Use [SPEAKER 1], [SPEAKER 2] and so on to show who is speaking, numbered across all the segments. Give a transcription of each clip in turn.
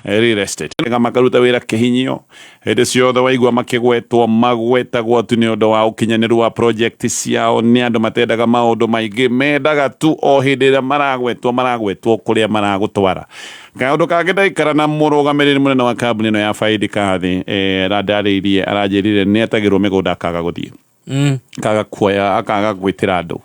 [SPEAKER 1] Real Estate makaruta wĩra kĩhinyio hĩndĩ ciothe waigua makĩgwetwo magwetagwo tu nĩ ũndũ wa ũkinyanĩru wa project ciao. Nĩ andũ matendaga maũndũ maingĩ, mendaga tu o hĩndĩ ĩrĩa maragwetwo maragwetwo kũrĩa maragũtwara. Kaũndũ kangĩ, ndaikara na mũrũgamĩrĩri mũnene wa kambuni ĩno ya Faidi Kathi, arandarĩirie, aranjĩrire nĩ etagĩrwo mĩgũnda akaga gũthiĩ, akaga kuoya, akaga gwĩtĩra andũ,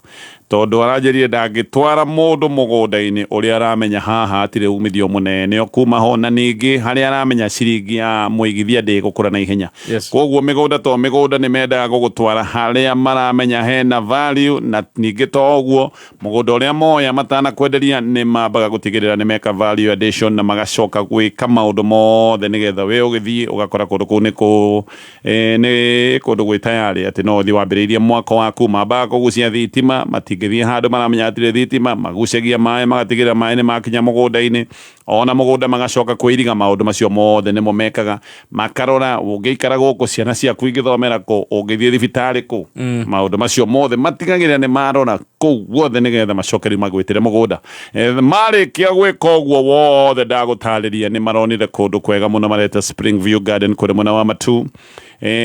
[SPEAKER 1] tondũ aranjĩrire ndangĩtwara mũndũ mũgũnda-inĩ ũrĩa aramenya haha hatirĩ umithio mũnene ũkuma ho, na ningĩ harĩa aramenya ciringi ya mũigithia ndĩgũkũra na ihenya. Koguo mĩgũnda to mĩgũnda, nĩ mendaga gũgũtwara harĩa maramenya hena value. Na ningĩ to ũguo, mũgũnda ũrĩa moya matanakwenderia nĩ mambaga gũtigĩrĩra nĩ meka value addition na magacoka gwĩka maũndũ mothe nĩgetha we ũgĩthiĩ ũgakora kũndũ kũu nĩ kũ nĩ kũndũ gwĩ tayarĩ atĩ no ũthiĩ wambĩrĩirie mwako waku. Mambaga kũgucia thitima, matingĩthiĩ handũ maramenya hatirĩ thitima. Magucagia maĩ, magatigĩrĩra maĩ nĩ makinya mũgũnda-inĩ, ona mũgũnda magacoka kwĩiriga. Maũndũ macio mothe nĩmo mekaga, makarora ũngĩikara gũkũ ciana ciaku ingĩthomera kũ, ũngĩthiĩ thibitarĩ kũ. Maũndũ macio mothe matigagĩrĩra nĩ marora kũu guothe nĩgetha macoke rĩu magwĩtĩre mũgũnda. Marĩkia gwĩka ũguo wothe ndagũtarĩria, nĩ maronire kũndũ kwega mũno mareta Spring View Garden kũrĩ mwena wa Matu.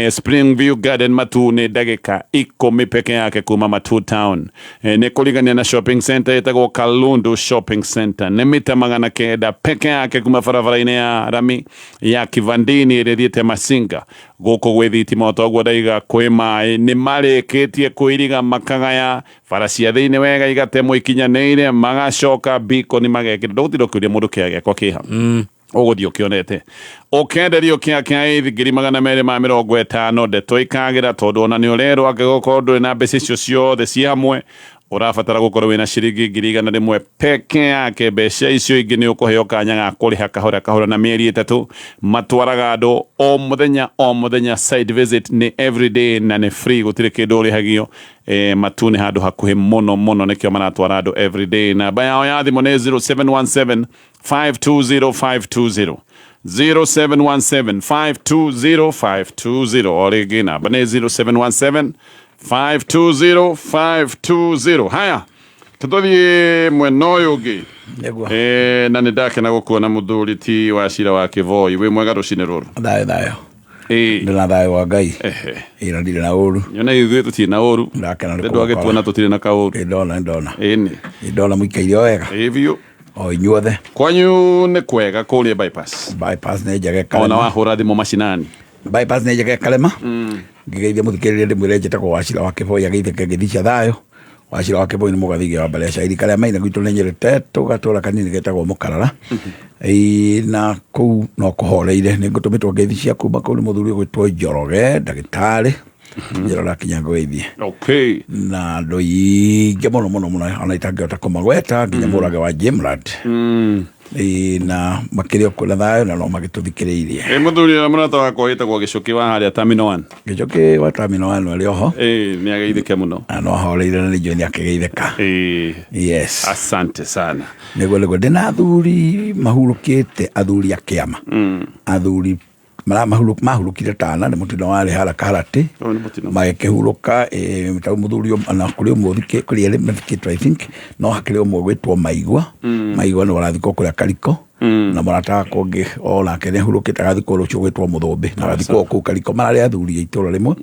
[SPEAKER 1] Spring View Garden Matu nĩ ndagĩka 10 peke yake kuma Matu town. Nĩ kũrigania na shopping center ĩtagwo Kalundu Shopping Center, nĩ mita 900 peke yake kuma barabara-inĩ ya rami ya Kivandini ĩrĩa ĩthiĩte Masinga. Gũkũ gwĩ thitima o toguo ndaiga, kwĩ maĩ, nĩ marĩkĩtie kwĩiriga, makagaya bara cia thĩinĩ wega igatemwo ikinyanĩire, magacoka beacon magekĩra. Ndũgũtinda ũkĩũria mũndũ kĩaya gĩakwa kĩha, ũgũthiĩ ũkĩonete. Ũkenderio kĩa kĩa eithi 250,000, ndeto ikagĩra, tondũ ona nĩ ũrerwo angĩgũkorwo ndũrĩ na mbeca icio ciothe ciĩ hamwe, ũrabatara gũkorwo wĩna ciringi 100,000 peke yake. Mbeca icio ingĩ nĩ ũkũheo kanya ga kũrĩha kahora kahora na mĩeri 3. Matwaraga andũ o mũthenya o mũthenya, site visit nĩ everyday na nĩ free, gũtirĩ kĩndũ ũrĩhagio. Matu nĩ handũ hakuhĩ mũno mũno, nĩkĩo maratwara andũ everyday. Namba yao ya thimũ nĩ 0717 520 520, 0717 520 520. O rĩngĩ namba nĩ 0717 520 520. Haya, tũthiĩ mwena ũyũ ũngĩ.
[SPEAKER 2] Nĩguo.
[SPEAKER 1] Na nĩ ndakena gũkuona, mũthuri ti wa cira wa Kĩboi. Wĩ mwega rũcinĩ rũrũ?
[SPEAKER 2] Thayũ thayũ. Ndĩ na thayũ wa Ngai. Ĩ, na ndirĩ na ũru.
[SPEAKER 1] Nyona ithuĩ tũtirĩ na ũru.
[SPEAKER 2] Ndakena nĩ
[SPEAKER 1] ndũ agĩtuona tũtirĩ na kaũru.
[SPEAKER 2] Ĩ, ndona ndona.
[SPEAKER 1] Ĩni.
[SPEAKER 2] Ĩ, ndona mũikaire o wega.
[SPEAKER 1] Ĩ biũ.
[SPEAKER 2] O inyuothe.
[SPEAKER 1] Kwanyu nĩ kwega kũrĩa Bypass?
[SPEAKER 2] Bypass nĩ njege
[SPEAKER 1] ona
[SPEAKER 2] Karema.
[SPEAKER 1] Wahũra thimũ macinani.
[SPEAKER 2] Bypass nĩ njege Karema. Ngĩgeithia mũthikĩrĩria, ndĩmwĩre njĩtagwo Wacira wa Kĩboi, ageithĩke ngeithi cia thayũ. Wacira wa Kĩboi nĩ mũgathigi wa mbere ya cairi Karema-inĩ gwitũ nĩ Nyĩrĩ Tetũ, gatũra kanini getagwo Mũkarara. Ĩĩ, na kũu no kũhoreire. Nĩ ngũtũmĩtwo ngeithi cia kuma kũu nĩ mũthuri ũgwĩtwo Njoroge, ndagĩtarĩ Njoroge, akinya ngũgeithie. Na andũ aingĩ mũno mũno mũno ona itangĩhota kũmagweta, nginya mũrage wa Jimrad. Ĩĩ, na makĩrĩ o kuo na thayũ na no magĩtũthikĩrĩirie.
[SPEAKER 1] Ĩ, mũthuri ũrĩa mũrata wakwa wĩtagwo Gĩcũkĩ wa harĩa Terminal One.
[SPEAKER 2] Gĩcũkĩ wa Terminal One arĩ oho.
[SPEAKER 1] Ĩ, nĩ ageithĩke mũno.
[SPEAKER 2] Na no ahoreire na nĩ njũĩ nĩ akĩgeithĩka. Yes.
[SPEAKER 1] Asante sana.
[SPEAKER 2] Nĩguo nĩguo, ndĩna athuri mahurũkĩte, athuri a kĩama, athuri mahurũkire tana nĩ mũtino warĩ haraka haratĩ.
[SPEAKER 1] Ũyũ nĩ mũtino.
[SPEAKER 2] Magĩkĩhurũka ta mũthuri ona kũrĩ ũmwe kũrĩ erĩ mathikĩtwo, I think, no hakĩrĩ ũmwe gwĩtwo Maigua. Maigua nĩ ũrathikwo kũrĩa Kariko, na mũrata wakwa ũngĩ onake nĩ ahurũkĩte, agathikwo rũciũ, gwĩtwo Mũthũmbĩ, na agathikwo o kũu Kariko. Mararĩ athuri a itũra rĩmwe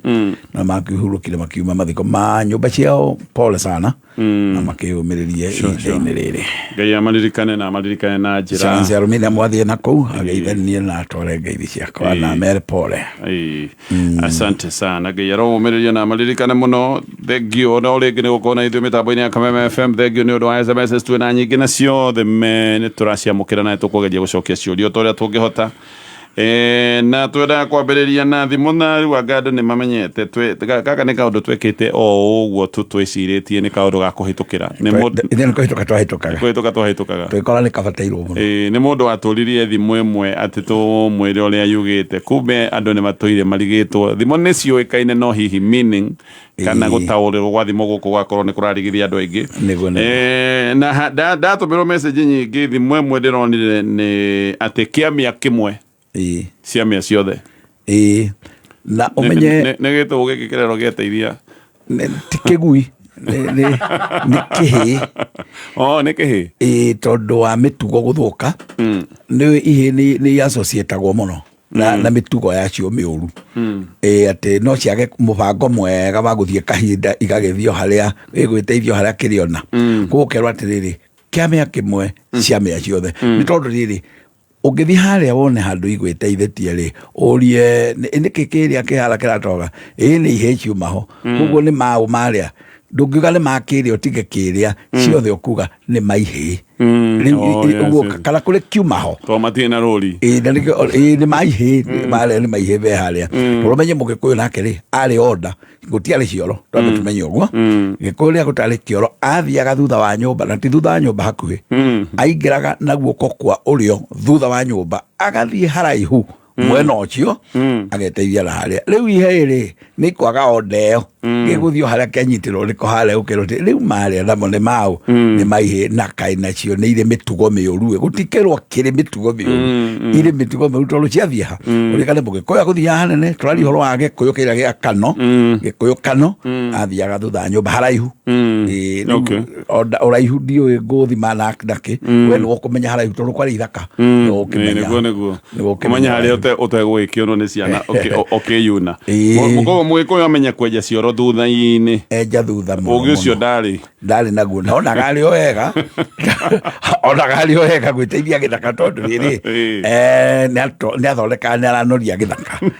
[SPEAKER 2] na makĩhurũkire makiuma mathiko ma nyũmba ciao, pole sana, na makĩyũmĩrĩrie ihinda-inĩ rĩrĩ.
[SPEAKER 1] Ngai amaririkane na amaririkane na njĩra
[SPEAKER 2] Chance Arumina mwathiĩ na kũu ageithanie na atware ngeithi ciakwa na mere pole.
[SPEAKER 1] Ĩĩ. Asante sana, Ngai aromũmĩrĩria na amaririkane mũno. Thengio no rĩngĩ nĩ gũkorwo na ithuĩ mĩtambo-inĩ ya Kameme FM. Thengio nĩ ũndũ wa SMS twĩ na nyingĩ na ciothe nĩ tũraciamũkĩra na nĩ tũkũgeria gũcokia ciũria o ta ũrĩa tũngĩhota. Na twendaga kwambĩrĩria na thimũ, na rĩu anga andũ nĩ mamenyete gaka nĩ kaũndũ twekĩte o ũguo tu twĩcirĩtie nĩ kaũndũ ga kũhĩtũkĩra. Nĩ mũndũ
[SPEAKER 2] Ithuĩ nĩ kũhĩtũka twahĩtũkaga.
[SPEAKER 1] Kũhĩtũka twahĩtũkaga.
[SPEAKER 2] Twĩkora nĩ kabatairwo mũno.
[SPEAKER 1] Ĩĩ, nĩ mũndũ watũririe thimũ ĩmwe atĩ tũmwĩre ũrĩa yugĩte, kumbe andũ nĩ matũire marigĩtwo. Thimo nĩ ciũĩkaine, no hihi meaning kana gũtaũrĩrwo gwa thimo gũkũ gwakorwo nĩ kũrarigithia andũ aingĩ.
[SPEAKER 2] Nĩguo, nĩguo.
[SPEAKER 1] Na ndatũmĩrwo message nyingĩ, thimũ ĩmwe ndĩronire nĩ atĩ kĩamĩa kĩmwe ciamĩa ciothe.
[SPEAKER 2] Ĩĩ, na ũmenye
[SPEAKER 1] Nĩ gĩtũ gĩkĩ kĩrerwo gĩeteithia.
[SPEAKER 2] Ti kĩgui. Nĩ kĩhĩ.
[SPEAKER 1] Oh, nĩ kĩhĩ.
[SPEAKER 2] Ĩĩ, tondũ wa mĩtugo gũthũka. Nĩ ihĩ nĩ associatagwo mũno na mĩtugo yacio mĩũru. Ĩĩ, atĩ no ciage mũbango mwega wa gũthiĩ kahinda igagĩthiĩ o harĩa ĩgwĩteithio harĩa kĩrĩ ona. Koguo ũkerwo atĩrĩrĩ, kĩamĩa kĩmwe ciamĩa ciothe. Nĩ tondũ rĩrĩ, ũngĩthiĩ harĩa wone handũ igwĩteithĩtie rĩ, ũrie nĩkĩ kĩrĩa kĩhara kĩratoga, ĩĩ nĩ ihĩĩ ciuma ho. Koguo nĩ maũ marĩa ndũngiuga nĩ ma kĩrĩa ũtige kĩrĩa, ciothe ũkuga nĩ ma ihĩĩ. Rĩu
[SPEAKER 1] Oh, yes,
[SPEAKER 2] ũguo
[SPEAKER 1] yes.
[SPEAKER 2] kana kũrĩ kiuma ho.
[SPEAKER 1] Tondũ matirĩ na rũri.
[SPEAKER 2] Ĩĩ, na nĩkĩo, ĩĩ, nĩ ma ihĩĩ, marĩa nĩ ma ihĩĩ me harĩa. Tondũ ũmenye Mũgĩkũyũ nake rĩ, arĩ onda, gũtiarĩ cioro, twambe tũmenye ũguo. Gĩkũyũ rĩrĩa gũtarĩ kĩoro, athiaga thutha wa nyũmba, na ti thutha wa nyũmba hakuhĩ. Aingĩraga na guoko kwa ũrĩo thutha wa nyũmba, agathiĩ haraihu mwena ũcio, ageteithia na harĩa. Rĩu ihĩĩ rĩ, nĩ kwaga onda ĩyo, gĩgũthiĩ o harĩa kĩanyitĩrwo nĩko harĩa ũkerwo atĩ, rĩu marĩa namo nĩ maũ, nĩ ma ihĩĩ, na kaĩ nacio nĩ irĩ mĩtugo mĩũru ĩ, gũtikĩrwo kĩrĩ mĩtugo mĩũru, irĩ mĩtugo mĩũru tondũ ciathiĩ ha, ũririkane Mũgĩkũyũ agũthiaga hanene, tũraria ũhoro wa Gĩkũyũ kĩrĩa gĩa Kano, Gĩkũyũ Kano, athiaga thutha wa nyũmba haraihu. Ĩĩ, rĩu onda ũraihu ndiũĩ ngũthima na nakĩ, we nĩwe ũkũmenya haraihu tondũ kwarĩ ithaka, nĩwe ũkĩmenya.
[SPEAKER 1] Nĩguo, nĩguo.
[SPEAKER 2] Nĩguo
[SPEAKER 1] Ũkĩmenya harĩa
[SPEAKER 2] ũkĩmenya.
[SPEAKER 1] ũtegũgĩkĩonwo nĩ ciana ũkĩyuna.
[SPEAKER 2] Ĩĩ.
[SPEAKER 1] Koguo Mũgĩkũyũ amenya kwenja cioro thutha-inĩ.
[SPEAKER 2] Enja thutha mũno
[SPEAKER 1] Ũgĩ ũcio
[SPEAKER 2] mũno.
[SPEAKER 1] ndarĩ.
[SPEAKER 2] Ndarĩ naguo, na onaga arĩ o wega. Onaga arĩ o wega gwĩteithia gĩthaka tondũ rĩrĩ,
[SPEAKER 1] Ĩĩ.
[SPEAKER 2] nĩ athondekaga, nĩ aranoria gĩthaka.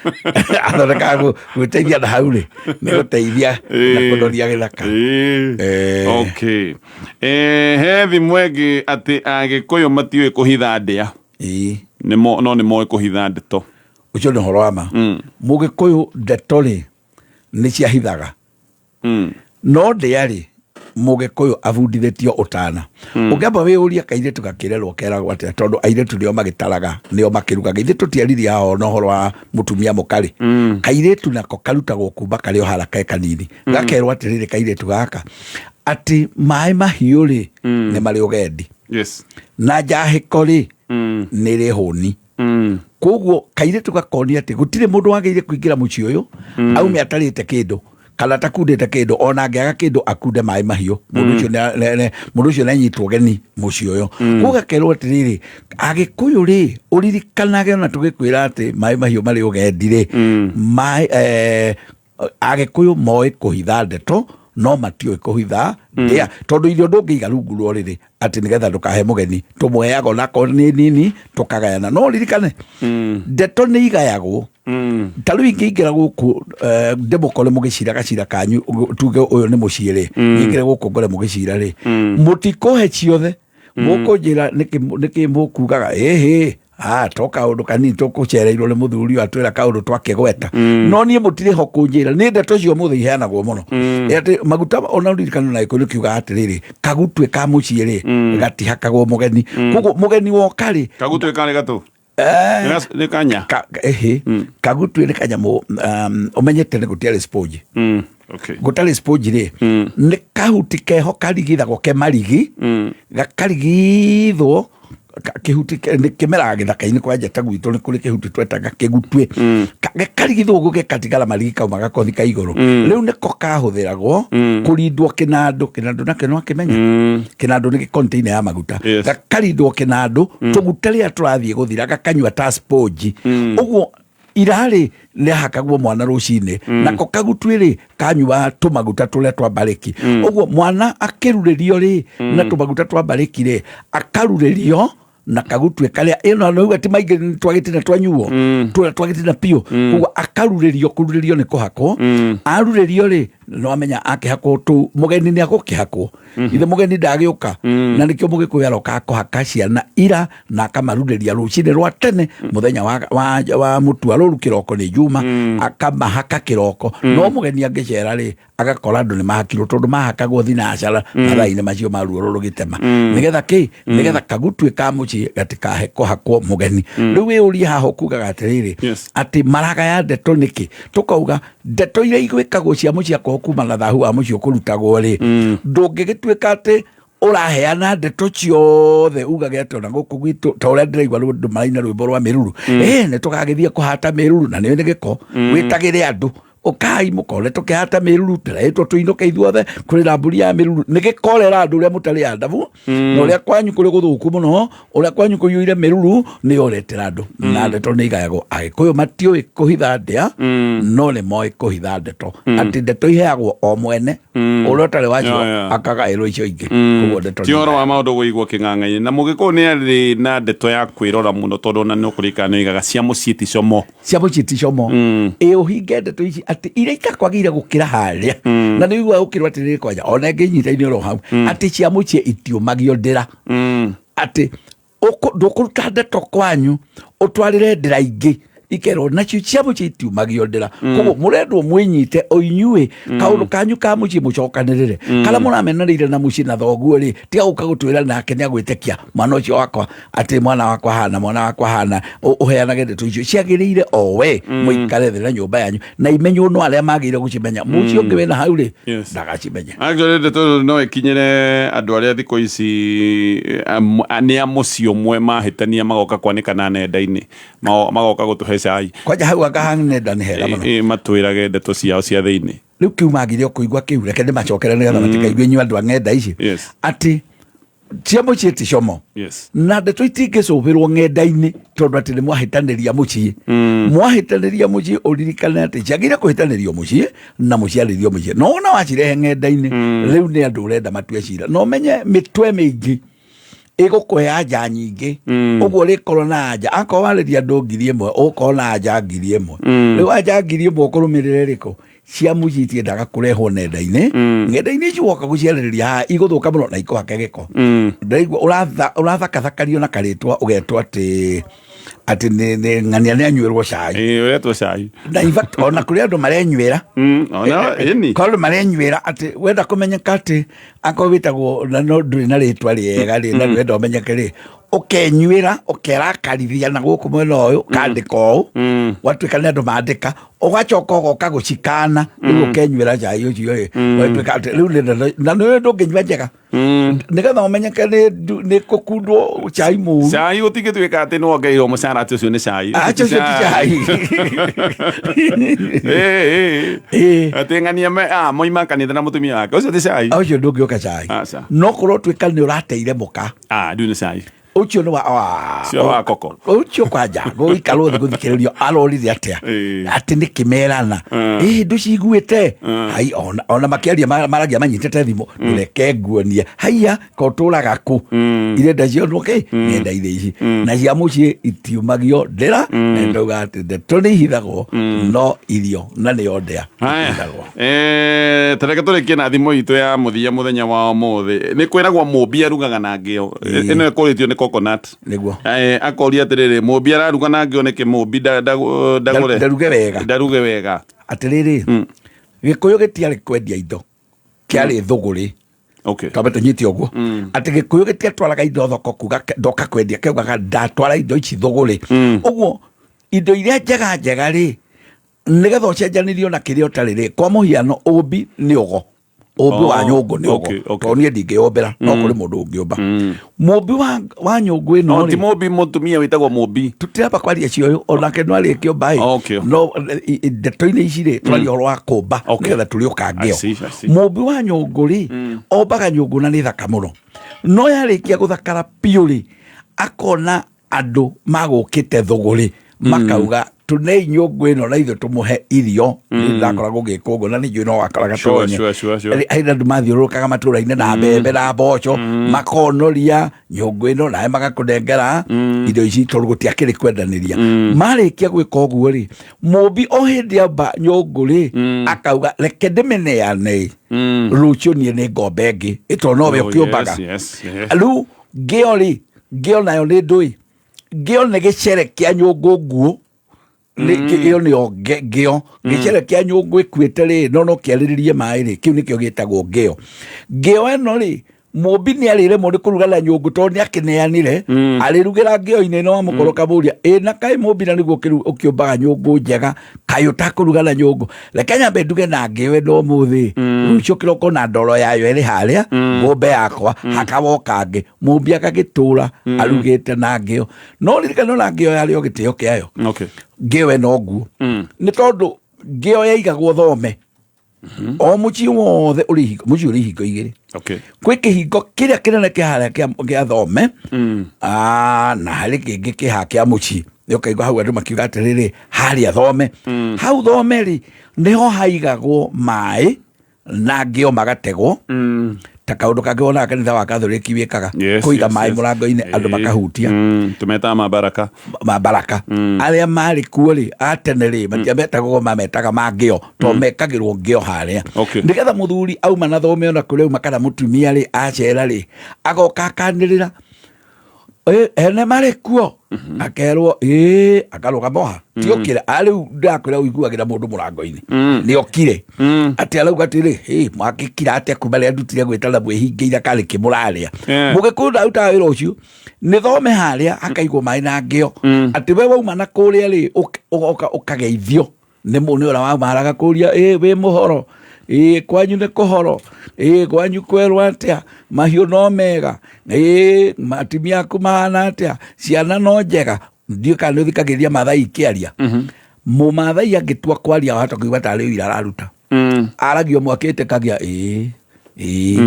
[SPEAKER 2] Athondekaga gwĩteithia na hau rĩ, nĩ gũteithia na
[SPEAKER 1] Ĩĩ.
[SPEAKER 2] kũnoria gĩthaka.
[SPEAKER 1] Ĩĩ. Okay. He thimũ ĩngĩ atĩ Agĩkũyũ matiũĩ kũhitha ndĩa.
[SPEAKER 2] Ĩĩ.
[SPEAKER 1] No nĩ moĩ kũhitha ndeto.
[SPEAKER 2] Ũcio nĩ ũhoro wa ma. Mũgĩkũyũ ndeto rĩ, nĩ ciahithaga. No ndĩa rĩ, Mũgĩkũyũ abundithĩtio ũtana. Ũngĩamba wĩyũrie kairĩtu gakĩrerwo keragwo atĩa, tondũ airĩtu nĩo magĩtaraga, nĩo makĩrugaga. Ithuĩ tũtiaririe haha ona ũhoro wa mũtumia mũkarĩ. Kairĩtu nako karutagwo kuma karĩ o hara ke kanini. Gakerwo atĩrĩrĩ kairĩtu gaka, atĩ maĩ mahiũ rĩ, nĩ marĩ ũgendi. Na njahĩko rĩ, nĩ rĩ hũni. Koguo kairĩtu gakonia atĩ gũtirĩ mũndũ wagĩrĩire kũingĩra mũciĩ ũyũ, aume atarĩte kĩndũ kana atakundĩte kĩndũ, ona angĩaga kĩndũ akunde maĩ mahiũ. Mũndũ ũcio mũndũ ũcio nĩanyitwo ũgeni mũciĩ ũyũ. Koguo gakerwo atĩrĩrĩ, Agĩkũyũ rĩ, ũririkanage ona tũgĩkwĩra atĩ maĩ mahiũ marĩ ũgendi rĩ, maĩ, Agĩkũyũ moĩ kũhitha ndeto no matiũĩ kũhitha ndĩa, tondũ irio ndũngĩiga rungu rwa ũrĩrĩ atĩ nĩgetha ndũkahe mũgeni, tũmũheaga onakorwo nĩ nini tũkagayana. No ũririkane ndeto nĩ igayagwo. Ta rĩu ingĩingĩra gũkũ, ndĩmũkore mũgĩcira gacira kanyu, tuge ũyũ nĩ mũciĩ rĩ, ingĩre gũkũ ngore mũgĩcira rĩ, mũtikũhe ciothe, mũkũnjĩra nĩkĩ mũkugaga ĩhĩ, to kaũndũ kanini tũkũcereirwo nĩ mũthuri ũyũ atwĩra kaũndũ twakĩgweta. No niĩ mũtirĩ ho kũnjĩra, nĩ ndeto cio mũthĩ iheanagwo mũno. Atĩ maguta ona ũririkano na Gĩkũyũ kiugaga atĩrĩrĩ, kagutwe ka mũciĩ rĩ, gatihakagwo mũgeni. Koguo mũgeni woka rĩ,
[SPEAKER 1] Kagutwe karĩ gatũ? Nĩ kanya?
[SPEAKER 2] Ĩhĩ, kagutwe nĩ kanyamũ, ũmenyete nĩ gũtiarĩ sponge. Gũtarĩ sponge rĩ, nĩ kahuti keho karigithagwo ke marigi, gakarigithwo kĩhuti nĩ kĩmeraga gĩthaka-inĩ kwa njata gwitũ, nĩ kũrĩ kĩhuti twetaga kĩgutwe. Gakarigithwo ũguo gĩkatigara marigi kauma gakothi ka igũrũ. Rĩu nĩko kahũthĩragwo kũrindwo kĩnandũ. Kĩnandũ nakĩo no akĩmenya. Kĩnandũ nĩ gĩ-container ya maguta. Gakarindwo kĩnandũ, tũguta rĩrĩa tũrathiĩ gũthira gakanyua ta sponge. Ũguo irarĩ rĩahakagwo mwana rũcinĩ, nako kagutwe rĩ kanyua tũmaguta tũrĩa twa mbarĩki. Ũguo mwana akĩrurĩrio rĩ na tũmaguta twa mbarĩki rĩ, akarurĩrio na kagutwe karĩa ĩno no uga ti maingĩ nĩ twagĩtina twanyuo, tũrĩa twagĩtina biũ. Koguo akarurĩrio, kũrurĩrio nĩ kũhakwo. Arurĩrio rĩ, no amenya akĩhakwo tũu, mũgeni nĩ agũkĩhakwo. Ithe mũgeni ndagĩũka. Na nĩkĩo Mũgĩkũyũ aroka kũhaka ciana ira na akamarurĩria rũcinĩ rwa tene mũthenya wa mũtua rũru kĩroko nĩ Juma, akamahaka kĩroko. No mũgeni angĩcera rĩ, agakora andũ nĩ mahakirwo, tondũ mahakagwo thinacara mathaa-inĩ macio ma ruo rũrũ gĩtema. Nĩgetha kĩ? Nĩgetha kagutwe ka mũciĩ gatikahe kũhakwo mũgeni. Rĩu wĩyũrie haha ũkugaga atĩrĩrĩ, atĩ maragaya ndeto nĩkĩ? Tũkauga ndeto iria igwĩkagwo cia mũciĩ akorwo kuma na thahu wa mũciĩ ũkũrutagwo rĩ, ndũngĩgĩtuĩka atĩ ũraheana ndeto ciothe ugage atĩ ona gũkũ gwitũ ta ũrĩa ndĩraigua andũ maraina rwĩmbo rwa mĩruru, nĩ tũgagĩthiĩ kũhata mĩruru na nĩ nĩ gĩko. Wĩtagĩre andũ, Ũkai mũkone tũkĩhata mĩruru, tũrehetwo tũinũke ithuothe, kũrĩ na mbũri ya mĩruru. Nĩ gĩkorera andũ ũrĩa mũtarĩ andabu, na ũrĩa kwanyu kũrĩ gũthũku mũno, ũrĩa kwanyu kũiyũire mĩruru, nĩyo ũretera andũ. Na ndeto nĩ igayagwo. Agĩkũyũ matiũĩ kũhitha ndĩa, no nĩ moĩ kũhitha ndeto. Atĩ ndeto iheagwo o mwene, ũrĩa ũtarĩ wacio akagaĩrwo icio ingĩ. Koguo ndeto
[SPEAKER 1] Ti
[SPEAKER 2] nĩ
[SPEAKER 1] ũhoro wa maũndũ kũigwo kĩng'ang'a-inĩ. Na mũgĩkũyũ nĩ arĩ na ndeto ya kwĩrora mũno, tondũ ona nĩ ũkũririkana nĩ oigaga cia mũciĩ ti como.
[SPEAKER 2] Cia mũciĩ ti como. Ĩ ũhinge ndeto ici atĩ iria itakwagĩrĩire gũkĩra harĩa, na nĩ ũiguaga ũkĩrwo atĩrĩrĩ, kwanja ona ĩngĩ inyita-inĩ oro hau, atĩ cia mũciĩ itiũmagio ndĩra, atĩ ndũkũruta ndeto kwanyu ũtwarĩre ndĩra ingĩ ikerwo nacio cia mũciĩ itiumagio ndĩra. Koguo mũrendwo mwĩnyite o inyuĩ kaũndũ kanyu ka mũciĩ, mũcokanĩrĩre karĩa mũramenanĩire na mũciĩ na thoguo rĩ, tiga gũka gũtwĩra nake nĩ agwĩtĩkia mwana ũcio wakwa, atĩ mwana wakwa hana, mwana wakwa hana. Ũheanage ndeto icio ciagĩrĩire o we mũikare thĩ na nyũmba yanyu, na imenywo no arĩa magĩrĩire gũcimenya. Mũciĩ ũngĩ wĩna hau rĩ, ndagacimenya.
[SPEAKER 1] Actually, ndeto no ĩkinyĩre andũ arĩa thikũ ici nĩ a mũciĩ ũmwe, mahĩtania magoka kwanĩkana nenda-inĩ. Magoka gũtũhe cai.
[SPEAKER 2] Kwanja hau anga nenda nĩ hega mũno.
[SPEAKER 1] Matwĩrage ndeto ciao cia thĩinĩ.
[SPEAKER 2] Rĩu kĩu magire kũigua kĩu, reke ndĩmacokere nĩgetha matikaigue inyuĩ andũ a ng'enda ici, atĩ cia mũciĩ ti como, na ndeto itingĩcũbĩrwo ng'enda-inĩ, tondũ atĩ nĩ mwahĩtanĩria mũciĩ. Mwahĩtanĩria mũciĩ, ũririkane atĩ ciagĩrĩire kũhĩtanĩrio mũciĩ na mũciarĩrio mũciĩ, no wona wacirehe ng'enda-inĩ, rĩu nĩ andũ ũrenda matue cira, na ũmenye mĩtwe mĩingĩ ĩgũkũhe anja nyingĩ. Ũguo ũrĩkorwo na anja, akorwo warĩria andũ 1000, ũgũkorwo na anja 1000. Rĩu anja 1000 ũkũrũmĩrĩra ĩrĩkũ? Cia mũciĩ itiendaga kũrehwo nenda-inĩ. Ng'enda-inĩ ici woka gũciarĩrĩria haha, igũthũka mũno na ikũhake gĩko. Ndaigua ũrathakathakario na karĩtwa, ũgetwo atĩ nĩ ng'ania nĩ anyuĩrwo cai.
[SPEAKER 1] Ĩ, ũretwo cai.
[SPEAKER 2] Na in fact, ona kũrĩ andũ marenyuĩra.
[SPEAKER 1] Ona ĩni.
[SPEAKER 2] Kwa andũ marenyuĩra atĩ wenda kũmenyeka, atĩ akorwo wĩtagwo na no ndũrĩ na rĩtwa rĩega rĩ, na ndũrenda ũmenyeke rĩ, ũkenyuĩra, ũkerakarithia na gũkũ mwena ũyũ, ũkandĩka ũũ, gwatuĩka nĩ andũ mandĩka, ũgacoka ũgoka gũcikana. Rĩu ũkenyuĩra cai ũcio ĩ, ũgatuĩka atĩ rĩu na nĩ ndũngĩnyua njega nĩgetha ũmenyeke nĩ kũkundwo cai mũru.
[SPEAKER 1] Cai ũtingĩtuĩka atĩ nĩ wongereirwo mũcara atĩ ũcio nĩ cai.
[SPEAKER 2] Acha, ũcio ti cai.
[SPEAKER 1] Ĩ, ĩ.
[SPEAKER 2] Ĩ.
[SPEAKER 1] Atĩ ng'ania moima kanitha na mũtumia wake, ũcio ti cai.
[SPEAKER 2] Ũcio ndũngĩũka cai.
[SPEAKER 1] Aca.
[SPEAKER 2] No korwo tuĩka nĩ ũrateire mũka.
[SPEAKER 1] Ah, ndiũ nĩ cai.
[SPEAKER 2] Ũcio nĩ wa
[SPEAKER 1] Ũcio wa koko.
[SPEAKER 2] Ũcio kwanja gũikarwo thĩ gũthikĩrĩrio arorire atĩa, atĩ nĩ kĩmerana ĩ ndũciguĩte hai, ona makĩaria maragia manyitĩte thimũ, reke nguonie haiya ko tũraga kũ irenda cionwo kĩ ng'enda irĩ ici, na cia mũciĩ itiumagio ndĩra, na ndauga atĩ ndeto nĩ ihithagwo, no irio na nĩyo ndĩa
[SPEAKER 1] Haya.
[SPEAKER 2] ihithagwo.
[SPEAKER 1] Tareke tũrĩkie na thimũ itũ ya mũthia mũthenya wa ũmũthĩ. Nĩ kwĩragwo mũmbi arugaga na ngĩo. Ĩno ĩkũrĩtio nĩ coconut.
[SPEAKER 2] Nĩguo.
[SPEAKER 1] Akoria atĩrĩrĩ, mũmbi araruga na ngĩo nĩkĩ? Mũmbi ndagũre
[SPEAKER 2] Ndaruge wega.
[SPEAKER 1] Ndaruge wega.
[SPEAKER 2] Atĩrĩrĩ, gĩkũyũ gĩtiarĩ kwendia indo, kĩarĩ thũgũrĩ. Twambe tũnyite ũguo, atĩ gĩkũyũ gĩtiatwaraga indo thoko kuga ndoka kwendia, kĩaugaga ndatwara indo ici thũgũrĩ. Ũguo indo iria njega njega rĩ, nĩgetha ũcenjanĩrio na kĩrĩa ũtarĩ rĩ, kwa mũhiano ũmbi nĩ ũgo, ũmbi wa nyũngũ nĩ ũgo. Tondũ niĩ ndingĩyũmbĩra, no kũrĩ mũndũ ũngĩũmba. Mũmbi wa nyũngũ ĩno
[SPEAKER 1] No ti
[SPEAKER 2] rĩ,
[SPEAKER 1] mũmbi mũtumia wĩtagwo mũmbi.
[SPEAKER 2] Tũtiramba kwaria cio, onake no arĩ kĩũmba ĩ. No ndeto-inĩ ici rĩ, tũraria ũhoro wa kũmba, nĩgetha tũrĩũka ngĩo.
[SPEAKER 1] I see, I see.
[SPEAKER 2] Mũmbi wa nyũngũ rĩ, ombaga nyũngũ na nĩ thaka mũno, no yarĩkia gũthakara biũ rĩ, akona andũ magũkĩte thũgũrĩ, makauga tũnei nyũngũ ĩno na ithuĩ tũmũhe irio. Nĩ ndakoragwo ngĩka ũguo na nĩ njũĩ no wakoraga tonye. Harĩ andũ mathiũrũrũkaga matũũra-inĩ na mbembe na mboco, makonoria nyũngũ ĩno nawe magakũnengera indo ici, tondũ gũtiakĩrĩ kwendanĩria. Marĩkia gwĩka ũguo rĩ, mũmbi o hĩndĩ amba nyũngũ rĩ, akauga reke ndĩmĩneane, rũciũ niĩ nĩ ngombe ĩngĩ ĩtondũ nowe ũkĩũmbaga. Rĩu ngĩo rĩ, ngĩo nayo nĩ ndũĩ, ngĩo nĩ gĩcere kĩa nyũngũ nguũ. Ĩyo nĩyo ngĩo, gĩcere kĩa nyũngũ ĩkuĩte rĩ, no no kĩarĩrĩrie maĩ rĩ, kĩu nĩkĩo gĩtagwo ngĩo. Ngĩo ĩno rĩ, mũmbi nĩ arĩremwo nĩ kũruga na nyũngũ tondũ nĩ akĩneanire, arĩrugĩra ngĩo-inĩ ĩno. Wamũkorwo kamũria ĩ na kaĩ mũmbi na nĩguo ũkĩũmbaga nyũngũ njega, kaĩ ũtakũruga na nyũngũ? Reke nyambe nduge na ngĩo ĩno ũmũthĩ, rũciũ kĩroko na ndoro yayo ĩrĩ harĩa ngũmbe yakwa hakawoka ngĩ. Mũmbi agagĩtũra arugĩte na ngĩo, no ririkano na ngĩo yarĩ o gĩtĩo kĩayo. Ngĩo ĩno nguo nĩ tondũ Ngĩo yaigagwo thome. O mũciĩ wothe ũrĩ ihingo, mũciĩ ũrĩ ihingo igĩrĩ. Kwĩ kĩhingo kĩrĩa kĩnene kĩ harĩa kĩa thome. Na harĩ kĩngĩ kĩ haha kĩa mũciĩ. Nĩ ũkaigua hau andũ makiuga atĩrĩrĩ, harĩa thome. Hau thome rĩ, nĩho haigagwo maĩ na ngĩo magategwo. Ta kaũndũ kangĩ wonaga kanitha wa Katholiki wĩkaga, kũiga maĩ mũrango-inĩ andũ makahutia.
[SPEAKER 1] Tũmetaga mabaraka.
[SPEAKER 2] Mabaraka. Arĩa marĩ kuo rĩ, a tene rĩ, matiametagwo, mametaga mangĩo, to mekagĩrwo ngĩo harĩa. Nĩgetha mũthuri auma na thome ona kũrĩa auma kana mũtumia rĩ, acera rĩ, agoka akanĩrĩra, ene marĩ kuo, akerwo ĩĩ, akarũgama oha, ti okire arĩu ndakwĩra ũiguagĩra mũndũ mũrango-inĩ nĩ okire, atĩ arauga atĩrĩ, "Hĩ, mwakĩkira atĩa kuma rĩrĩa ndutire gwĩtana mwĩhingĩire karĩ kĩ mũrarĩa?" Mũgĩkũyũ ndarutaga wĩra ũcio, nĩ thome harĩa hakaigwo maĩ na ngĩo, atĩ we wauma na kũrĩa rĩ, ũgoka ũkageithio nĩ mũndũ ũrĩa waumaraga kũria, ĩ wĩ mũhoro, ĩ kwanyu nĩ kũhoro, ĩ kwanyu kwerwo atĩa, mahiũ no mega, ĩ atumia aku mahana atĩa, ciana no njega. Ndiũĩ kana nĩ ũthikagĩrĩria Maathai ikĩaria. Mũmathai angĩtua kwaria wahota kũigua tarĩ ũira araruta. Aragia ũmwe akĩtĩkagia ĩĩ ĩĩ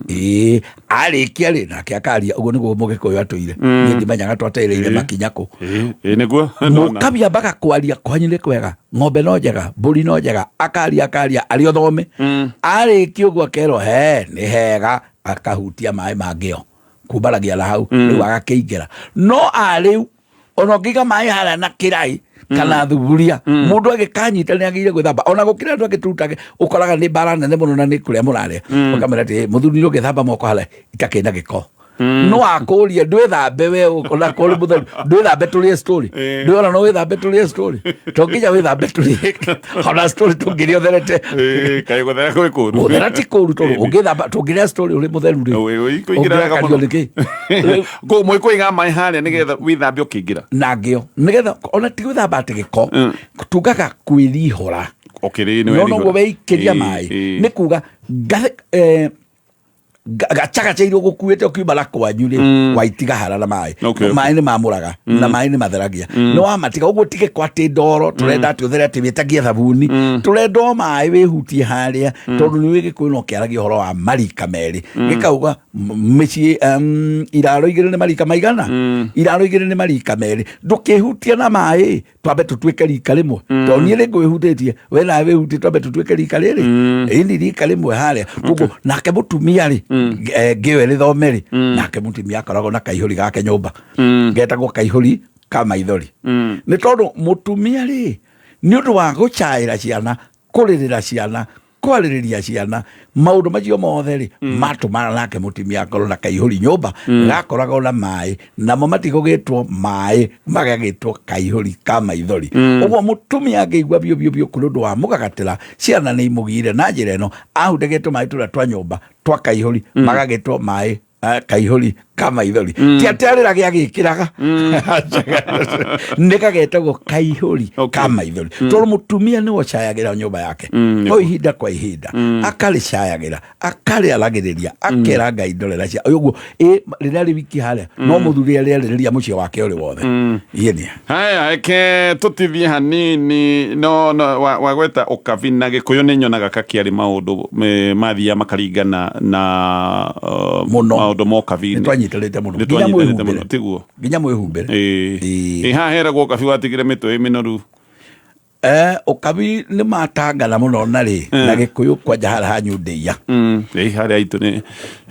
[SPEAKER 2] ĩĩ, arĩkia rĩ, nake akaria. Ũguo nĩguo Mũgĩkũyũ atũire. Niĩ ndimenyaga twatereire makinya kũ.
[SPEAKER 1] Ĩĩ nĩguo.
[SPEAKER 2] Mũkabi ambaga kwaria, kwanyu nĩ kwega, ng'ombe no njega, mbũri no njega, akaria akaria arĩ o thome. Arĩkia ũguo akerwo he nĩ hega, akahutia maĩ mangĩo kumbaragia na hau rĩu agakĩingĩra. No arĩu ona ũngĩiga maĩ harĩa na kĩrai kana thuburia, mũndũ agĩkanyita nĩ agĩrĩire gwĩthamba. Ona gũkĩra andũ angĩ tũrutage, ũkoraga nĩ mbara nene mũno na nĩ kũrĩa mũrarĩa, ũkamwĩra atĩ mũthuri nĩ ũgĩthamba moko harĩa itakĩrĩ na gĩko. No akũrie ndwĩthambe we, ona kũrĩ mũtheru, ndwĩthambe tũrĩe story. Ndwĩona no wĩthambe tũrĩe story, to nginya wĩthambe tũrĩe ona story tũngĩrĩa ũtherete.
[SPEAKER 1] Kaĩ gũthera kwĩ kũru?
[SPEAKER 2] Gũthera ti kũru, tondũ ũngĩthamba tũngĩrĩa story ũrĩ mũtheru rĩ,
[SPEAKER 1] Kũingĩra wega
[SPEAKER 2] ũngĩrakario
[SPEAKER 1] mũno.
[SPEAKER 2] nĩkĩ?
[SPEAKER 1] Kũiga maĩ harĩa nĩgetha wĩthambe ũkĩingĩra.
[SPEAKER 2] Na ngĩo nĩgetha ona ti gwĩthamba atĩ gĩko, tugaga kwĩrihũra.
[SPEAKER 1] Ũkĩrĩ nĩ
[SPEAKER 2] No noguo weikĩria maĩ nĩ kuga gacagaca iria ũgũkuĩte ũkiuma na kwanyu rĩ, waitiga hara na maĩ. Maĩ nĩ mamũraga na maĩ nĩ matheragia, nĩ wamatiga ũguo. Tige kwa atĩ ndoro tũrenda atĩ ũthere atĩ wĩtagie thabuni, tũrenda o maĩ wĩhutie harĩa, tondũ nĩ wĩ Gĩkũyũ no kĩaragia ũhoro wa marika merĩ, gĩkauga mĩciĩ iraro igĩrĩ nĩ marika maigana, iraro igĩrĩ nĩ marika merĩ. Ndũkĩhutia na maĩ, twambe tũtuĩke rika rĩmwe, tondũ niĩ nĩ ngwĩhutĩtie, we nawe wĩhutie, twambe tũtuĩke rika rĩrĩ, ĩni rika rĩmwe harĩa. Koguo nake mũtumia rĩ, ngĩo ĩrĩ thome rĩ, nake mũtumia akoragwo na kaihũri gake nyũmba getagwo kaihũri ka maithori, nĩ tondũ mũtumia rĩ, nĩ ũndũ wa gũcaĩra ciana, kũrĩrĩra ciana, kwarĩrĩria ciana, maũndũ macio mothe rĩ, matũmaga nake mũtumia akorwo na kaihũri nyũmba gakoragwo na maĩ, namo matigũgĩtwo maĩ, magagĩtwo kaihũri ka maithori. Ũguo mũtumia angĩigua biũ biũ biũ kũrĩ ũndũ wa mũgagatĩra, ciana nĩ imũgire na njĩra ĩno, ahundĩkĩtwo maĩ tũrĩa twa nyũmba twa kaihũri, magagĩtwo maĩ kaihũri ka maithori. Ti atĩ arĩrage agĩkĩraga, nĩ kagetagwo kaihũri ka maithori, tondũ mũtumia nĩwe ũcayagĩra nyũmba yake o ihinda kwa ihinda, akarĩcayagĩra, akarĩaragĩrĩria, akera Ngai ndorera cia ũguo ĩ rĩrĩa rĩ wiki harĩa, no mũthuri arĩarĩrĩria mũciĩ wake ũrĩ wothe. Iĩ nĩ
[SPEAKER 1] Haya, reke tũtithie hanini no wagweta ũkabi na Gĩkũyũ, nĩ nyonaga kakĩarĩ maũndũ mathiaga makaringana na
[SPEAKER 2] Mũno.
[SPEAKER 1] maũndũ ma ũkabi-inĩ.
[SPEAKER 2] Nĩ twanyitanĩte mũno.
[SPEAKER 1] Nĩ
[SPEAKER 2] Nginya
[SPEAKER 1] twanyitanĩte
[SPEAKER 2] mwĩhumbĩre.
[SPEAKER 1] mũno, tiguo?
[SPEAKER 2] Nginya mwĩhumbĩre.
[SPEAKER 1] Ĩĩ. Ĩ haha heragwo ũkabi watigire mĩtwe ĩ mĩnoru.
[SPEAKER 2] Ũkabi nĩ matangana mũno na rĩ na Gĩkũyũ, kwanja harĩa hanyu ndĩia.
[SPEAKER 1] Ĩ harĩa aitũ nĩ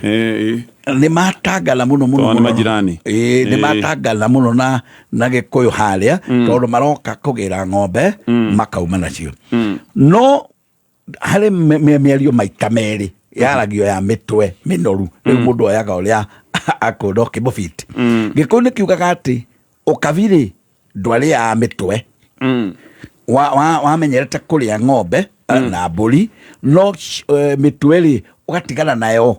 [SPEAKER 1] ĩ.
[SPEAKER 2] Nĩ matangana mũno mũno.
[SPEAKER 1] Tondũ nĩ
[SPEAKER 2] Mũno.
[SPEAKER 1] majirani.
[SPEAKER 2] Ĩĩ, nĩ matangana mũno na Gĩkũyũ harĩa, tondũ maroka kũgĩra ng'ombe makauma nacio. No harĩ mĩario maita merĩ yaragio ya mĩtwe mĩnoru. Rĩu mũndũ oyaga ũrĩa akũnda ũkĩmũbiti. Gĩkũyũ nĩ kiugaga atĩ ũkabi rĩ, ndwarĩaga mĩtwe, wamenyerete kũrĩa ng'ombe na mbũri, no mĩtwe rĩ, ũgatigana nayo,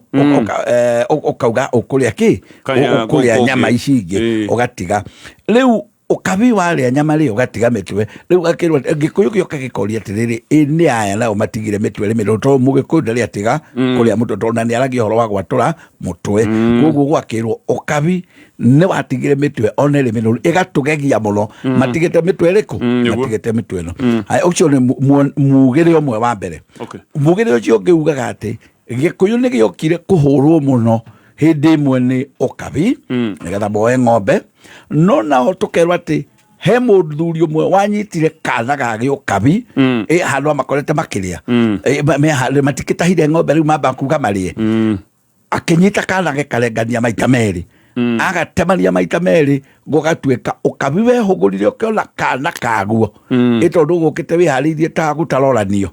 [SPEAKER 2] ũkauga ũkũrĩa kĩ?
[SPEAKER 1] Kaya
[SPEAKER 2] Ũkũrĩa
[SPEAKER 1] gũkũ
[SPEAKER 2] nyama
[SPEAKER 1] ũngĩ.
[SPEAKER 2] ici ingĩ. Ũgatiga rĩu. Ũkabi warĩa nyama rĩ, ũgatiga mĩtwe. Rĩu gakĩrwo Gĩkũyũ gĩoka gĩkoria atĩrĩrĩ, ĩ nĩ aya nao matigire mĩtwe ĩrĩ mĩrũrũ? Tondũ Mũgĩkũyũ ndarĩ atiga kũrĩa mũtwe, tondũ na nĩ aragia ũhoro wa gwatũra mũtwe. Koguo gwakĩrwo ũkabi nĩ watigire mĩtwe ona ĩrĩ mĩrũrũ, ĩgatũgegia mũno. Matigĩte mĩtwe ĩrĩkũ? Matigĩte mĩtwe ĩno. Haya, ũcio nĩ mugĩre ũmwe wa mbere. Mugĩre ũcio ũngĩ ugaga atĩ Gĩkũyũ nĩ gĩokire kũhũrwo mũno hĩndĩ ĩmwe nĩ ũkabi, nĩgetha moe ng'ombe. No nao tũkerwo atĩ he mũthuri ũmwe wanyitire kana ga gĩũkabi, ĩ handũ amakorete makĩrĩa. Ĩ, matikĩtahire ng'ombe, rĩu mamba kuga marĩe. Akĩnyita kana gĩkarengania maita merĩ, agatemania maita merĩ, gũgatuĩka ũkabi wehũgũrire ũkĩona kana kaguo. Ĩ tondũ ũgũkĩte wĩharĩirie ta gũtaroranio,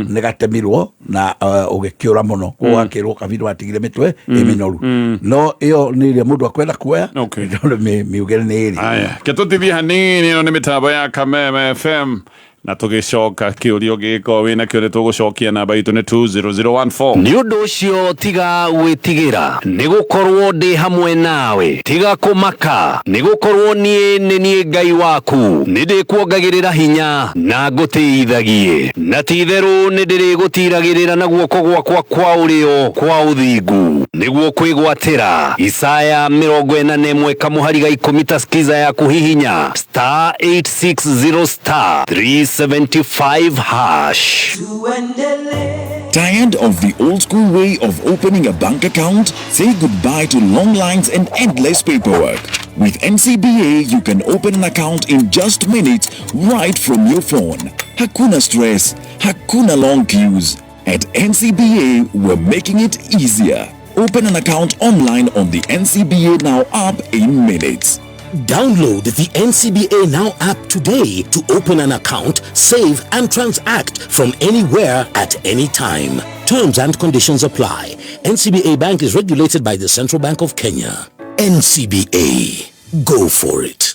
[SPEAKER 2] nĩ gatemirwo na ũgĩkĩũra mũno. Gũgakĩrwo ũkabi ndwatigire mĩtwe ĩ mĩnoru. No ĩyo nĩ ĩrĩa mũndũ akwenda kuoya, tondũ mĩugĩre nĩ ĩrĩ.
[SPEAKER 1] Aya, ke tũtithie hanini. Ĩno nĩ mĩtambo ya Kameme FM, na tũgĩcoka kĩũria ũngĩgĩkorwo wĩna kĩo nĩ tũgũcokia. Namba itũ nĩ 20014.
[SPEAKER 3] Nĩ ũndũ ũcio tiga gwĩtigĩra, nĩ gũkorwo ndĩ hamwe nawe; tiga kũmaka, nĩ gũkorwo niĩ nĩ niĩ Ngai waku. Nĩ ndĩkuongagĩrĩra hinya na ngũtĩithagie, na ti-itherũ nĩ ndĩrĩgũtiiragĩrĩra na guoko gwakwa kwa ũrĩo kwa ũthingu nĩguo kwĩgwatĩra. Isaya 41 kamũhari ga 10. Ta skiza ya kũhihinya *860*375#.
[SPEAKER 4] Tired of the old school way of opening a bank account? Say goodbye to long lines and endless paperwork. With NCBA, you can open an account in just minutes right from your phone. Hakuna stress, hakuna long queues. At NCBA, we're making it easier. Open an account online on the NCBA Now app in minutes.
[SPEAKER 5] Download the NCBA Now app today to open an account, save, and transact from anywhere at any time. Terms and conditions apply. NCBA Bank is regulated by the Central Bank of Kenya. NCBA. Go for it.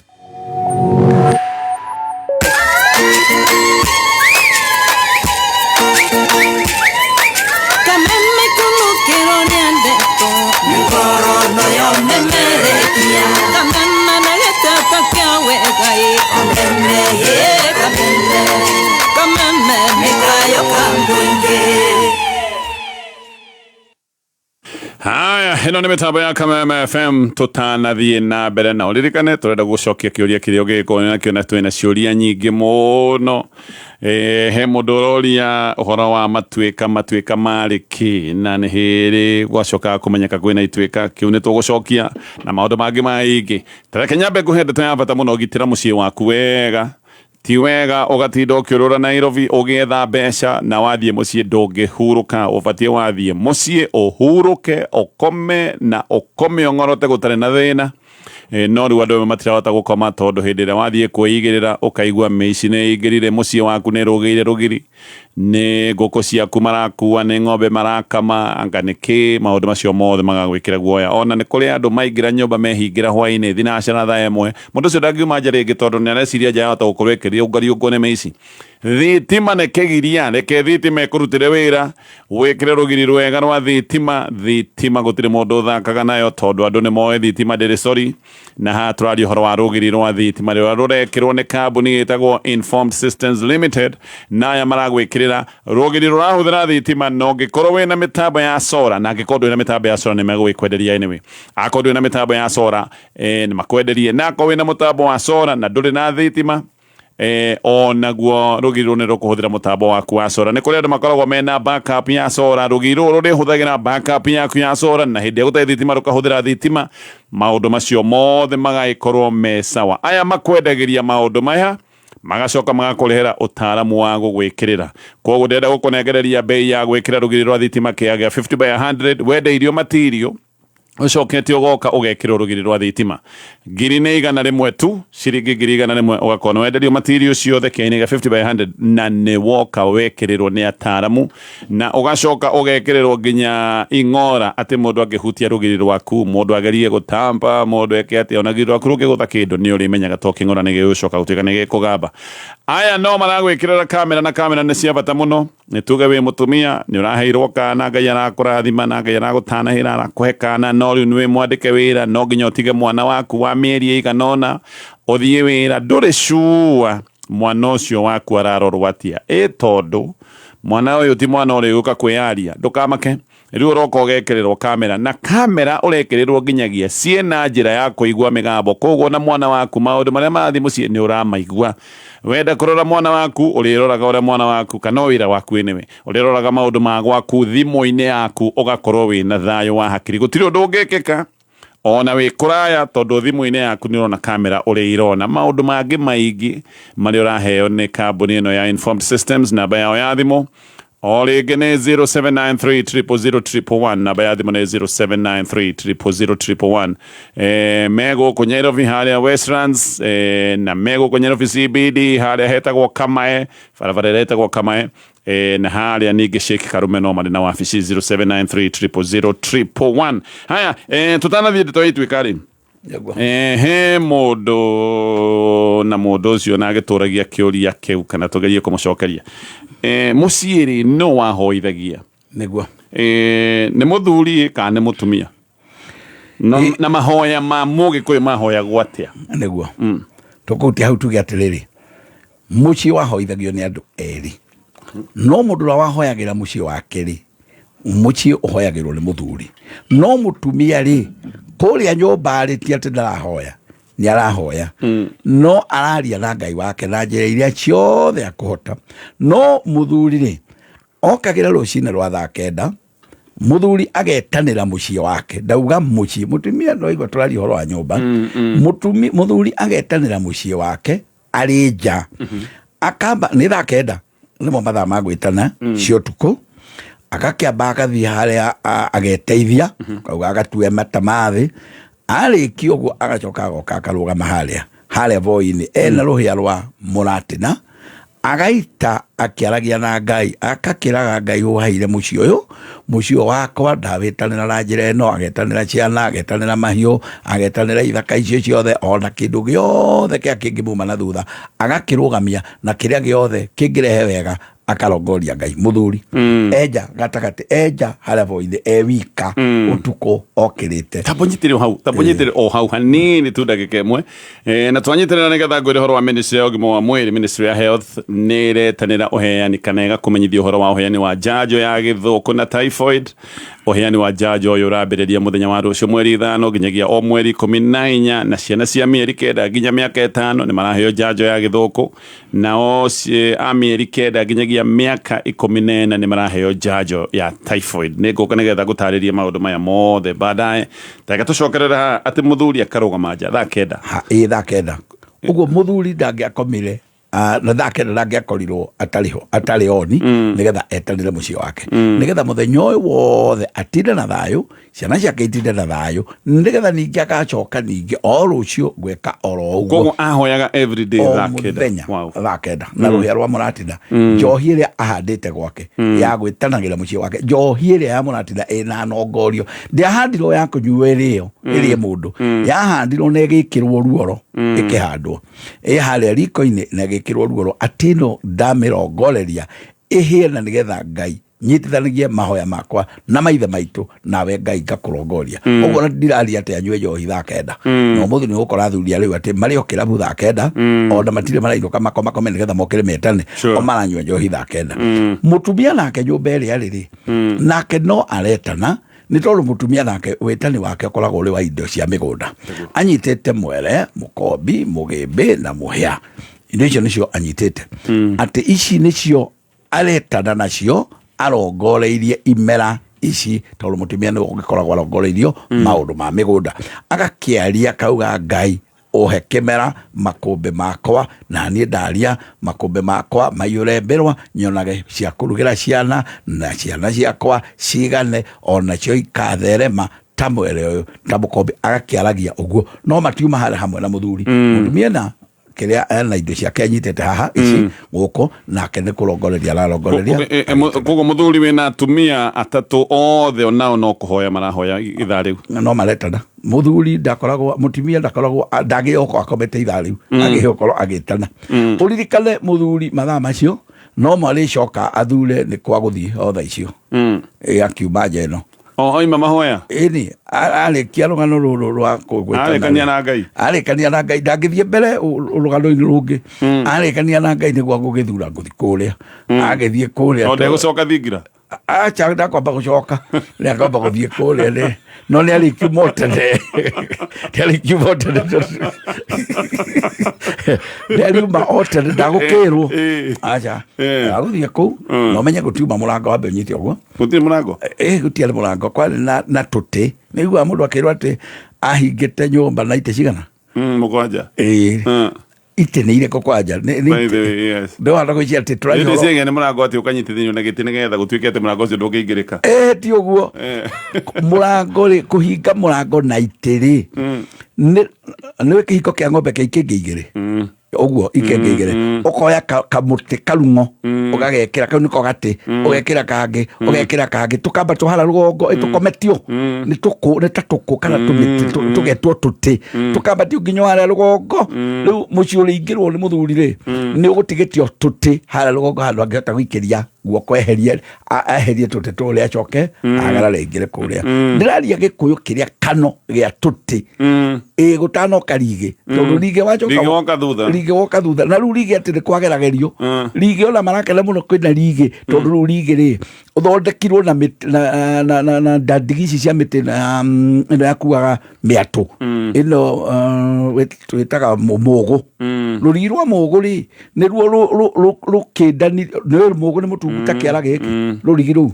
[SPEAKER 6] Kameme kũnũkĩrwo nĩ ndeto mĩkorono yo memerekia kameme na gĩtata kĩa wega ĩ kameme ĩ kameme kameme mĩkayo kambũingĩ.
[SPEAKER 1] Haya, ĩno nĩ mĩtambo ya Kameme FM. Tũtanathiĩ na mbere na ũririkane tũrenda gũcokia kĩũria kĩrĩa ũngĩgĩkorwo nakĩo, na twĩna ciũria nyingĩ mũno. He mũndũ ũroria ũhoro wa matuĩka. Matuĩka marĩ kĩ, na nĩ hĩrĩ gwacokaga kũmenyeka kwĩna ituĩka? Kĩu nĩ tũgũcokia na maũndũ mangĩ maingĩ. Tareke nyambe ngũhe ndeto ya bata mũno. Gitĩra mũciĩ waku wega. Ti wega ũgatinda ũkĩũrũra Nairobi ũgĩetha mbeca na wathiĩ mũciĩ ndũngĩhurũka. Ũbatiĩ wathiĩ mũciĩ ũhurũke, ũkome na ũkome ũng'orote gũtarĩ na thĩna. No rĩu andũ amwe matirahota gũkoma, tondũ hĩndĩ ĩrĩa wathiĩ kwĩigĩrĩra ũkaigua mĩici nĩ ĩingĩrire mũciĩ waku, nĩ ĩrũgĩire rũgiri, nĩ ngũkũ ciaku marakua, nĩ ng'ombe marakama, anga nĩ kĩ. Maũndũ macio mothe magagwĩkĩra guoya. Ona nĩ kũrĩ andũ maingĩra nyũmba, mehingĩra hwainĩ thinacara thaa 1, mũndũ ũcio ndangiuma nja rĩngĩ, tondũ nĩ areciria nja yahota gũkorwo ĩkĩriũngariũngwo nĩ mĩici. Thitima nĩ kĩgiria. Reke thitima ĩkũrutĩre wĩra, wĩkĩre rũgiri rwega rwa thitima. Thitima gũtirĩ mũndũ ũthakaga nayo, tondũ andũ nĩ moĩ thitima ndĩrĩ sorry. Na haha tũraria ũhoro wa rũgiri rwa thitima rũrĩa rũrekĩrwo nĩ kambuni ĩtagwo Informed Systems Limited, na aya maragwĩkĩrĩra rũgiri rũrahũthĩra thitima. Na ũngĩkorwo wĩna mĩtambo ya solar, na angĩkorwo ndũrĩ na mĩtambo ya solar, nĩ megũgĩkwenderia anyway. Akorwo ndũrĩ na mĩtambo ya solar, nĩ makwenderie. Na akorwo wĩna mũtambo wa solar na ndũrĩ na thitima, onaguo rũgiri rũrũ nĩ rũkũhũthĩra mũtambo waku wa solar. Nĩ kũrĩ andũ makoragwo mena backup ya solar. Rũgiri rũrũ rũrĩhũthagĩra backup yaku ya solar, na hĩndĩ ĩrĩa gũtarĩ thitima rũkahũthĩra thitima. Maũndũ macio mothe magagĩkorwo me sawa. Aya makwendagĩria maũndũ maya, magacoka magakũrehera ũtaaramu wa gũgwĩkĩrĩra. Koguo ndĩrenda gũkũnengereria bei ya gwĩkĩra rũgiri rwa thitima kĩaga gĩa 50 by 100. Wendeirio material, ũcokete ũgoka ũgekĩrwo rũgiri rwa thitima, ngiri nĩ 100 tu, ciringi 100,000. Ũgakorwo nĩ wenderio material ciothe kĩainĩ gĩa 50 by 100, na nĩ woka wekĩrĩrwo nĩ ataaramu, na ũgacoka ũgekĩrĩrwo nginya ing'ora, atĩ mũndũ angĩhutia rũgiri rwaku, mũndũ agerie gũtamba, mũndũ eke atĩa, ona rũgiri rwaku rũngĩgũtha kĩndũ, nĩ ũrĩmenyaga to kĩng'ora nĩ gĩgũcoka gũtuĩka nĩ gĩkũgamba. Aya no maragwĩkĩrĩra kamera, na kamera nĩ cia bata mũno. Nĩ tuge wĩ mũtumia nĩ ũraheirwo kana, Ngai arakũrathima na Ngai aragũtanahĩra, arakũhe kana, no rĩu nĩ wĩ mwandĩke wĩra, no nginya ũtige mwana waku wa mĩeri ĩigana ũna ũthiĩ wĩra, ndũrĩ sure mwana ũcio waku ararorwo atĩa. Ĩ tondũ mwana ũyũ ti mwana ũrĩgũka kwĩyaria, ndũkamake. Rĩu ũroka ũgekĩrĩrwo kamera, na kamera ũrekĩrĩrwo nginyagia ciĩna njĩra ya kũigua mĩgambo, koguo na mwana waku maũndũ marĩa marathiĩ mũciĩ nĩ ũramaigua. Wenda kũrora mwana waku ũrĩroraga ũrĩa mwana waku, kana o wĩra waku anyway, ũrĩroraga maũndũ ma gwaku thimũ-inĩ yaku, ũgakorwo wĩna thayũ wa hakiri. Gũtirĩ ũndũ ũngĩkĩka ona wĩ kũraya, tondũ thimũ-inĩ yaku nĩ ũrona kamera ũrĩa irona. Maũndũ mangĩ maingĩ marĩa ũraheo nĩ kambuni ĩno ya Informed Systems, namba yao ya thimũ o rĩngĩ nĩ 0793 000 namba ya thimũ nĩ 0793 000. Me gũkũ Nairobi harĩa Westlands, na me gũkũ Nairobi CBD harĩa hetagwo Kamae, barabara ĩrĩa ĩtagwo Kamae, na harĩa ningĩ Sheikh Karume no marĩ na wabici 0793 000. Haya, tũtanathiĩ ndeto ituĩka rĩ, he mũndũ na mũndũ ũcio na agĩtũragia kĩũria kĩu kana tũgerie kũmũcokeria. Mũciĩ rĩ, no wahoithagia?
[SPEAKER 2] Nĩguo.
[SPEAKER 1] Nĩ mũthuri kana nĩ mũtumia? Na mahoya ma mũgĩkũyũ mahoyagwo atĩa?
[SPEAKER 2] Nĩguo. Tũkũhutia hau tuge atĩrĩrĩ, mũciĩ wahoithagio nĩ andũ erĩ, no mũndũ ũrĩa wahoyagĩra mũciĩ wake rĩ, mũciĩ ũhoyagĩrwo nĩ mũthuri, no mũtumia rĩ, kũrĩa nyũmba rĩ, ti atĩ ndarahoya, nĩ arahoya, no araria na Ngai wake na njĩra iria ciothe akũhota. No mũthuri rĩ, okagĩra rũcinĩ rwa thaa 9, mũthuri agetanĩra mũciĩ wake. Ndauga mũciĩ, mũtumia no igua tũraria ũhoro wa nyũmba. Mũthuri agetanĩra mũciĩ wake arĩ nja, akamba nĩ thaa 9, nĩmo mathaa ma gwĩtana cia ũtukũ. Agakĩamba agathiĩ harĩa ageteithia, kauga agatue mata ma thĩ. Arĩkia ũguo agacoka agoka akarũgama harĩa voi-inĩ ena rũhĩa rwa mũratina, agaita akĩaragia na Ngai, akakĩraga Ngai ũhaire mũciĩ ũyũ, mũciĩ ũyũ wakwa ndawĩtanĩra na njĩra ĩno. Agetanĩra ciana, agetanĩra mahiũ, agetanĩra ithaka icio ciothe, ona kĩndũ gĩothe kĩa kĩngĩmuma na thutha agakĩrũgamia, na kĩrĩa gĩothe kĩngĩrehe wega akarongoria Ngai. Mũthuri enja gatagatĩ, enja harĩa voi-inĩ e wika ũtukũ okĩrĩte.
[SPEAKER 1] Tambo nyitĩrĩ hau, tambo nyitĩrĩ o hau hanini tu ndagĩka ĩmwe. Na twanyitĩrĩra nĩgetha ngwĩre ũhoro wa ministry ya ũgima wa mwĩrĩ. Ministry ya Health nĩ ĩretanĩra ũheani kana ĩgakũmenyithia ũhoro wa ũheani wa njanjo ya gĩthũkũ na typhoid. Ũheani wa njanjo ũyũ ũrambĩrĩria mũthenya wa rũciũ mweri 5 nginyagia o mweri 14, na ciana cia mĩeri 9 nginya mĩaka 5 nĩ maraheo njanjo ya gĩthũkũ, nao a mĩeri 9 nginyagia mĩaka 14 nĩ maraheo njanjo ya typhoid. Nĩ ngũka nĩgetha ngũtarĩrie maũndũ maya mothe baadaye. Reke tũcokerere haha atĩ mũthuri akarũgama nja thaa 9.
[SPEAKER 2] Ĩ thaa 9 ũguo mũthuri ndangĩakomire, na thaa 9 ndangĩakorirwo atarĩ ho, atarĩ oni, nĩgetha etanĩre mũciĩ wake, nĩgetha mũthenya ũyũ wothe atinde na thayũ, ciana ciake itinde na thayũ, nĩgetha ningĩ agacoka ningĩ o rũciũ gwĩka oro ũguo.
[SPEAKER 1] Koguo ahoyaga every day
[SPEAKER 2] o
[SPEAKER 1] thaa 9?
[SPEAKER 2] Mũthenya.
[SPEAKER 1] Wow.
[SPEAKER 2] Thaa 9 na rũhĩa rwa mũratina, njohi ĩrĩa ahandĩte gwake ya gwĩtanagĩra mũciĩ wake, njohi ĩrĩa ya mũratina ĩna nongorio, ndĩahandirwo ya kũnyuo ĩrĩo ĩrĩe mũndũ, yahandirwo na ĩgĩkĩrwo ruoro, ĩkĩhandwo ĩ harĩa riko-inĩ na ĩgĩkĩrwo ruoro atĩ ĩno ndamĩrongoreria ĩhĩe, na nĩgetha Ngai nyitithanagie mahoya makwa na maithe maitũ, nawe Ngai ngakũrongoria ũguo. Na ndiraria atĩ anyue njohi thaa 9, na ũmũthĩ nĩ ũgũkora athuri a rĩu atĩ marĩ o kĩrabu thaa 9, ona matirĩ marainũka makomakome nĩgetha mokĩre metane. O maranyua njohi thaa 9. Mũtumia nake nyũmba ĩrĩa arĩ rĩ, nake no aretana, nĩ tondũ mũtumia nake wĩtani wake ũkoragwo ũrĩ wa indo cia mĩgũnda. Anyitĩte mwere, mũkombi, mũgĩmbĩ na mũhĩa. Indo icio nĩcio anyitĩte, atĩ ici nĩcio aretana nacio arongoreirie imera ici, tondũ mũtumia nĩwe ũgĩkoragwo arongoreirio maũndũ ma mĩgũnda. Agakĩaria kauga, Ngai ũhe kĩmera makũmbĩ makwa, na niĩ ndaria makũmbĩ makwa maiyũre mbĩrwa, nyonage cia kũrugĩra ciana, na ciana ciakwa cigane, onacio ikatherema ta mwere ũyũ, ta mũkombe. Agakĩaragia ũguo, no matiuma harĩa hamwe na mũthuri. Mũtumia na kĩrĩa ena indo ciake anyitĩte haha ici gũkũ, nake nĩ kũrongoreria ararongoreria.
[SPEAKER 1] Koguo mũthuri wĩna atumia atatũ othe onao no kũhoya marahoya ithaa rĩu?
[SPEAKER 2] No maretana. Mũthuri ndakoragwo, mũtumia ndakoragwo, ndagĩoka akomete ithaa rĩu, agĩkorwo agĩtana. Ũririkane mũthuri mathaa macio No marĩcoka athure nĩ kwa gũthiĩ o thaa icio. Ĩ, akiuma nja ĩno.
[SPEAKER 1] O oima mahoya.
[SPEAKER 2] Ĩni arĩkia rũgano rũrũ rwa kũgwetana.
[SPEAKER 1] Arĩkania na Ngai.
[SPEAKER 2] Arĩkania na Ngai, ndangĩthiĩ mbere rũgano-inĩ rũngĩ. Arĩkania na Ngai nĩguo ngũgĩthura ngũthiĩ kũrĩa. Agĩthiĩ kũrĩa.
[SPEAKER 1] O ndegũcoka thingira.
[SPEAKER 2] Acha, ndakwamba gũcoka, nĩakwamba gũthiĩ kũrĩa nĩ no nĩ arĩkiuma o tene, nĩ arĩkiuma o tene, nĩ ariuma o tene, ndagũkĩrwo. Acha, agũthiĩ kũu na ũmenye gũtiuma mũrango, wambe ũnyite ũguo.
[SPEAKER 1] Gũtirĩ mũrango?
[SPEAKER 2] Ĩ, gũtiarĩ mũrango, kwarĩ na tũtĩ. Nĩ iguaga mũndũ akĩrwo atĩ ahingĩte nyũmba na itĩ cigana?
[SPEAKER 1] 7.
[SPEAKER 2] Ĩ. Itĩ nĩ irĩkũ kwanja?
[SPEAKER 1] By the way, yes.
[SPEAKER 2] Ndĩwahota gwĩciria atĩ tũraria
[SPEAKER 1] Nĩ
[SPEAKER 2] ũhoro-
[SPEAKER 1] ciagĩa nĩ mũrango atĩ ũkanyitithanio na gĩtĩ nĩgetha gũtuĩke atĩ mũrango ũcio ndũngĩingĩrĩka.
[SPEAKER 2] Ĩ, ti ũguo. Mũrango rĩ, kũhinga mũrango na itĩ rĩ, nĩ kĩhingo kĩa ng'ombe kĩa ikĩngĩ igĩrĩ ũguo, ikĩngĩ igĩrĩ, ũkoya kamũtĩ karung'o, ũgagekĩra kau nĩko gatĩ, ũgekĩra kangĩ, ũgekĩra kangĩ, tũkamba tũhara rũgongo, tũkometio nĩ tũkũ, nĩ ta tũkũ kana tũmĩtĩ, tũgetwo tũtĩ, tũkambatio nginya harĩa rũgongo. Rĩu mũciĩ ũrĩingĩrwo nĩ mũthuri rĩ, nĩ ũgũtigĩtio tũtĩ harĩa rũgongo, handũ angĩhota gũikĩria guoko eherie tũtĩ tũrĩa, acoke agarare aingĩre kũrĩa. Ndĩraria Gĩkũyũ kĩrĩa kano gĩa tũtĩ. Ĩ, gũtanoka rigĩ, tondũ rigĩ wacoka
[SPEAKER 1] Rigĩ woka thutha.
[SPEAKER 2] Rigĩ woka thutha, na rĩu rigĩ atĩ nĩ kwageragerio. Rigĩ ona marakena mũno kwĩna rigĩ, tondũ rĩu rigĩ rĩ ũthondekirwo na mĩtĩ, na ndigi ici cia mĩtĩ, na ĩno yakuaga mĩatũ ĩno, twĩtaga mũgũ. Rũrigi rwa mũgũ rĩ, nĩruo rũkĩndani, nĩ mũgũ nĩ mũtungu ta kĩara gĩkĩ, rũrigi rũu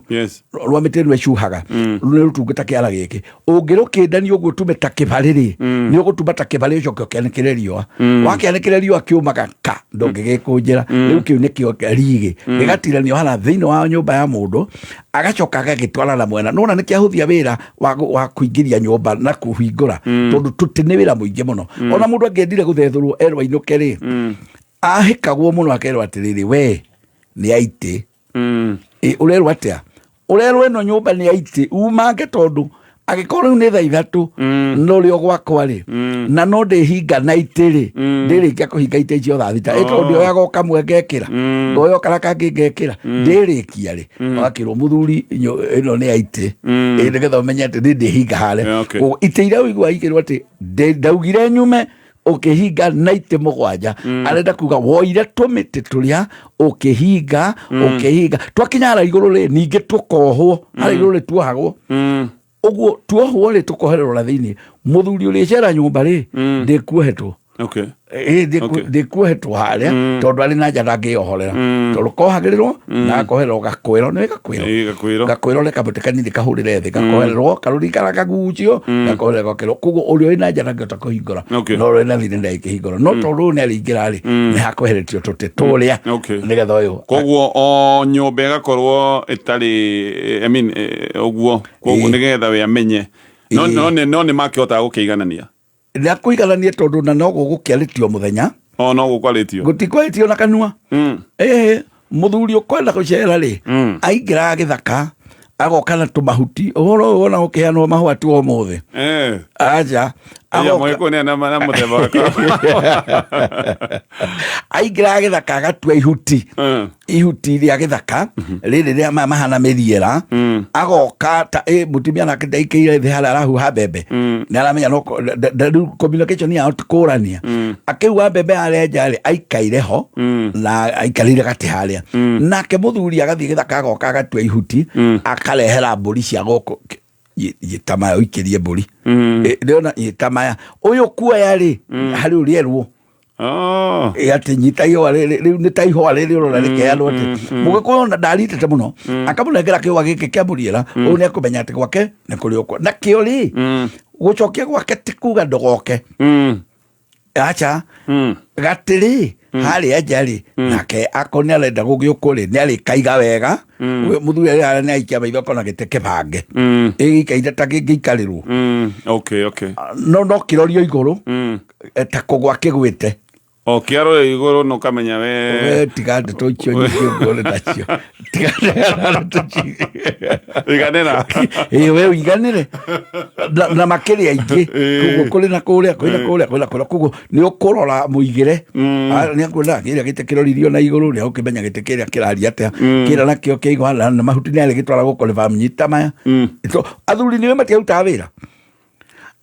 [SPEAKER 2] rwa mĩtĩ ĩno ĩcuhaga, nĩ rũtungu ta kĩara gĩkĩ. Ũngĩrũkĩndania ũguo ũtume ta kĩbarĩ rĩ, nĩ ũgũtuma ta kĩbarĩ, ũcoke ũkĩanĩkĩre riũa. Wakĩanĩkĩre riũa kĩũmaga ka, ndũngĩgĩkũnjĩra. Rĩu kĩu nĩkĩo rigĩ, gĩgatiranio hara thĩinĩ wa nyũmba ya mũndũ, agacoka agagĩtwara na mwena. Nona nĩ kĩahũthia wĩra wa kũingĩria nyũmba na kũhingũra, tondũ tũtĩ nĩ wĩra mũingĩ mũno. Ona mũndũ angĩendire gũthethũrwo erwo ainũke rĩ, ahĩkagwo mũno, akerwo atĩrĩrĩ, we nĩ aitĩ. Ĩ, ũrerwo atĩa? Ũrerwo ĩno nyũmba nĩ aitĩ, umange, tondũ angĩkorwo rĩu nĩ thaa 3 no rĩo gwakwa rĩ, na no ndĩhinga na itĩ rĩ, ndĩrĩkia kũhinga itĩ icio thaa 6. Ĩ, tondũ ndĩoyaga o kamwe ngekĩra, ngoya o karĩa kangĩ ngekĩra, ndĩrĩkia rĩ? Ũgakĩrwo mũthuri ĩno nĩ aitĩ. Ĩ, nĩgetha ũmenye atĩ nĩ ndĩhinga harĩa.
[SPEAKER 1] Yeah, okay.
[SPEAKER 2] Koguo itĩ iria ũiguaga ikĩrwo atĩ ndaugire nyume ũkĩhinga na itĩ 7, arenda kuga woire tũmĩtĩ tũrĩa ũkĩhinga, ũkĩhinga twakinya harĩa igũrũ rĩ, ningĩ tũkohwo harĩa igũrũ rĩ, tuohagwo ũguo, tuohwo rĩ, tũkohererwo na thĩinĩ. Mũthuri ũrĩcera nyũmba rĩ, ndĩkuohetwo. Ĩ, ndĩkuohetwo harĩa, tondũ arĩ na nja ndangĩyohorera, tondũ kohagĩrĩrwo na gakohererwo gakwĩro, nĩ gakwĩro.
[SPEAKER 1] Ĩ, gakwĩro.
[SPEAKER 2] Gakwĩro nĩ kamũtĩ kanini kahũrĩre thĩ, gakohererwo karũrikara kagucio, gakohererwo gakĩrwo. Koguo ũrĩa wĩna nja ndangĩhota kũhingũra. No ũrĩa wĩna thĩinĩ ndangĩkĩhingũra, no tondũ ũyũ nĩ arĩingĩra rĩ, nĩ hakweheretio tũtĩ tũrĩa, nĩgetha ũyũ
[SPEAKER 1] Koguo o nyũmba ĩgakorwo ĩtarĩ, I mean, ũguo koguo nĩgetha we amenye no no nĩ makĩhotaga gũkĩiganania.
[SPEAKER 2] Nĩ akũiganania, tondũ na no gũgũkĩarĩtio mũthenya.
[SPEAKER 1] O no gũkwarĩtio.
[SPEAKER 2] Gũtikwarĩtio na kanua. Ĩhĩ, mũthuri ũkwenda gũcera rĩ, aingĩraga gĩthaka, agoka na tũmahuti. Ũhoro ũyũ wona gũkĩheanwo mahũa tu ũmũthĩ? Aca.
[SPEAKER 1] Aya. Mũgĩkũyũ nĩ na mũthemba wakwa.
[SPEAKER 2] Aingĩraga gĩthaka agatua ihuti, ihuti rĩa gĩthaka rĩrĩ rĩa maya mahana mĩriera, agoka ta ĩ mũtumia nake ndaikĩire thĩ harĩa arahuha mbembe, nĩ aramenya no rĩu communication yao ti kũrania. Akĩhuha mbembe harĩa nja rĩ, aikaire ho na aikarĩire gatĩ harĩa, nake mũthuri agathiĩ gĩthaka, agoka agatua ihuti, akarehera mbũri cia gũkũ. Nyita maya ũikĩrie mbũri. Ĩ, ndĩrona nyita maya, ũyũ kuoya rĩ, harĩ ũrĩa erwo. Ĩ, atĩ nyita ihũa rĩrĩ, rĩu nĩ ta ihũa rĩrĩ ũrona rĩkĩheanwo, atĩ mũgĩkũyũ ona ndaritĩte mũno, akamũnengera kĩũa gĩkĩ kĩa mũriera. Ũyũ nĩ akũmenya atĩ gwake nĩ kũrĩ ũkwa nakĩo rĩ, gũcokia gwake ti kuga ndũgoke. Aca, gatĩrĩ harĩa nja rĩ, nake akorwo nĩ arenda gũgĩũkwo rĩ, nĩ arĩkaiga wega. Ũyũ mũthuri arĩ harĩa nĩ aikia maitho akona gĩtĩ kĩbange, ĩgĩikaire ta kĩngĩikarĩrwo.
[SPEAKER 1] Okay okay
[SPEAKER 2] No kĩrorio igũrũ, ta kũgwa kĩgwĩte.
[SPEAKER 1] O kĩarore igũrũ na ũkamenya we
[SPEAKER 2] We tiga ndeto icio nyingĩ ũguo nacio, tiga ndeto icio.
[SPEAKER 1] Iganĩra.
[SPEAKER 2] Ĩĩ, we ũiganĩre na makĩria aingĩ. Koguo kũrĩ na kũrĩa, kwĩna kũrĩa, kwĩna kũrĩa, koguo nĩ ũkũrora mũigĩre. Ah, nĩ akuona kĩrĩa gĩtĩ kĩroririo na igũrũ, nĩ agũkĩmenya gĩtĩ kĩrĩa kĩraria atĩa, kĩrĩa nakĩo kĩigua na mahuti nĩ arĩgĩtwara gũkũ nĩ maya. So, athuri nĩwe matiarutaga wĩra.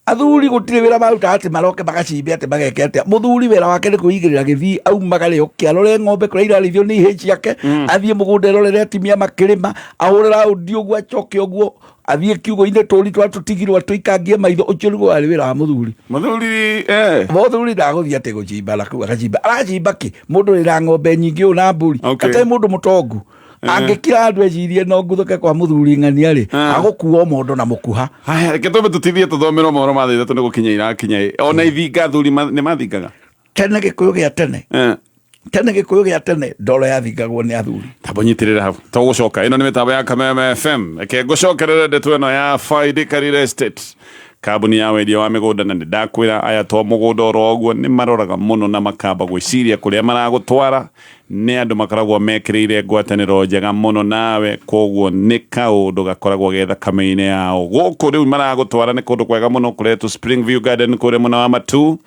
[SPEAKER 2] Athuri gũtirĩ wĩra marutaga atĩ maroke magacimbe atĩ mageke atĩa. Mũthuri wĩra wake nĩ kwĩigĩrĩra gĩthii, aumagare oke arore ng'ombe kũrĩa irarĩithio nĩ ihĩĩ ciake, athiĩ mũgũnda erorere atumia makĩrĩma, ahũre raũndi ũguo, acoke ũguo athiĩ kiugũ-inĩ tũri twa tũtigirwo atũikangie maitho. Ũcio nĩguo warĩ wĩra wa mũthuri.
[SPEAKER 1] Mũthuri.
[SPEAKER 2] Mũthuri ndagũthiĩ atĩ gũcimba na kũu agacimba, aracimba kĩ mũndũ wĩna ng'ombe nyingĩ ũũ na mbũri? Atarĩ mũndũ mũtongu angĩkira andũ ecirie no nguthũke kwa mũthuri ng'ania rĩ, agũkua mondo na mũkuha.
[SPEAKER 1] Haya, reke twambe tũtithie tũthomerwo mohoro ma thaa 3 nĩ gũkinya irakinya. Ona ithinga athuri nĩ mathingaga?
[SPEAKER 2] Tene Gĩkũyũ gĩa tene, tene Gĩkũyũ gĩa tene, ndoro yathingagwo nĩ athuri.
[SPEAKER 1] Tambo nyitĩrĩra hau, tũgũcoka. Ĩno nĩ mĩtambo ya Kameme FM. Reke ngũcokerere ndeto ĩno ya Faidika Real Estate, kambuni ya wendia wa mĩgũnda. Na nĩ ndakwĩra aya to mũgũnda oro ũguo, nĩ maroraga mũno na makamba gwĩciria kũrĩa maragũtwara. Nĩ andũ makoragwo mekĩrĩire ngwatanĩro njega mũno nawe, koguo nĩ kaũndũ gakoragwo ge thakame-inĩ yao. Gũkũ rĩu maragũtwara nĩ kũndũ kwega mũno kũretwo Springview Garden kũrĩa mwena wa Matu.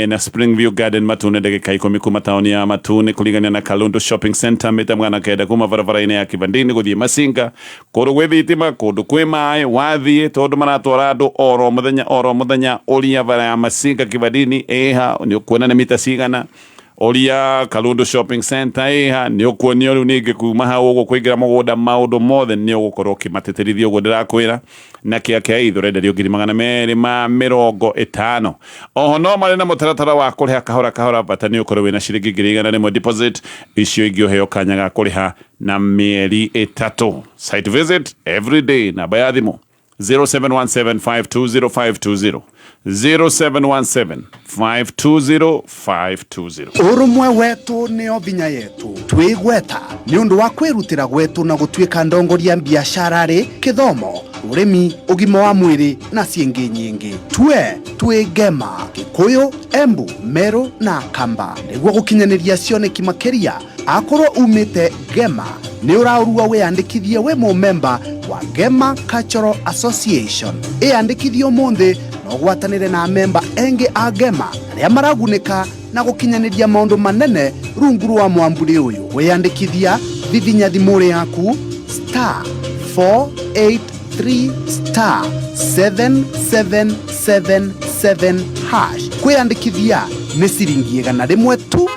[SPEAKER 1] Na Springview Garden Matu nĩ ndagĩka 10 kuma taũni ya Matu, nĩ kũrigania na Kalundu Shopping Center, mita 900 kuma barabara-inĩ ya Kibandini gũthiĩ Masinga. Kũndũ gwĩ thitima, kũndũ kwĩ maĩ. Wathiĩ, tondũ maratwara andũ oro mũthenya oro mũthenya, ũria bara ya Masinga Kibandini ĩha, nĩ ũkuona nĩ mita cigana. Ũria Kalundu Shopping Center ĩha, nĩ ũkuonio. Rĩu ningĩ kuma hau ũguo kũingĩra mũgũnda, maũndũ mothe nĩ ũgũkorwo ũkĩmatĩtĩrithia ũguo ndĩrakwĩra. Na kĩa kĩa itho renderio 250,000. Oho no marĩ na mũtaratara wa kũrĩha kahora kahora, bata nĩ ũkorwo wĩna ciringi 100,000 deposit, icio ingĩ ũheo kanya ga kũrĩha na mĩeri 3. Site visit every day. Namba ya thimũ 0717520520, 0717520520.
[SPEAKER 7] Ũrũmwe wetu nĩo vinya yetu. Twĩgweta nĩ ũndũ wa kwĩrutĩra gwetu na gũtuĩka ndongoria biacara rĩ kĩthomo, ũrĩmi, ũgima wa mwĩrĩ na ciĩngĩ nyingĩ. Twe twĩ Ngema, Gĩkũyũ, Embu, Meru na Kamba nĩguo gũkinyanĩria cioneki makĩria. Akorwo umĩte Ngema, nĩ ũraũrua wĩyandĩkithie wĩ mũmemba wa Ngema Cultural Association. Ĩyandĩkithie ũmũthĩ na ũgwatanĩre na memba engĩ a Ngema arĩa maragunĩka na gũkinyanĩria maũndũ manene rungu rwa mwamburi ũyũ. Wĩyandĩkithia, vivinya thimũ yaku *483*7777#. Kwĩyandĩkithia nĩ ciringi 100 tu.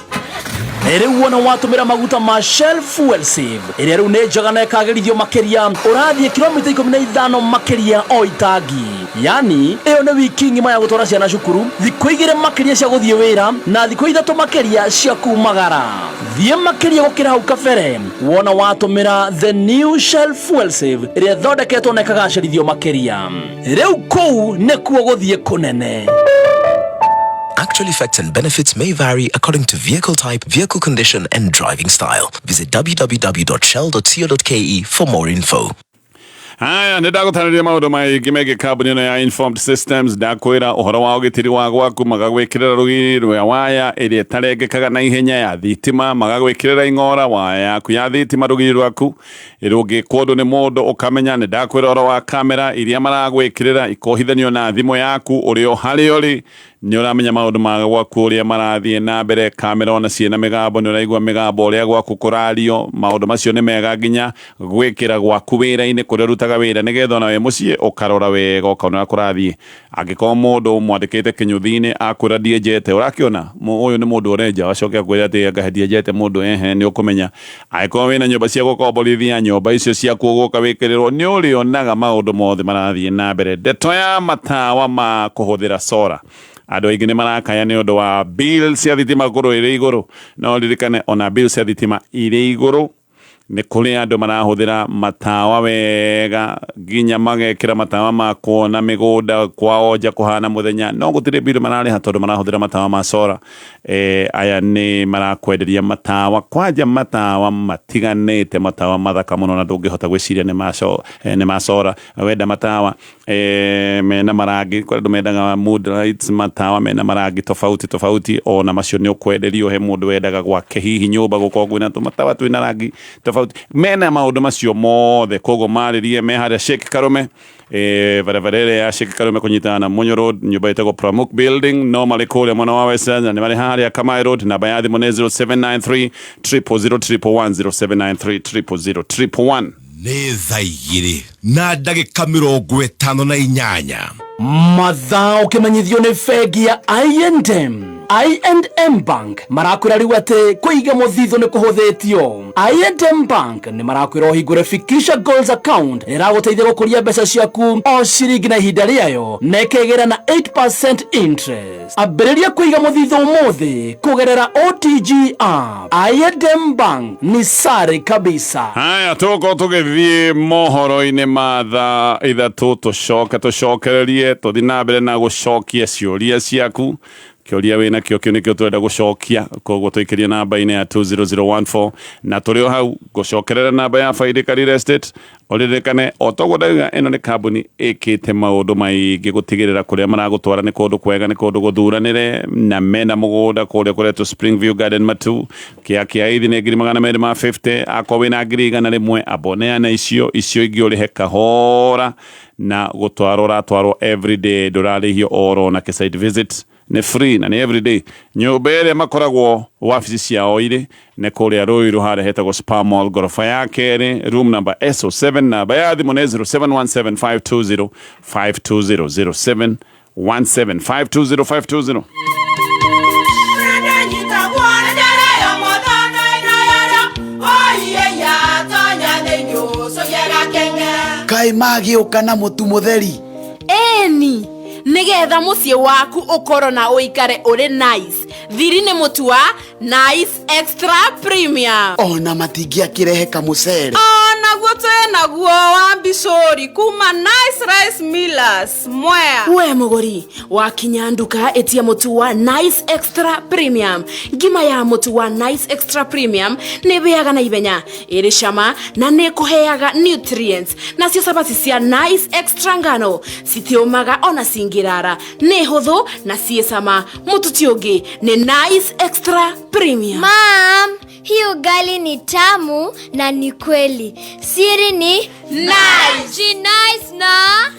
[SPEAKER 8] Rĩu wona watũmĩra maguta ma Shell Fuel Save, ĩrĩa rĩu nĩ njega na ĩkagĩrithio makĩria, ũrathiĩ kilomita 15 makĩria o itangi. Yani ĩyo nĩ wiki ng'ima ya gũtwara ciana cukuru, thikũ 2 makĩria cia gũthiĩ wĩra, na thikũ 3 makĩria cia kumagara. Thiĩ makĩria gũkĩra hau kabere wona watũmĩra the new Shell Fuel Save, ĩrĩa ĩthondeketwo na ĩkagacĩrithio makĩria. Rĩu kũu nĩkuo gũthiĩ kũnene.
[SPEAKER 9] Actual effects and benefits may vary according to vehicle type, vehicle condition, and driving style. Visit www.shell.co.ke for more info.
[SPEAKER 1] Haya, nĩ ndagũtarĩria maũndũ maingĩ megiĩ kambuni ĩno ya Informed Systems. Ndakwĩra ũhoro wa ũgitĩri wa gwaku, magagwĩkĩrĩra rũgiri rwa waya ĩrĩa ĩtarengekaga na ihenya ya thitima, magagwĩkĩrĩra ing'ora waya yaku ya thitima, rũgiri rwaku rũngĩkwo ũndũ nĩ mũndũ ũkamenya. Nĩ ndakwĩra ũhoro wa kamera iria maragwĩkĩrĩra ikohithanio na thimũ yaku, ũrĩ o harĩa ũrĩ nĩ ũramenya maũndũ ma gwaku ũrĩa marathiĩ na mbere. Kamera ona ciĩna mĩgambo, nĩ ũraigua mĩgambo ũrĩa gwaku kũrario. Maũndũ macio nĩ mega nginya gwĩkĩra gwaku wĩra-inĩ kũrĩa ũrutaga wĩra, nĩgetha ona wĩ mũciĩ ũkarora wega, ũkona ũrĩa kũrathiĩ. Angĩkorwo mũndũ mwandĩkĩte kĩnyũthi-inĩ akwĩra ndienjete, ũrakĩona ũyũ nĩ mũndũ ũrenja, acoke akwĩre atĩ anga ndienjete mũndũ, ehe, nĩ ũkũmenya. Angĩkorwo wĩna nyũmba cia gũkomborithia, nyũmba icio ciaku ũgũka wĩkĩrĩrwo, nĩ ũrĩonaga maũndũ mothe marathiĩ na mbere. Ndeto ya matawa ma kũhũthĩra solar, andũ aingĩ nĩ marakaya nĩ ũndũ wa bill cia thitima gũkorwo irĩ igũrũ. No ririkane ona bill cia thitima irĩ igũrũ, Nĩ kũrĩ andũ marahũthĩra matawa wega, nginya magekĩra matawa ma kuona mĩgũnda kwao nja kũhana mũthenya, no gũtirĩ bill mararĩha tondũ marahũthĩra matawa ma solar. Aya nĩ marakwenderia matawa, kwanja matawa matiganĩte, matawa mathaka mũno na ndũngĩhota gwĩciria nĩ ma solar. Wenda matawa mena marangi, kũrĩ andũ mendaga mood lights, matawa mena marangi tofauti tofauti, ona macio nĩ ũkwenderio. He mũndũ wendaga gwake hihi nyũmba gũkorwo kwĩna tũmatawa twĩna rangi tofauti, mena maũndũ macio mothe. Koguo marĩrie me harĩa Sheikh Karume, barabara ĩrĩa ya Sheikh Karume kũnyitana na Munyo Road, nyũmba ĩtagwo Pramuk Building, no marĩ kũrĩa mwena wa Westlands, na nĩ marĩ harĩa Kamai Road. Namba ya thimũ nĩ 0793 000 111, 0793 000 111.
[SPEAKER 10] Nĩ thaa 2:58.
[SPEAKER 8] Mathaa ũkĩmenyithio nĩ bengi ya I&M. I&M Bank marakwĩra rĩu atĩ kũiga mũthithũ nĩ kũhũthĩtio. I&M Bank nĩ marakwĩra ũhingũre Fikisha Goals account ĩrĩa ĩragũteithia gũkũria mbeca ciaku o ciringi na ihinda rĩayo na ĩkegĩra na 8% interest. Ambĩrĩria kũiga mũthithũ ũmũthĩ kũgerera OTG app. I&M Bank ni sare kabisa.
[SPEAKER 1] Haya, tũgũkorwo tũgĩthiĩ mohoro-inĩ ma thaa 3, tũcoke tũcokererie tũthiĩ na mbere na gũcokia ciũria ciaku. Kĩũria wĩna kĩo, kĩu nĩkĩo tũrenda gũcokia, koguo tũikĩrie namba-inĩ ya 20014. Na tũrĩ o hau gũcokerera namba ya Faidika Real Estate, ũririkane o toguo ndauga, ĩno nĩ kambuni ĩkĩte maũndũ maingĩ gũtigĩrĩra kũrĩa maragũtwara nĩ kũndũ kwega, nĩ kũndũ gũthuranĩre, na mena mũgũnda kũrĩa kũretwo Springview Garden Matu. Kĩa kĩa ithi nĩ 250,000. Akorwo wĩna 100,000, amba ũneane icio, icio ingĩ ũrĩhe kahora, na gũtwarwo ũratwarwo everyday, ndũrarĩhio oro na site visit nĩ free na nĩ everyday. Nyũmba ĩrĩa makoragwo wabici ciao irĩ nĩ kũrĩa Ruiru, harĩa hetagwo Spa Mall, ngoroba ya kerĩ, room number SO7. Namba ya thimũ nĩ 0717 520 520, 0717 520 520.
[SPEAKER 7] Kaĩ magĩũka na mũtu mũtheri?
[SPEAKER 11] Ĩni, nĩgetha mũciĩ waku ũkorwo na ũikare ũrĩ nice, thiri nĩ mũtu wa Nice Extra Premium.
[SPEAKER 7] Ona matingĩakĩrehe kamũcere?
[SPEAKER 6] Onaguo twĩ naguo wa mbicũri kuma Nice Rice Millers Mwea.
[SPEAKER 11] We mũgũri, wakinya nduka ĩtia mũtu wa Nice Extra Premium. Ngima ya mũtu wa Nice Extra Premium nĩ ĩhĩaga na ihenya, ĩrĩ cama na nĩ ĩkũheaga nutrients. Nacio cabaci cia Nice Extra ngano citiũmaga ona cingĩrara, nĩ hũthũ na ciĩ cama. Mũtu ti ũngĩ, nĩ Nice Extra Premium.
[SPEAKER 12] Mum, hii ugali ni tamu na ni kweli. Siri ni
[SPEAKER 11] Nice.
[SPEAKER 12] Nice na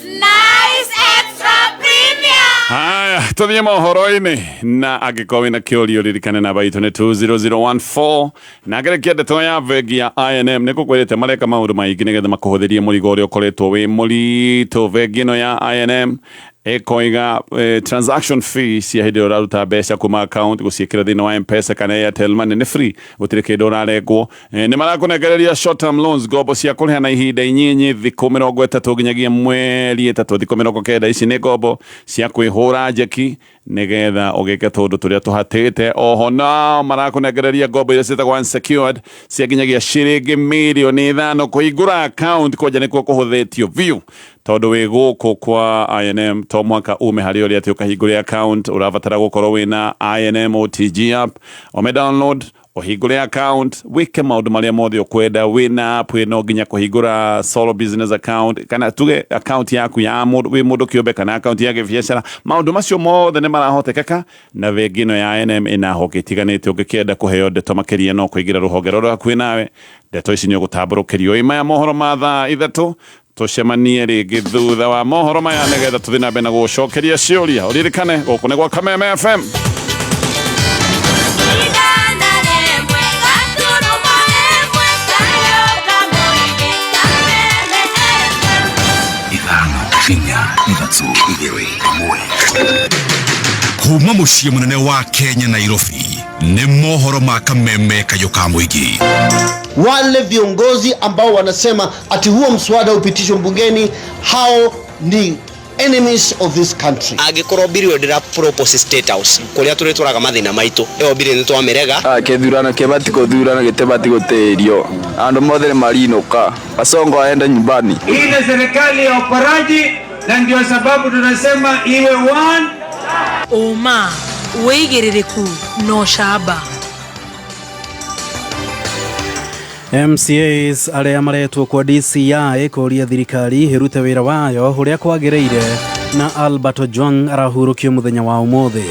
[SPEAKER 11] Nice Extra Premium.
[SPEAKER 1] Haya, tũthiĩ mohoro-inĩ, na angĩkorwo wĩna kĩũria ũririkane namba itũ nĩ 20014. Na ngerekia ndeto ya bengi ya I&M, nĩ ngũkwĩrĩte mareka maũndũ maingĩ nĩgetha makũhũthĩrie mũrigo ũrĩa ũkoretwo wĩ mũritũ. Bengi ĩno ya I&M ĩkoiga transaction fee cia hĩndĩ ĩrĩa ũraruta mbeca kuma account gũciĩkĩra thĩinĩ wa M-Pesa kana Airtel Money nĩ free, gũtirĩ kĩndũ ũrarengwo. Nĩ marakũnengereria short term loans, ngombo cia kũrĩha na ihinda inyinyi, thikũ 30 nginyagia mweri 3, thikũ 90. Ici nĩ ngombo cia kwĩhũra njeki nĩgetha ũgĩke tũndũ tũrĩa tũhatĩte. Oho no marakũnengereria ngombo iria ciĩtagwo unsecured cia nginyagia ciringi mirioni 5. Kũhingũra account kwanja nĩkuo kũhũthĩtio biũ, tondũ wĩ gũkũ kwa I&M to mwaka ume harĩ ũrĩa atĩ ũkahingũre account. Ũrabatara gũkorwo wĩna I&M OTG app, ũme download, ũhingũre account, wĩke maũndũ marĩa mothe ũkwenda wĩna app ĩno, nginya kũhingũra solo business account kana tuge account yaku ya mũndũ wĩ mũndũ kĩũmbe kana account ya gĩbiacara. Maũndũ macio mothe nĩ marahotekeka na bengi ĩno ya I&M ĩna honge itiganĩte. Ũngĩkĩenda kũheo ndeto makĩria, no kũingĩra rũhonge rũrĩa hakuhĩ nawe, ndeto ici nĩ ũgũtambũrũkĩrio. Ĩ maya mohoro ma thaa 3, tũcemanie rĩngĩ thutha wa mohoro maya nĩgetha tũthiĩ na mbere na gũcokeria ciũria. Ũririkane gũkũ nĩ gwa Kameme FM.
[SPEAKER 10] 5, 4, 3, 2, 1. Kuma mũciĩ mũnene wa Kenya, Nairobi, nĩ mohoro ma Kameme kayũ ka mũingĩ.
[SPEAKER 13] Wale viongozi ambao wanasema ati huo mswada upitishwe bungeni, hao ni enemies of this country.
[SPEAKER 14] Angĩkorwo bill ĩyo ndĩra propose State House kũrĩa tũrĩtwaraga mathĩna maitũ, ĩyo bill nĩ twamĩrega.
[SPEAKER 15] Kĩthurano kĩbati gũthurano gĩtibati gũtĩrio, andũ mothe nĩ marinũka, Kasongo aende nyumbani.
[SPEAKER 16] Hii ni serikali ya uporaji, na ndio sababu tunasema iwe one.
[SPEAKER 17] Ũma, wĩigĩrĩrĩku na ũcamba.
[SPEAKER 18] MCAs arĩa maretwo kwa DCI kũria thirikari ĩrute wĩra wayo ũrĩa kwagĩrĩire na Albert Ojwang arahurũkio mũthenya wa ũmũthĩ.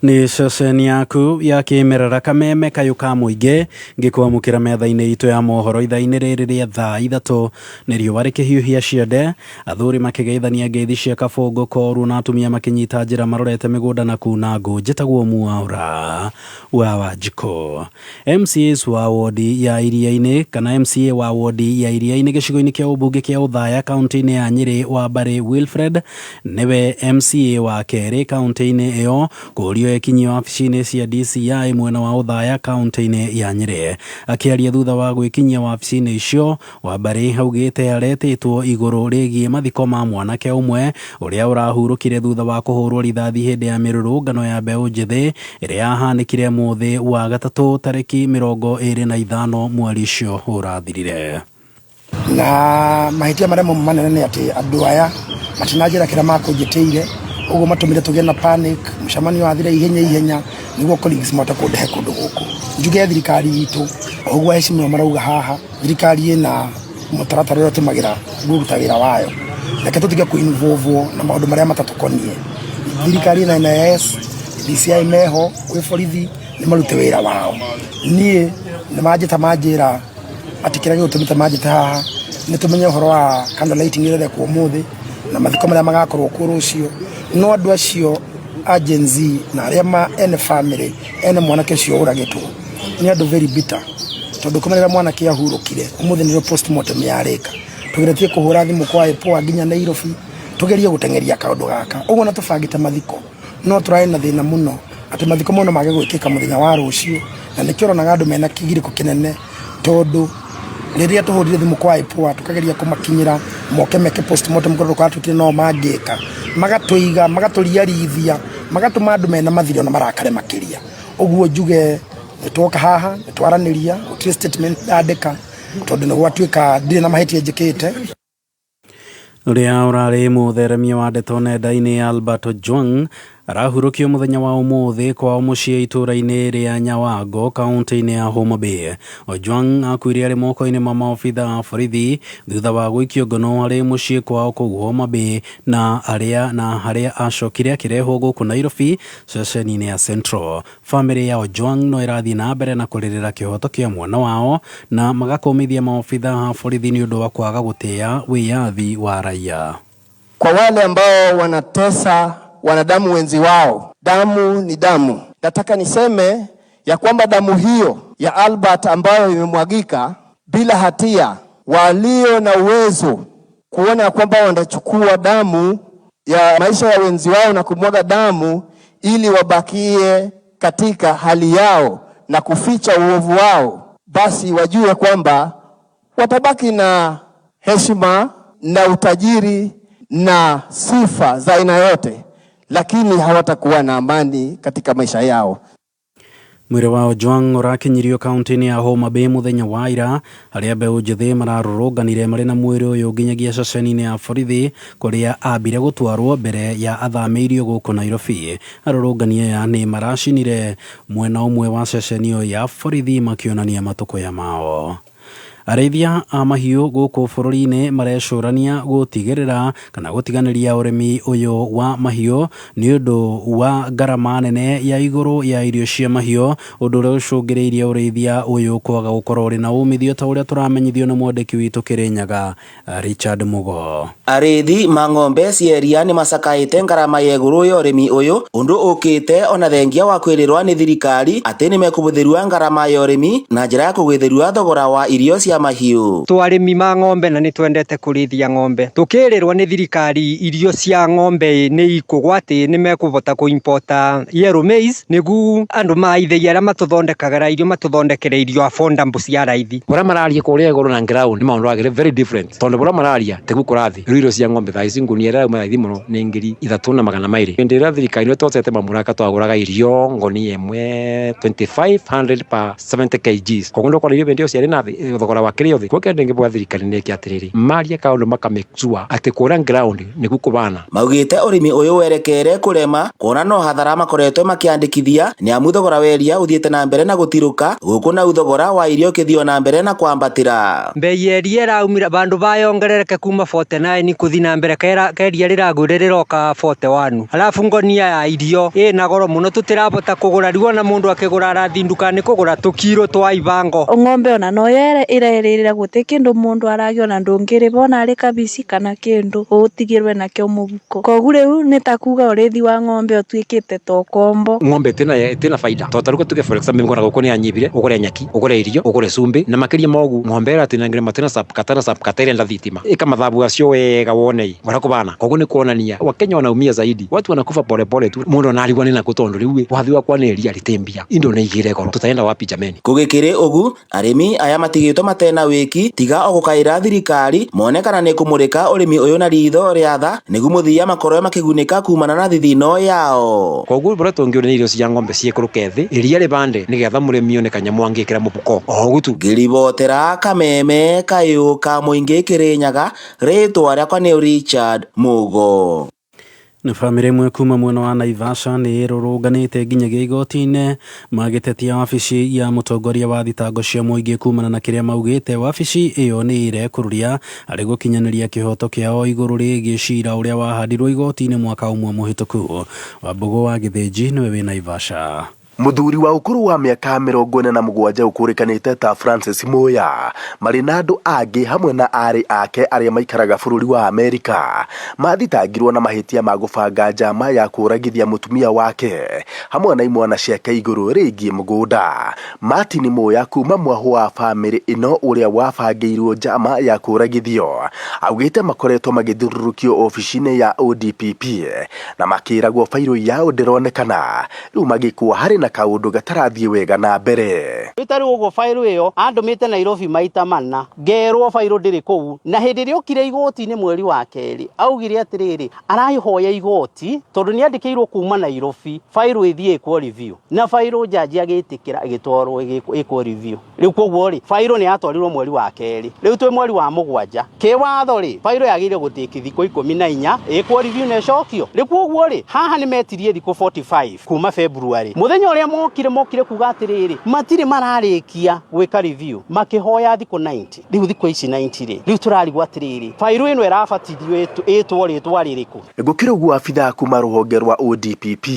[SPEAKER 18] Nĩ ceceni yaku ya kĩmerera Kameme kayũ ka mũingĩ ngĩkwamũkĩra metha-inĩ itũ ya mohoro ithaa-inĩ rĩrĩ rĩa thaa 3 nĩ riũa rĩkĩhiũhia ciande, athuri makĩgeithania ngeithi cia kabũngũ koru na atumia makĩnyita njĩra marorete mĩgũnda na kuna ngũ. Njĩtagwo Mwaura wa Wanjikũ. MCAs wa wodi ya Iriainĩ kana MCA wa wodi ya Iriainĩ gĩcigo-inĩ kĩa ũmbunge kĩa Othaya kaunti-inĩ ya Nyĩrĩ wa Mbarĩ Wilfred nĩwe MCA wa kerĩ kaunti-inĩ ĩyo kũrio ekinyio wabici-inĩ cia DCI mwena wa Othaya kaunti-inĩ ya Nyĩrĩ. Akĩaria thutha wa gwĩkinyia wabici-inĩ icio, Wambari augĩte aretĩtwo igũrũ rĩgiĩ mathiko ma mwanake ũmwe ũrĩa ũrahurũkire thutha wa kũhũrwo rithathi hĩndĩ ya mĩrũrũngano ya mbeũ njĩthĩ ĩrĩa yahanĩkire mũthĩ wa gatatũ tarĩki 25 mweri ũcio ũrathirire.
[SPEAKER 19] Na mahĩtia marĩa mamwe manene nĩ atĩ andũ aya matinanjĩra kĩrĩa makũnjĩtĩire, ũguo matũmire tũgĩe na panic, mũcemanio wathire ihenya ihenya nĩguo colleagues mahote kũndehe kũndũ gũkũ. Njuge thirikari itũ, ũguo aheshimiwa marauga haha, thirikari ĩna mũtaratara ũrĩa ĩtũmagĩra kũruta wĩra wayo. Reke tũtige kũ-involve na maũndũ marĩa matatũkoniĩ. Thirikari ĩna NIS, DCI meho, gwĩ borithi, nĩ marute wĩra wao. Niĩ nĩ manjĩta manjĩra atĩ kĩrĩa gĩgũtũmĩte manjĩte haha nĩ tũmenye ũhoro wa candle lighting ĩrĩa ĩrekwo ũmũthĩ na mathiko marĩa magakorwo kuo rũciũ. No andũ acio a Gen Z na arĩa ma ene family ene mwanake ũcio ũragĩtwo nĩ andũ very bitter, tondũ kuma rĩrĩa mwanake ahurũkire ũmũthĩ nĩrĩo postmortem yarĩka. Tũgeretie kũhũra thimũ kwa IPOA nginya Nairobi tũgerie gũteng'eria kaũndũ gaka, ũguo na tũbangĩte mathiko no tũrarĩ na thĩna mũno atĩ mathiko mau no mage gwĩkĩka mũthenya wa rũciũ, na nĩkĩo ũronaga andũ mena kĩgirĩko kĩnene, tondũ rĩrĩa tũhũrire thimũ kwa IPOA tũkageria kũmakinyĩra moke meke postmortem kũrĩa tũratwĩkire no mangĩka, magatũiga magatũriarithia magatũma andũ mena mathirĩ ona marakare makĩria. Ũguo njuge nĩ twoka haha nĩ twaranĩria, gũtirĩ statement ndandĩka tondũ nĩ gwatuĩka ndirĩ na mahĩtia njĩkĩte.
[SPEAKER 18] Ũrĩa ũrarĩ mũtheremia wa ndeto nenda-inĩ Albert Ojwang arahurũkio mũthenya wa ũmũthĩ kwao mũciĩ itũũra-inĩ rĩa Nyawango kaunti-inĩ ya Homa Bay. Ojwang akuire arĩ moko-inĩ ma maobitha a borithi thutha wa gũikio ngono arĩ mũciĩ kwao kũu Homa Bay na harĩa acokire akĩrehwo gũkũ Nairobi ceceni-inĩ ya Central. Famĩlĩ ya Ojwang no ĩrathiĩ na mbere na kũrĩrĩra kĩhoto kĩa mwana wao na magakũmithia maobitha a borithi nĩ ũndũ wa kwaga gũtĩa wĩyathi wa raia.
[SPEAKER 20] Kwa wale ambao wanatesa wanadamu wenzi wao, damu ni damu. Nataka niseme ya kwamba damu hiyo ya Albert ambayo imemwagika bila hatia, walio na uwezo kuona kwamba wanachukua damu ya maisha ya wenzi wao na kumwaga damu ili wabakie katika hali yao na kuficha uovu wao, basi wajue kwamba watabaki na heshima na utajiri na sifa za aina yote, lakini hawatakuwa na amani katika maisha yao.
[SPEAKER 18] Mwĩrĩ wa Ojwang ũrakinyirio kaunti-inĩ ya Homa Bay mũthenya wa ira harĩa mbeũ njĩthĩ mararũrũnganire marĩ na mwĩrĩ ũyũ nginyagia ceceni-inĩ ya borithi kũrĩa ambire gũtwarwo mbere ya athamĩirio gũkũ Nairobi. Arũrũngani aya nĩ maracinire mwena ũmwe wa ceceni ĩyo ya borithi makĩonania matũkũya mao. Arĩithia a mahiũ gũkũ bũrũri-inĩ marecũrania gũtigĩrĩra kana gũtiganĩria ũrĩmi ũyũ wa mahiũ nĩ ũndũ wa ngarama nene ya igũrũ ya irio cia mahiũ, ũndũ ũrĩa ũcũngĩrĩirie ũrĩithia ũyũ kwaga gũkorwo ũrĩ na umithio ta ũrĩa tũramenyithio nĩ mwandĩki witũ Kĩrĩnyaga Richard Mugo.
[SPEAKER 21] Arĩithi ma ng'ombe cia iria nĩ macakaĩte ngarama ya igũrũ ya ũrĩmi ũyũ, ũndũ ũkĩte ona thengia wa kwĩrĩrwa nĩ thirikari atĩ nĩ mekũbũthĩrua ngarama ya ũrĩmi na njĩra ya kũgwĩthĩrua thogora wa irio cia cia mahiũ.
[SPEAKER 3] Twarĩmi ma ng'ombe na nĩtwendete kũrĩithia ng'ombe, tũkĩrĩrwo nĩ thirikari irio cia ng'ombe nĩ ikũgwa atĩ nĩ mekũhota kũ-importa yellow maize nĩgu andũ ma ithĩi arĩa matũthondekagĩra irio matũthondekere irio affordable cia raithi.
[SPEAKER 22] Ũrĩa mararia kũrĩa igũrũ na ground nĩ maũndũ agĩrĩ very different, tondũ ũrĩa mararia tiguo kũrathiĩ. Rĩu irio cia ng'ombe thaa ici ngunia ĩrĩa yauma raithi mũno nĩ 3200. Hĩndĩ ĩrĩa thirikari ĩno ĩtocete mamũraka twagũraga irio ngonia ĩmwe 2500 per 70 kgs, koguo ndũkona irio hĩndĩ ĩyo ciarĩ na thĩ, thogora wa kĩrĩ thĩ. Koguo kĩrĩa ndĩngĩbũra thirikari nĩ ĩke atĩrĩrĩ, marie kaũndũ maka make sure atĩ kũrĩa ground nĩguo kũbana.
[SPEAKER 21] Maugĩte ũrĩmi ũyũ werekeire kũrema kuona no hathara makoretwo makĩandĩkithia nĩ amu thogora wa iria ũthiĩte na mbere na gũtirũka gũkũ na thogora wa irio ũkĩthiĩ na mbere na kwambatĩra.
[SPEAKER 3] Mbei ya iria ĩraumire bandũ bayongerereke kuma 49 kũthi na mbere keria rĩragũire rĩroka 41, alafu ngonia ya irio ĩna goro mũno tũtirabota kũgũra. Rĩu ona mũndũ akĩgũra arathi nduka-inĩ kũgũra tũkiro twa ibango.
[SPEAKER 23] Ng'ombe ona no yo ĩrerĩrĩra gũtĩ kĩndũ mũndũ aragĩa ona ndũngĩrĩba ona arĩ kabici kana kĩndũ ũtigĩrwe nakĩo mũhuko. Koguo rĩu nĩ ta kuga ũrĩithi wa ng'ombe ũtuĩkĩte ta ũkombo.
[SPEAKER 22] Ng'ombe ĩtĩna baida to taruka tuge for example ngona gũkũ nĩ yanyibire ũgũre nyeki, ũgũre irio, ũgũre cumbĩ na makĩria ma ũguo ng'ombe ĩrĩa atĩ matĩna subkata na subkata ĩrenda thitima ĩka mathabu acio wega wone ũrĩa kũbana. Koguo nĩ kuonania Wakenya wanaumia zaidi, watu wanakufa polepole tu, mũndũ anarigwo nĩ nakũ tondũ rĩu wathi wakwa nĩ iria rĩtĩmbia indo nĩ igĩre goro, tutaenda wapi jameni?
[SPEAKER 21] Gũgĩkĩrĩ ũgu arĩmi aya matigĩtwo matena wĩki tiga o gũkaĩra thirikari mone kana nĩ kũmũrĩka ũrĩmi ũyũ na ritho rĩa tha nĩguo mũthia makorwo makĩgunĩka kumana na thithino yao.
[SPEAKER 22] Koguo bũrĩa tũngĩũria nĩ irio cia ng'ombe ciĩkũrũke thĩ iria rĩbande nĩgetha mũrĩmi one kanyamũ angĩkĩra mũbuko o ũguo tu.
[SPEAKER 21] Ngĩribotera Kameme kayũ ka mũingĩ Kĩrĩnyaga, rĩtwa rĩakwa nĩ Richard Mugo.
[SPEAKER 18] Na bamĩrĩ ĩmwe kuma mwena wa Naivasha nĩ ĩrũrũnganĩte nginyagia igoti-inĩ magĩtetia wabici ya mũtongoria wa thitango cia mũingĩ kumana na kĩrĩa maugĩte wabici ĩyo nĩ ĩrekũrũria harĩ gũkinyanĩria kĩhoto kĩao igũrũ rĩgiĩ cira ũrĩa wahandirwo igoti-inĩ mwaka ũmwe mũhĩtũku. Wambũgũ wa Gĩthĩnji nĩwe wĩ Naivasha.
[SPEAKER 24] Muthuri wa ukuru wa miaka 47 ukurikanite ta Francis Muya mari na andu angi hamwe na ari ake aria maikaraga bururi wa Amerika mathitangirwo na mahitia ma gubanga njama ya kuragithia mutumia wake hamwe na imwana ciake iguru rigie mugunda. Martin Muya kuma mwahu wa family ino uria wabangirwo njama ya kuragithio augite makoretwo magithururukio ofici-ini ya ODPP na makiragwo fairo yao ndironekana riu magikuwa hari na kaundu gatarathie wega na mbere.
[SPEAKER 25] Itari uguo fairo iyo andumite Nairobi maita mana ngerwo fairo ndiri kuu na hindi ria okire igoti-ini mweri wa keri augire atiriri arahoya igoti tondu ni andikirwo kuma Nairobi fairo ithie ikwo review na fairo jaji agitikira igitwarwo ikwo review. Riu koguo ri fairo ni yatwarirwo mweri wa keri riu twi mweri wa mugwanja kiwatho ri fairo yagire gutiki thiku 14 ikwo review na icokio. Riu koguo ri haha ni metirie thiku 45 kuma February muthenya uria mokire kuga atiriri matire mararikia gwika review makihoya thiku 90. Riu thiku ici 90 ri riu turarigwo atiriri fairo ino irabatithio itwo ritwa ririku.
[SPEAKER 24] Gukira uguo abithaa kuma ruhonge rwa ODPP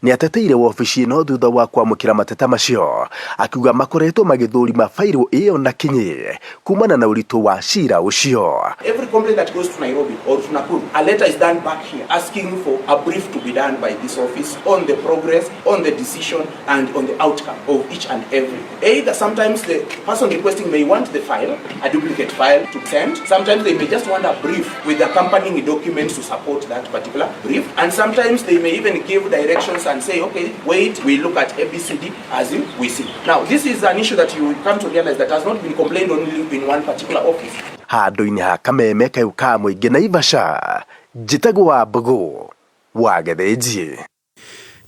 [SPEAKER 24] ni ateteire wabici ino thutha wa kwamukira mateta macio akiuga makoretwo magithurima fairo iyo na kinyi kumana na uritu wa cira ucio.
[SPEAKER 26] Every complaint that goes to Nairobi or to Nakuru, a letter is done back here asking for a brief to be done by this office on the progress, on the decision and on the outcome of each and every. Either sometimes the person requesting may want the file, a duplicate file to send. Sometimes they may just want a brief with accompanying documents to support that particular brief. And sometimes they may even give directions and say, okay, wait, we look at ABCD as we see. Now, this is an issue that you come to realize that has not been complained only in one particular office.
[SPEAKER 24] Handu-inĩ ha Kameme kayũ ka mũingĩ Naivasha, njĩtagwo Wambũgũ wa Gĩthĩnji.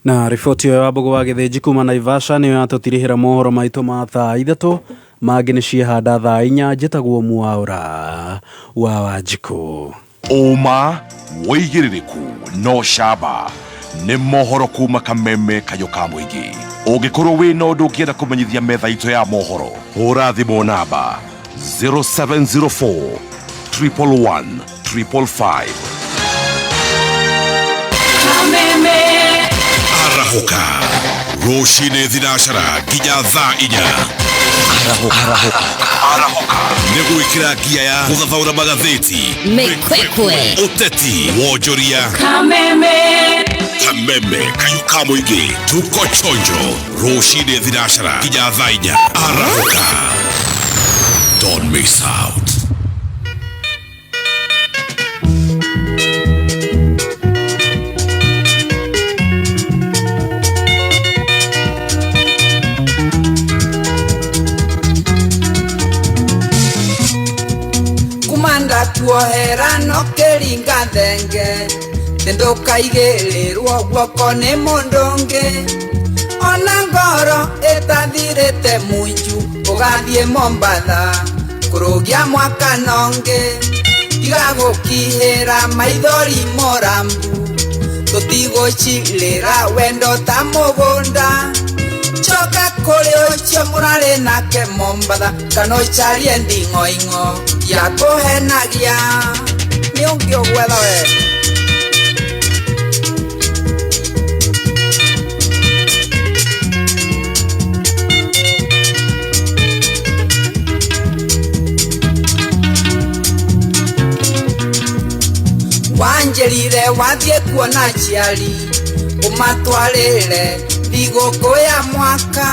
[SPEAKER 18] Na riboti ĩyo ya Wambũgũ wa Gĩthĩnji kuma Naivasha nĩyo yatũtirihĩra mohoro maitũ ma thaa 3 mangĩ nĩ ciehanda thaa 4. Njĩtagwo Mwaũra wa Wanjikũ.
[SPEAKER 10] Ũma wĩigĩrĩrĩku no camba nĩ mohoro kuma Kameme kayũ ka mũingĩ. Ũngĩkorwo wĩna ũndũ ũngĩenda kũmenyithia metha itũ ya mohoro, hũra thimũ namba 0704 111 555. Arahũka rũcinĩ thinacara nginya thaa 4. Arahũka nĩ gwĩkĩra ngia ya gũthathaũra magathĩti,
[SPEAKER 27] mĩkwekwe,
[SPEAKER 10] ũteti, wonjoria.
[SPEAKER 27] Kameme
[SPEAKER 10] Kameme kayũ ka mũingĩ, tuko chonjo rũcinĩ thinacara nginya thaa 4. Arahũka. Don't miss out.
[SPEAKER 2] Kumanda kuohera no kĩringa thenge ndũkaigĩrĩrwo guoko nĩ mũndũ ũngĩ ona ngoro ĩtathirĩte munju ũgathiĩ Mombatha kũrũgia mwaka nongĩ tiga gũkihĩra maithori morambu tũtigũcirĩra wendo ta mũgũnda coka kũrĩ ũcio mũrarĩ nake Mombatha kana ũcarie nding'oing'o ya kũhenagia nĩ ũngĩ ũgwetha we. Wanjĩrire wathiĩ kuona aciari ũmatwarĩre thigũkũ ya mwaka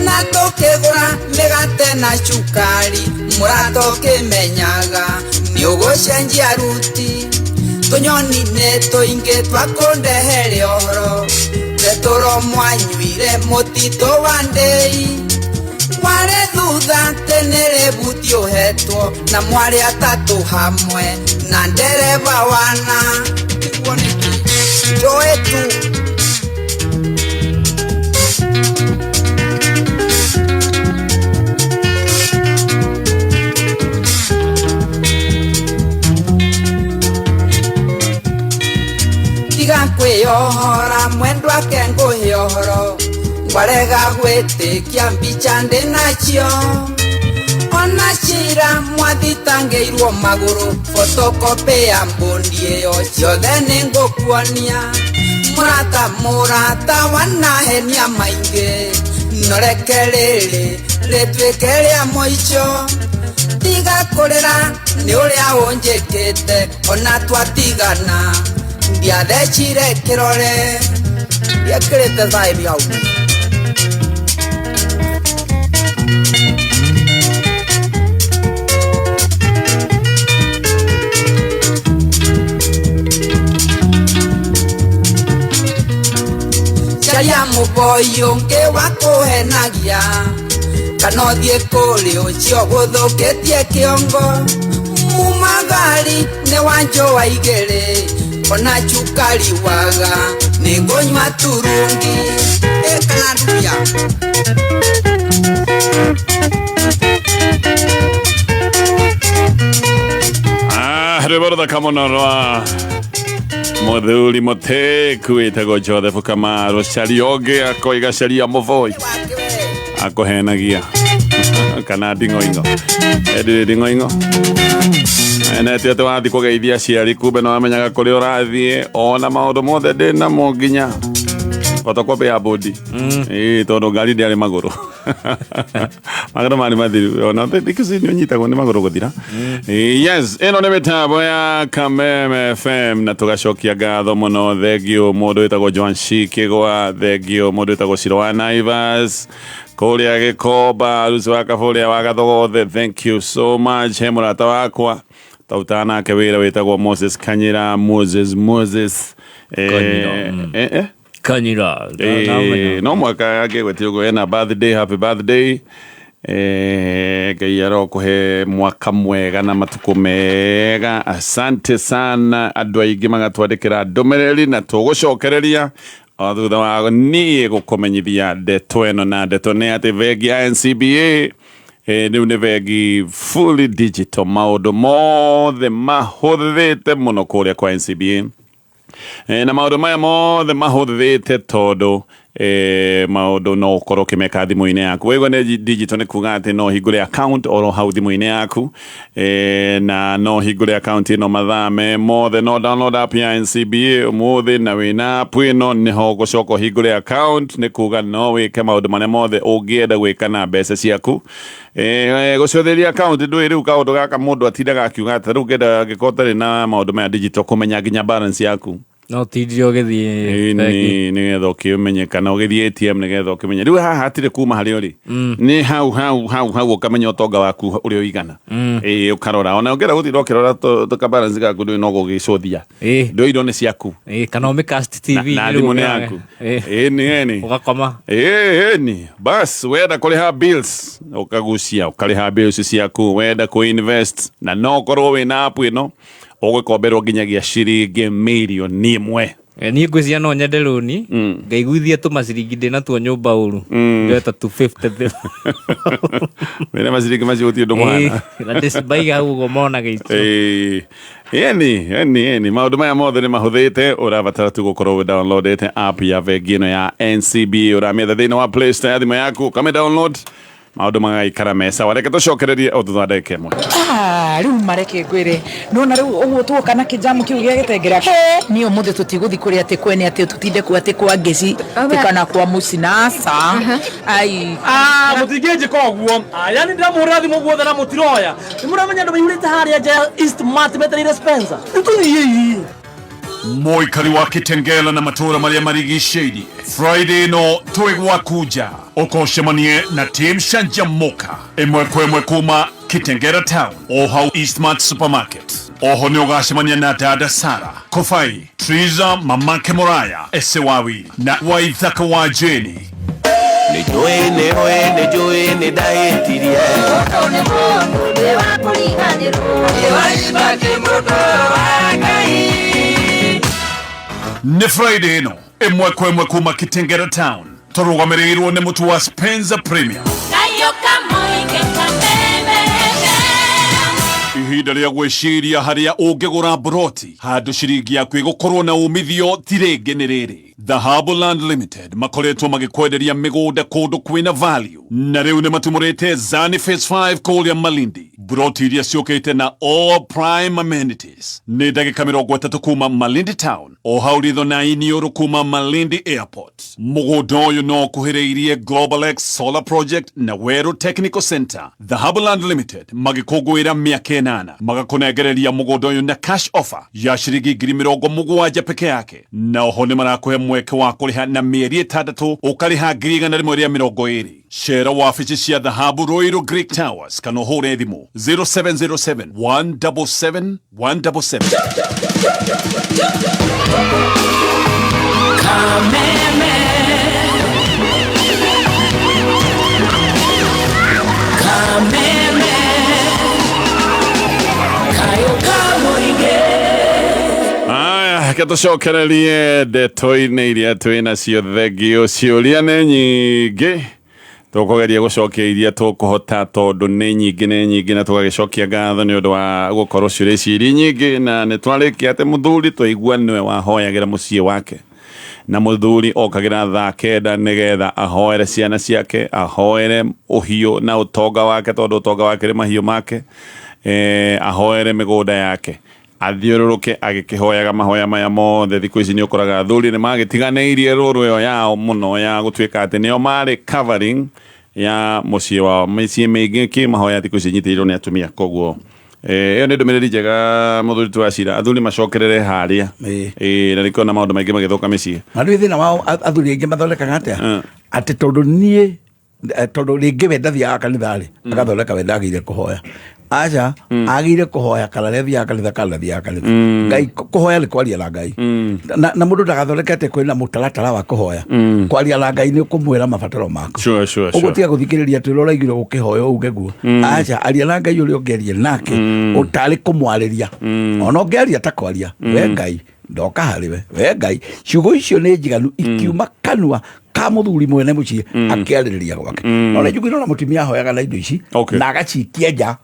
[SPEAKER 2] na tũkĩgũra mĩgate na cukari mũrata ũkĩmenyaga nĩ ũgũcenjia ruti tũnyoni nĩ tũingĩ twakũndehere ũhoro tetũro mwanyuire mũtitũ wa ndĩi warĩ thutha tene rĩbuti ũhetwo na mwarĩ atatũ hamwe na ndereba wana tiguo nĩkĩ njũĩ tu. Tiga kwĩyohora mwendwa ake ngũhe ũhoro ngwarega gwĩtĩkia mbica ndĩ nacio ona cira mwathitangĩirwo magũrũ photocopy ya mbũndi ĩyo ciothe nĩ ngũkuonia mũrata mũrata wanahenia maingĩ noreke rĩrĩ rĩtuĩke rĩa mũico tiga kũrĩra nĩ ũrĩa ũnjĩkĩte ona twatigana ndiathecire kĩrore ndiekĩrĩte thaĩri hau. Caria mũboi ũngĩ wa kũhenagia kana ũthiĩ kũrĩ ũcio gũthũkĩtie kĩongo mumagari nĩ wanjũa igĩrĩ ona cukari waga nĩ ngũnyua turungi ĩkana ndubia.
[SPEAKER 1] Rwĩmbo rũthaka mũno rwa muthuri mũtĩku wĩtagwo Joseph Kamaru caria ũngĩ akoiga caria mũboi akũhenagia kana nding'oing'o ĩndĩ nding'oing'o nete atĩ wathiĩ kũgeithia aciari kumbe nĩ wamenyaga kũrĩa ũrathiĩ ona maũndũ mothe ndĩ namo nginya photocopy ya bodi ĩĩ tondũ ngari ndĩarĩ magũrũ magũrũ marĩ mathiru ona thikũ ici nĩ ũnyitagwo nĩ magũrũ gũthira. Yes, ĩno nĩ mĩtambo ya Kameme FM na tũgacokia ngatho mũno thengio mũndũ wĩtagwo Joan Shikigwa, thengio mũndũ wĩtagwo Ciro wa Naivas kũrĩa Gĩkomba, Rusi wa Kabũrĩa wa Gathogothe, thank you so much. He mũrata wakwa tautana nake wĩra wĩtagwo Moses Kanyira, Moses Kanyira.
[SPEAKER 4] Kanyira.
[SPEAKER 1] No mwaka angĩgwetie ũguo ena birthday, happy birthday. Ngai arokũhe mwaka mwega na matukũ mega. Asante sana andũ aingĩ magatwandĩkĩra ndũmĩrĩri na tũgũcokereria o thutha wa niĩ gũkũmenyithia ndeto ĩno, na ndeto nĩ atĩ bengi ya NCBA rĩu nĩ bengi fully digital, maũndũ mothe mahũthĩte mũno kũrĩa kwa NCBA. Na maũndũ maya mothe mahũthĩte tondũ maũndũ no ũkorwo ũkĩmeka thimũ-inĩ yaku. Waigua nĩ digital nĩ kuga atĩ no ũhingũre account oro hau thimũ-inĩ yaku, na no ũhingũre account ĩno mathaa me mothe. No download app ya NCBA ũmũthĩ na wĩna app ĩno nĩho ũgũcoka ũhingũre account, nĩ kuga no wĩke maũndũ marĩa mothe ũngĩenda gwĩka na mbeca ciaku. Gũcotheria account ndũĩ rĩu kaũndũ gaka mũndũ atindaga akiuga atĩ rĩu ngenda angĩkorwo ũtarĩ na maũndũ maya digital kũmenya nginya balance yaku.
[SPEAKER 4] No tindire ũgĩthiĩ bengi.
[SPEAKER 1] Ĩni nĩgetha ũkĩmenye kana ũgĩthiĩ ATM nĩgetha ũkĩmenye rĩu haha hatirĩ kuma harĩa ũrĩ nĩ hau hau hau hau ũkamenya ũtonga waku ũrĩa ũigana. Ĩĩ, ũkarora ona ũngĩenda gũtinda ũkĩrora tũkabalance gaku ndũĩ no gũgĩcũthia, ndũĩ nĩ ciaku.
[SPEAKER 4] Ĩĩ, kana ũmĩcast TV.
[SPEAKER 1] Na thimũ nĩ yaku. Ĩni ĩni.
[SPEAKER 4] Ũgakoma.
[SPEAKER 1] Ĩni bas, wenda kũrĩha bills ũkagucia ũkarĩha bills ciaku, wenda kũ-invest na no ũkorwo wĩna app ĩno ũgũkomberwo nginyagia ciringi mirioni 1.
[SPEAKER 4] Niĩ ngwĩciria no nyende rũni ngaiguithia tũmaciringi ndĩ natuo nyũmba ũru njoe ta 250.
[SPEAKER 1] Wĩna maciringi macio gũtirĩ ũndũ mũhana.
[SPEAKER 4] Na ndĩcibaiga hau ũguo monaga icio.
[SPEAKER 1] Ĩĩ. Ĩni ĩni ĩni, maũndũ maya mothe nĩ mahũthĩte, ũrabatara tu gũkorwo wĩ downloadĩte app ya bengi ĩno ya NCBA, ũramĩetha thĩinĩ wa Play Store ya thimũ yaku, ũkamĩ download, maũndũ magaikara me sawa. Reke tũcokererie o thutha wa ndagĩka 1.
[SPEAKER 5] Ah, rĩu mareke ngwĩre nona rĩu ũguo tuoka na kĩjamu kĩu gĩa gĩtengera niĩ ũmũthĩ tũtigũthi kũrĩa atĩ kwene atĩ tũtinde kuo atĩ kwa ngeci atĩ kana kwa mũcinaca ai.
[SPEAKER 6] Mũtingĩnjĩka ũguo. Yani ndĩramũhũrĩra thimũ guothe na mũtiroya. Nĩ mũramenya andũ maihũrĩte harĩa nja ya East Mart metereire Spencer. Nĩtũthiĩi.
[SPEAKER 10] Mũikari wa Kitengela na matũũra marĩa marigicĩirie, Friday ĩno twĩ gwaku nja, ũkocemanie na team Canjamuka ĩmwe kwa ĩmwe kuma Kitengela town o hau Eastmart supermarket. Oho nĩ ũgacemania na dada Sara Kofai, Triza, mamake Moraya, Esewawi na Waithaka wa Jeni.
[SPEAKER 7] Nĩ njũĩ nĩ ũĩ nĩ njũĩ nĩ ndahĩtirie.
[SPEAKER 10] Nĩ Friday ĩno ĩmwe kwa ĩmwe kuma Kitengela town, tũrũgamĩrĩirwo nĩ mũtu wa Spencer Premium. Ihinda rĩa gwĩciria harĩa ũngĩgũra mburoti handũ ciringi yaku ĩgũkorwo na umithio ti rĩngĩ nĩ rĩrĩ. Dhahabu Land Limited makoretwo magĩkwenderia mĩgũnda kũndũ kwĩna value, na rĩu nĩ matumũrĩte Zani Phase 5 kũrĩa Malindi, mburoti iria ciũkĩte na all prime amenities. Nĩ ndagĩka 30 kuma Malindi town, o hau ritho na iniũrũ kuma Malindi airport. Mũgũnda ũyũ no ũkuhĩrĩirie Global X Solar Project na Weru Technical Center. Dhahabu Land Limited magĩkũngũĩra mĩaka 8 magakũnengereria mũgũnda ũyũ na cash offer ya ciringi 70,000 peke yake, na oho nĩ marakũhe mweke wa kũrĩha na mĩeri 6 ũkarĩha 120,000. Cera wabici cia Dhahabu Ruiru Greek Towers kana ũhũre thimũ 0707 177 177.
[SPEAKER 27] Kameme. Kameme. Kayo kamoige.
[SPEAKER 1] Aya, reke tũcokererie ndeto-inĩ iria twĩ nacio. Thengio, ciũria nĩ nyingĩ, tũkũgeria gũcokia iria tũkũhota tondũ nĩ nyingĩ nĩ nyingĩ, na tũgagĩcokia ngatho nĩ ũndũ wa gũkorwo ciũria ici irĩ nyingĩ. Na nĩ twarĩkia atĩ mũthuri twaigua nĩwe wahoyagĩra mũciĩ wake, na mũthuri okagĩra thaa 9 nĩgetha ahoere ciana ciake, ahoere ũhiũ na ũtonga wake, tondũ ũtonga wake nĩ mahiũ make, ahoere mĩgũnda yake, athiũrũrũke agĩkĩhoyaga mahoya maya mothe. Thikũ ici nĩ ũkoraga athuri nĩ magĩtiganĩirie rũrũ ĩyo yao mũno ya gũtuĩka atĩ nĩo marĩ covering ya mũciĩ wao. Mĩciĩ mĩingĩ kĩ mahoya thikũ ici nyitĩrĩirwo nĩ atumia, koguo ĩyo nĩ ndũmĩrĩri njega mũthuri tu wa cira, athuri macokerere harĩa. Ĩĩ, na nĩkĩo na maũndũ maingĩ magĩthũka mĩciĩ.
[SPEAKER 8] Na rĩu thĩna wao athuri aingĩ mathondekaga atĩa, atĩ tondũ niĩ tondũ rĩngĩ we ndathiaga kanitha rĩ, agathondeka we ndagĩire kũhoya. Aca, agĩire kũhoya kana nĩ athiaga kanitha kana ndathiaga kanitha. Ngai kũhoya nĩ kwaria na Ngai, na mũndũ ndagathondeke atĩ kwĩna mũtaratara wa kũhoya. Kwaria na Ngai nĩ ũkũmwĩra mabataro maku.
[SPEAKER 1] Sure,
[SPEAKER 8] Ũguo
[SPEAKER 1] sure.
[SPEAKER 8] tiga gũthikĩrĩria atĩ ũrĩa ũraiguire gũkĩhoya uge guo. Aca, aria na Ngai ũrĩa ũngĩaria nake ũtarĩ kũmwarĩria, ona ũngĩaria ta kwaria, we Ngai ndoka harĩ we, we Ngai, ciugo icio nĩ njiganu ikiuma kanua ka mũthuri mwene mũciĩ akĩarĩrĩria gwake. No nĩ njugire ona mũtumia ahoyaga na indo ici na agacikia nja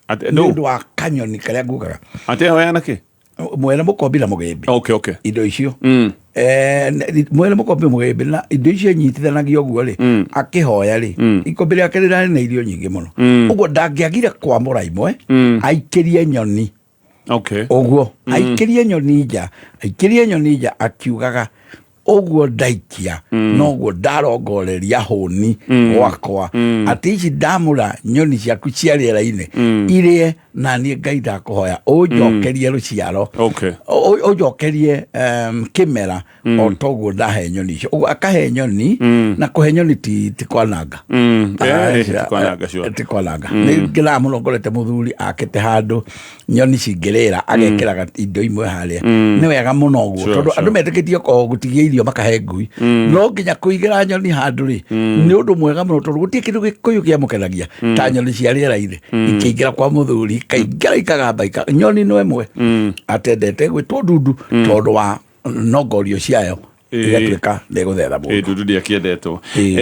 [SPEAKER 8] nĩ ũndũ wa kanyoni karĩa ngugaga.
[SPEAKER 1] Atĩ ahoya na kĩ?
[SPEAKER 8] Mwene mũkombi na mũgĩmbĩ.
[SPEAKER 1] Okay.
[SPEAKER 8] Indo icio mwene mũkombi mũgĩmbĩ na indo icio nyitithanagia ũguo rĩ, akĩhoya rĩ, ikũmbĩ rĩake rĩrarĩ na irio nyingĩ mũno, ũguo ndangĩagire kwamũra imwe aikĩrie nyoni. Ũguo aikĩrie nyoni nja, aikĩrie nyoni nja akiugaga ũguo ndaikia noguo ndarongoreria hũni gwakwa, atĩ ici ndamũra nyoni ciaku cia rĩera-inĩ irĩe Na niĩ Ngai ndakũhoya ũnjokerie rũciaro,
[SPEAKER 1] Okay.
[SPEAKER 8] Ũnjokerie kĩmera o toguo ndahe nyoni icio. Ũguo akahe nyoni, na kũhe nyoni ti kwananga. Aca,
[SPEAKER 1] Ti kwananga, sure.
[SPEAKER 8] ti kwananga. Nĩ ngenaga mũno ngorete mũthuri akĩte handũ nyoni cingĩrĩra, agekĩraga indo imwe harĩa. Nĩ wega mũno ũguo, tondũ andũ metĩkĩtie o gũtigia irio makahe ngui, no nginya kũigĩra nyoni handũ rĩ, nĩ ũndũ mwega mũno, tondũ gũtirĩ kĩndũ gĩkũyũ kĩamũkenagia ta nyoni cia rĩera-inĩ ikĩingĩra kwa mũthuri, ikaingĩra ikagamba nyoni no ĩmwe atendete gwĩtwo ndundu, tondũ wa nongorio ciayo igatuĩka nĩ gũthetha mũndũ.
[SPEAKER 1] Ndundu ndiakĩendetwo.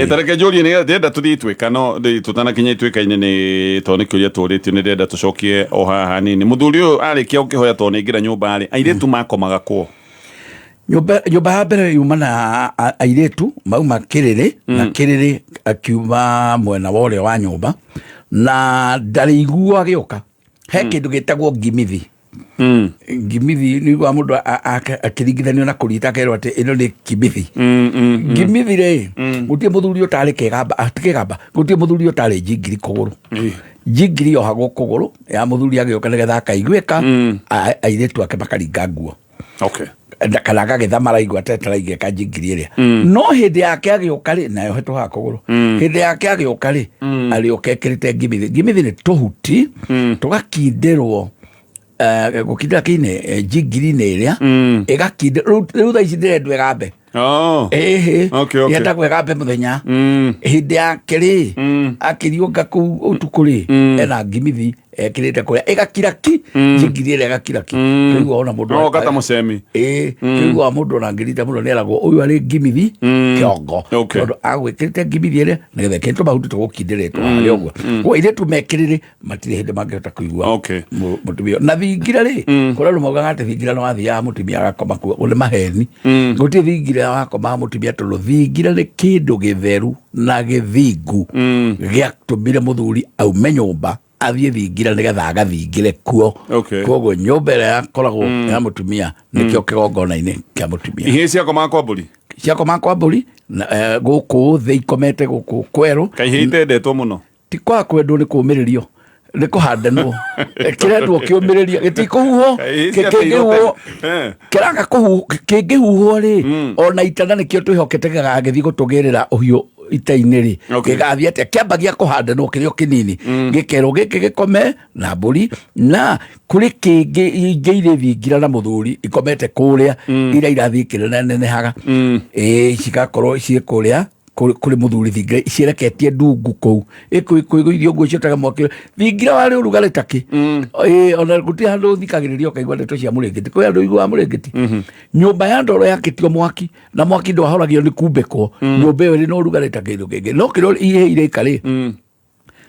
[SPEAKER 1] Ta reke njũrie, nĩ ndĩrenda tũthiĩ ituĩka, no tũtanakinya ituĩka-inĩ, nĩ tondũ nĩ kĩũria tũrĩtio, nĩ ndĩrenda tũcokie o haha hanini. Mũthuri ũyũ arĩkia gũkĩhoya tondũ nĩ aingĩra nyũmba rĩ, airĩtu makomaga kũ?
[SPEAKER 8] Nyũmba ya mbere yuma na airĩtu mauma kĩrĩrĩ, na kĩrĩrĩ akiuma mwena wa ũrĩo wa nyũmba, na ndarĩiguo agĩũka. He kĩndũ gĩtagwo ngimithi. Ngimithi nĩ igua mũndũ akĩringithanio na kũrita, akerwo atĩ ĩno nĩ kimithi. Ngimithi rĩ, gũtirĩ mũthuri ũtarĩ kĩgamba, ti kĩgamba, gũtirĩ mũthuri ũtarĩ njingiri kũgũrũ. Njingiri yohagwo kũgũrũ ya mũthuri agĩũka nĩgetha akaiguĩka, airĩtu ake makaringa nguo. Kana agagĩtha maraigua tetaraigĩka njingiri ĩrĩa. No hĩndĩ yake agĩũka rĩ, nayo hetũhaga kũgũrũ, hĩndĩ yake agĩũka rĩ, arĩũka ekĩrĩte ngimithi. Ngimithi nĩ tũhuti tũgakindĩrwo, gũkindĩra kĩinĩ njingiri-inĩ ĩrĩa ĩgakindĩrwo. Rĩu thaa ici ndĩrendwo ĩgambe. Ĩhĩ. Yendagwo ĩgambe mũthenya. Hĩndĩ yake rĩ, akĩriũnga kũu ũtukũ rĩ, ena ngimithi ekĩrĩte kũrĩa ĩgakira ki, njingiri ĩrĩa ĩgakira ki. Kĩigua ona mũndũ
[SPEAKER 1] Oh, gata mũcemi.
[SPEAKER 8] Ĩĩ, kĩigua mũndũ ona angĩrita mũno nĩeragwo ũyũ arĩ ngimithi kĩongo, tondũ agwĩkĩrĩte ngimithi ĩrĩa nĩgetha ĩkĩrĩtwo mahuti tũgũkindĩrĩtwo harĩa ũguo. Koguo airĩtu mekĩrĩrĩ matirĩ hĩndĩ mangĩhota kũigua mũtumia. Na thingira rĩ, kũrĩ andũ maugaga atĩ thingira nĩ wathiaga mũtumia agakoma kuo. Nĩ maheni, gũtirĩ thingira wakomaga mũtumia, tondũ thingira nĩ kĩndũ gĩtheru na gĩthingu gĩatũmire mũthuri aume nyũmba athiĩ thingira nĩgetha agathingĩre kuo. Koguo nyũmba ĩrĩa yakoragwo ya mũtumia nĩkĩo kĩgongona-inĩ kĩa mũtumia.
[SPEAKER 1] Ihĩĩ ciakomaga kwa mbũri?
[SPEAKER 8] Ciakomaga kwa mbũri na, gũkũ thĩ ikomete gũkũ kwerũ.
[SPEAKER 1] Kaihĩĩ itendetwo mũno?
[SPEAKER 8] Ti kwaga kwendwo, nĩ kũũmĩrĩrio, nĩ kũhandanwo, kĩrendwo kĩũmĩrĩrio, gĩtikũhuhwo.
[SPEAKER 1] Kaĩ ciateirwo
[SPEAKER 8] Kĩngĩhuhwo
[SPEAKER 1] tene.
[SPEAKER 8] Kĩraga kĩngĩhuhwo rĩ, ona itana nĩkĩo twĩhokete gĩgagĩthiĩ gũtũgĩrĩra ũhiũ ita-inĩ rĩ. Gĩgathiĩ atĩa? Kĩambagia kũhandanwo kĩrĩ o kĩnini, gĩkerwo gĩkĩ gĩkome na mbũri, na kũrĩ kĩngĩ ingĩ irĩ thingira na mũthuri ikomete kũrĩa, iria irathiĩ ikĩnenehaga, ĩĩ, cigakorwo ciĩ kũrĩa kũrĩ mũthuri thingira ciereketie ndungu kũu ĩkũigũithio nguo ciotaga mwaki. Thingira warĩ ũrugarĩ takĩ. Ĩĩ, ona gũtirĩ handũ ũthikagĩrĩria ũkaigua ndeto cia mũrĩngĩti. Kwĩ andũ iguaga mũrĩngĩti. Nyũmba ya ndoro yakĩtio mwaki, na mwaki ndwahoragio nĩ kumbĩkwo, nyũmba ĩyo ĩrĩ na ũrugarĩ ta kĩndũ kĩngĩ. No kĩrĩa ihĩ irĩka rĩ,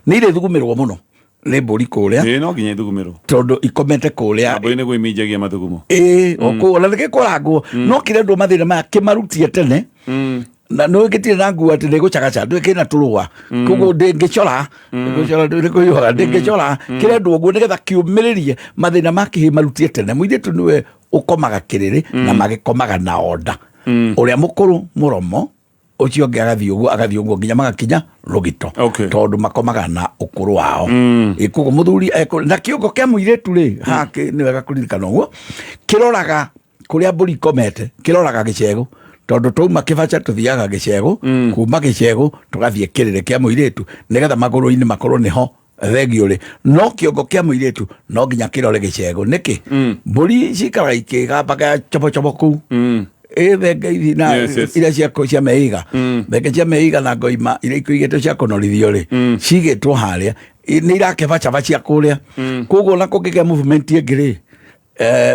[SPEAKER 8] nĩ irĩthugumĩrwo mũno nĩ mbũri kũrĩa.
[SPEAKER 1] Ĩĩ, no nginya ithugumĩrwo.
[SPEAKER 8] Tondũ ikomete kũrĩa.
[SPEAKER 1] Mbũri nĩguo iminjagia mathugumo.
[SPEAKER 8] Ĩĩ, o kũu ona nĩgĩkũrangwo, no kĩrendwo mathĩna maya kĩmarutie tene, na nä gä na nguo atä nä gå cagaca ndå kä na tå rũa, koguo ndängä cora nä kå hiũhaga, ndängä cora. Kä rendwo å guo nä getha kä å mä rä rie mathä na ma kä hä marutie tene. Må irä tu nĩwe ũkomaga kĩrĩrĩ, na magĩkomaga na onda, ũrĩa mũkũrũ mũromo, ũcio ũngĩ agathiĩ ũguo, agathiĩ ũguo nginya magakinya rũgito, tondũ makomaga na ũkũrũ wao. Ĩ, koguo mũthuri na kĩongo kĩa mũirĩtu rĩ, haha nĩ wega kũririkana ũguo, kĩroraga kũrĩa mbũri ikomete, kĩroraga gĩcegũ, tondũ twauma kĩbaca tũthiaga gĩcegũ, kuma gĩcegũ tũgathiĩ kĩrĩrĩ kĩa mũirĩtu, nĩgetha magũrũ-inĩ makorwo nĩho thengio rĩ. No kĩongo kĩa mũirĩtu no nginya kĩrore gĩcegũ. Nĩkĩ? Mbũri cikaraga ikĩgambaga chobochobo kũu, ĩ thenge ici na iria cia meiga, thenge cia meiga na ngoima iria ikũigĩtwo cia kũnorithio rĩ, cigĩtwo harĩa. Nĩ irakĩbacabacia kũrĩa. Koguo ona kũngĩgĩa movement ĩngĩ rĩ,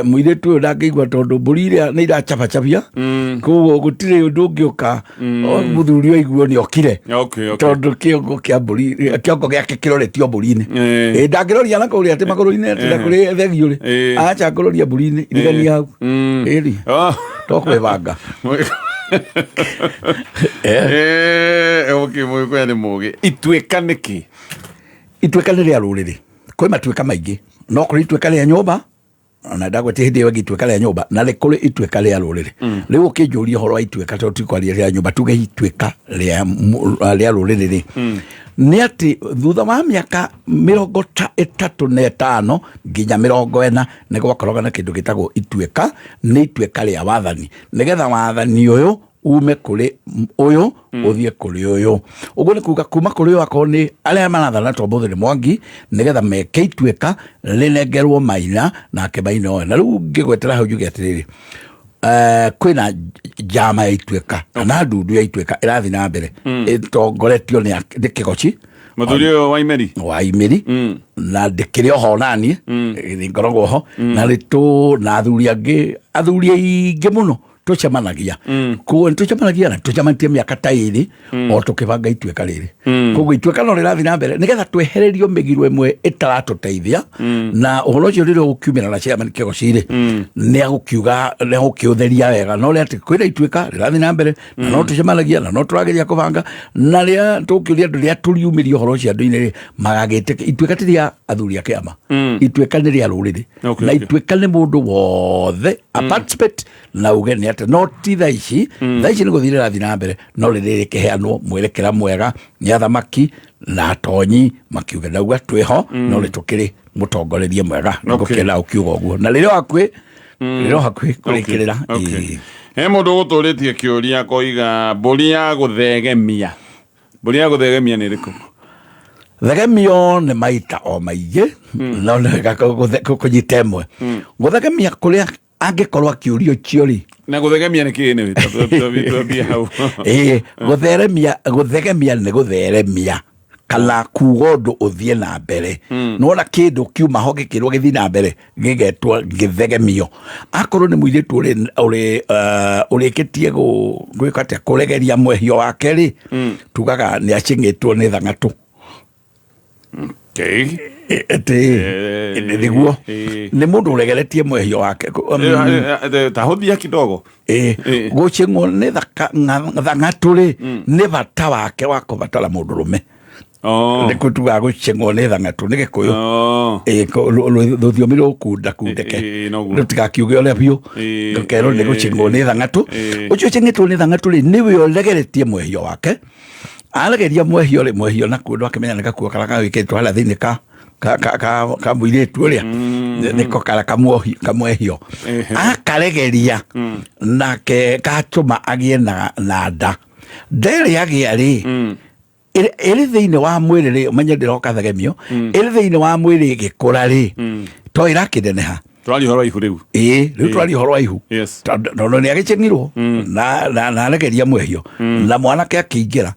[SPEAKER 8] mũirĩtu ũyũ ndangĩigua, tondũ mbũri iria nĩ iracabacabia. Koguo gũtirĩ ũndũ ũngĩũka mũthuri oiguo nĩ okire, tondũ kĩongo kĩa mbũri, kĩongo gĩake kĩroretio mbũri-inĩ. Ĩ, ndangĩroria na kũrĩa atĩ magũrũ-inĩ atĩ na kũrĩ thegio rĩ, acha ngũroria mbũri-inĩ irigania hau. Ĩni to kwĩbanga.
[SPEAKER 1] Okay, mũgĩkũyũ nĩ mũgĩ. Ituĩka nĩkĩ?
[SPEAKER 8] Ituĩka nĩ rĩa rũrĩrĩ. Kwĩ matuĩka maingĩ, no kũrĩ ituĩka rĩa nyũmba, na ndagwetie hĩndĩ ĩyo ĩngĩ ituĩka rĩa nyũmba, na nĩ kũrĩ ituĩka rĩa rũrĩrĩ. Rĩu ũkĩnjũria ũhoro wa ituĩka, tondũ tikwaria rĩa nyũmba, tuge ituĩka rĩa rũrĩrĩ rĩ, Nĩ atĩ thutha wa mĩaka 35 nginya 40 nĩ gwakoragwo na kĩndũ gĩtagwo ituĩka. Nĩ ituĩka rĩa wathani, nĩgetha wathani ũyũ ume kũrĩ ũyũ ũthiĩ kũrĩ ũyũ. Ũguo nĩ kuga kuma kũrĩ ũyũ, akorwo nĩ arĩa marathana to mũthĩ nĩ Mwangi, nĩgetha meke ituĩka rĩnengerwo Maina, nake Maina oe. Na rĩu ngĩgwetera hau njuge atĩrĩrĩ, kwĩna njama ya ituĩka kana ndundu ya ituĩka ĩrathiĩ na mbere ĩtongoretio nĩ Kĩgoci.
[SPEAKER 1] Mũthuri ũyũ wa Imeri.
[SPEAKER 8] Wa Imeri. Na ndĩkĩrĩ oho naniĩ nĩ ngoragwo ho na nĩ tũ na athuri angĩ, athuri aingĩ mũno tũcemanagia. Koguo nĩ tũcemanagia na tũcemanĩtie mĩaka ta 2 o tũkĩbanga ituĩka rĩrĩ. Koguo ituĩka no rĩrathiĩ na mbere nĩgetha twehererio mĩgiro ĩmwe ĩtaratũteithia. Na ũhoro ũcio rĩrĩa ũgũkiumĩra na chairman Kĩgoci rĩ, nĩ agũkiuga, nĩ agũkĩũtheria wega. No rĩ atĩ kwĩna ituĩka rĩrathiĩ na mbere na no tũcemanagia na no tũrageria kũbanga na rĩa tũkĩũria andũ rĩa tũriumĩria ũhoro ũcio andũ-inĩ rĩ, magagĩtĩka ituĩka ti rĩa athuri a kĩama, ituĩka nĩ rĩa rũrĩrĩ. Na ituĩka nĩ mũndũ wothe a participate na uge nĩ atĩ no ti thaa ici. Thaa ici nĩ gũthiĩ rĩrathiĩ na mbere, no rĩrĩ rĩkĩheanwo mwerekera mwega nĩ athamaki na atonyi makiuge nauga twĩho, no nĩ tũkĩrĩ mũtongorerie mwega. Nĩngũkĩenda ũkiuga ũguo na rĩrĩ hakuhĩ, rĩrĩ hakuhĩ kũrĩkĩrĩra.
[SPEAKER 1] Okay. He mũndũ ũgũtũrĩtie kĩũria koiga mbũri ya gũthegemia, mbũri ya gũthegemia nĩ ĩrĩkũ?
[SPEAKER 8] Thegemio nĩ maita o maingĩ, no nĩ wega kũnyita ĩmwe. Gũthegemia kũrĩa angĩkorwo akĩũrio cio rĩ,
[SPEAKER 1] Na gũthegemia nĩ kĩĩ? Nĩ twambie hau.
[SPEAKER 8] Ĩĩ, gũtheremia, gũthegemia nĩ gũtheremia kana kuga ũndũ ũthiĩ na mbere. Nĩwona kĩndũ kiuma ho gĩkĩrwo gĩthiĩ na mbere gĩgetwo gĩthegemio. Akorwo nĩ mũirĩtu ũrĩkĩtie gwĩka atĩa, kũregeria mwehio wake rĩ, tugaga nĩ acing'ĩtwo nĩ thang'atũ.
[SPEAKER 1] Okay.
[SPEAKER 8] Atĩ nĩguo nĩ mũndũ ũregeretie mwehio wake.
[SPEAKER 1] Ta hũthia kidogo.
[SPEAKER 8] Ĩĩ, gũcĩng'wo nĩ thang'atũ rĩ, nĩ bata wake wa kũbatara mũndũrũme. Nĩ tugaga gũcĩng'wo nĩ thang'atũ nĩ Gĩkũyũ. Ĩĩ, rũthiomi rũkunda kundeke, rũtigakiuge ũrĩa biũ, rũkerwo nĩ gũcĩng'wo nĩ thang'atũ. Ũcio ũcĩng'ĩtwo nĩ thang'atũ rĩ, nĩwe ũregeretie mwehio wake. Aregeria mwehio rĩ, mwehio nakuo ndwakĩmenya nĩ gakuo karĩa gagĩkĩrĩtwo harĩa thĩinĩ ka ka ka ka ka mũirĩtu ũrĩa, nĩko karĩa kamwehio akaregeria, nake gatũma agĩe na nda. Nda ĩrĩa agĩa rĩ, ĩrĩ thĩinĩ wa mwĩrĩ rĩ, ũmenye ndĩroka thegemio, ĩrĩ thĩinĩ wa mwĩrĩ ĩgĩkũra rĩ, to ĩrakĩneneha.
[SPEAKER 1] Tũraria ũhoro wa ihu rĩu.
[SPEAKER 8] Ĩĩ, rĩu tũraria ũhoro wa ihu.
[SPEAKER 1] Yes.
[SPEAKER 8] Tondũ nĩ agĩceng'irwo na aregeria mwehio na mwanake akĩingĩra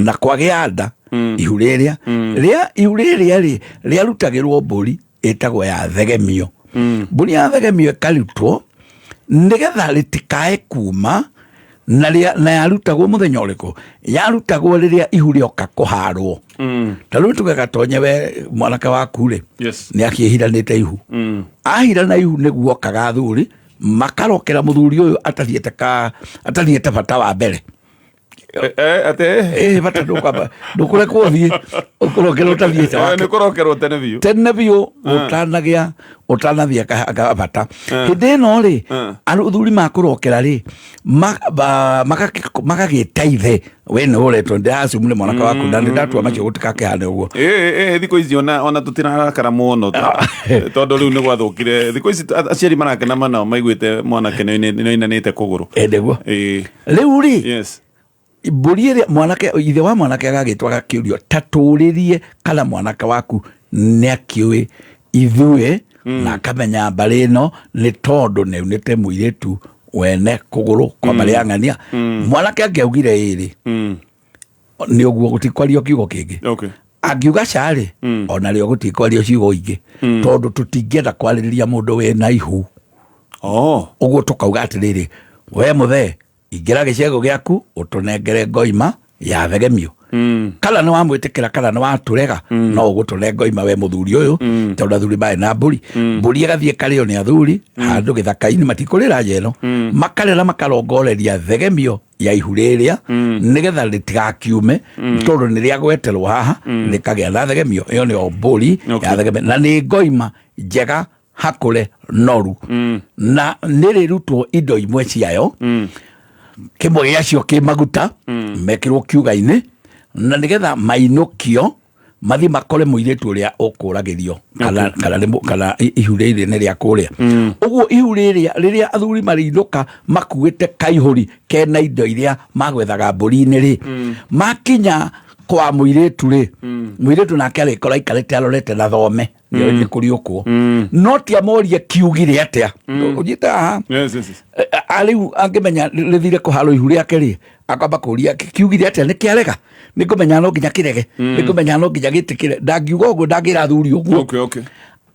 [SPEAKER 8] na kwagĩa nda. Ihu rĩrĩa rĩa ihu rĩrĩa rĩ rĩarutagĩrwo mbũri ĩtagwo ya thegemio. Mbũri ya thegemio ĩkarutwo nĩgetha rĩtikae kuma na na yarutagwo mũthenya ũrĩkũ? Yarutagwo rĩrĩa ihu rĩoka kũharwo. Ta rĩu tuge gatonye we mwanake waku rĩ, nĩ akĩhiranĩte ihu. Ahirana ihu nĩguo okaga athuri makarokera mũthuri ũyũ atathiĩte ka atathiĩte bata wa mbere.
[SPEAKER 1] Ate
[SPEAKER 8] Bata ndũkwamba ndũkũrekwo ũthiĩ ũkũrokera ũtathiĩte wake.
[SPEAKER 1] Nĩ kũrokerwo tene biũ.
[SPEAKER 8] Tene biũ, ũtanagĩa ũtanathiĩ bata. Hĩndĩ ĩno rĩ, athuri makũrokera rĩ, magagĩta ithe, we nĩ ũretwo, ndĩracumu nĩ mwanake waku na nĩ ndatua macio gũtikakĩhane ũguo.
[SPEAKER 1] Ĩĩ, thikũ ici ona tũtirarakara mũno tondũ rĩu nĩ gwathũkire. Thikũ ici aciari marakena mana maiguĩte mwanake nĩ oinanĩte kũgũrũ.
[SPEAKER 8] Nĩguo. Rĩu rĩ, mbũri ĩrĩa mwanake, ithe wa mwanake agagĩtwo agakĩũrio, ta tũrĩrie kana mwanake waku nĩ akĩũĩ ithuĩ na akamenya mbarĩ ĩno, nĩ tondũ nĩ aunĩte mũirĩtu wene kũgũrũ kwa mbarĩ ya ng'ania. Mwanake angĩaugire ĩrĩ, nĩ ũguo, gũtikwario kiugo kĩngĩ. Angiuga carĩ, ona rĩo gũtikwario ciugo ingĩ, tondũ tũtingĩenda kwarĩrĩria mũndũ wĩna ihu. Ũguo tũkauga atĩrĩrĩ, we mũthee, ingĩra gĩcego gĩaku ũtũnengere ngoima ya thegemio. Kana nĩ wamwĩtĩkĩra kana nĩ watũrega, no ũgũtũne ngoima we mũthuri ũyũ, tondũ athuri marĩ na mbũri. Mbũri ĩgathiĩ ĩkarĩo nĩ athuri handũ gĩthaka-inĩ, matikũrĩra nja ĩno, makarĩra makarongoreria thegemio ya ihu rĩrĩa nĩgetha rĩtigakiume, tondũ nĩ rĩagweterwo haha rĩkagĩa na thegemio. Ĩyo nĩyo mbũri ya thegemio, na nĩ ngoima njega hakũre noru, na nĩ rĩrutwo indo imwe ciayo, kĩmwe gĩacio kĩ maguta mekĩrwo kiuga-inĩ. Na nĩgetha mainũkio mathiĩ makore mũirĩtu ũrĩa ũkũragĩrio kana,
[SPEAKER 1] Okay.
[SPEAKER 8] kana, kana ihu rĩrĩ nĩ rĩa kũrĩa. Ũguo ihu rĩrĩa rĩrĩa athuri marĩinũka makuĩte kaihũri kena indo iria magwethaga mbũri-inĩ rĩ, makinya kwa mũirĩtu rĩ, mũirĩtu nake arĩkora aikarĩte arorete na thome nĩ kũriũkwo, no ti amorie kiugire atĩa. Ũnyite haha.
[SPEAKER 1] Yes, yes, yes.
[SPEAKER 8] Rĩu angĩmenya rĩthire kũharwo ihu rĩake rĩ, akamba kũria kiugire atĩa, nĩ kĩarega, nĩ ngũmenya no nginya kĩrege, nĩ ngũmenya no nginya gĩtĩkĩre. Ndangiuga ũguo, ndangĩra athuri ũguo.
[SPEAKER 1] Okay, okay.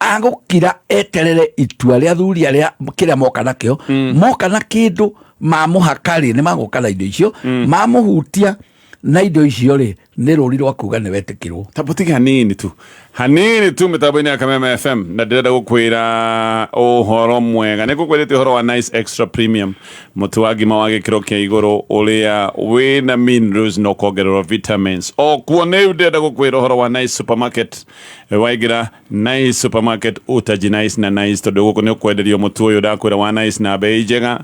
[SPEAKER 8] Agũkira eterere itua rĩa athuri arĩa kĩrĩa moka nakĩo. Moka na kĩndũ mamũhaka rĩ, nĩ magũka na indo icio, mamũhutia na indo icio rĩ, nĩ rũri rwa kuga nĩ wetĩkĩrwo.
[SPEAKER 1] Tapũtige hanini tu, hanini tu mĩtambo-inĩ ya Kameme FM, na ndĩrenda gũkwĩra ũhoro mwega. Nĩ ngũkwĩrĩte ũhoro wa Nice Extra Premium, mũtu wa ngima wa gĩkĩro kĩa igũrũ ũrĩa wĩna minerals na ũkongererwo vitamins. O kuo nĩ ndĩrenda gũkwĩra ũhoro wa Nice Supermarket. Waingĩra Nice Supermarket utaji Nice na Nice, tondũ gũkũ nĩ ũkwenderio mũtu ũyũ ndakwĩra wa Nice na bei njega.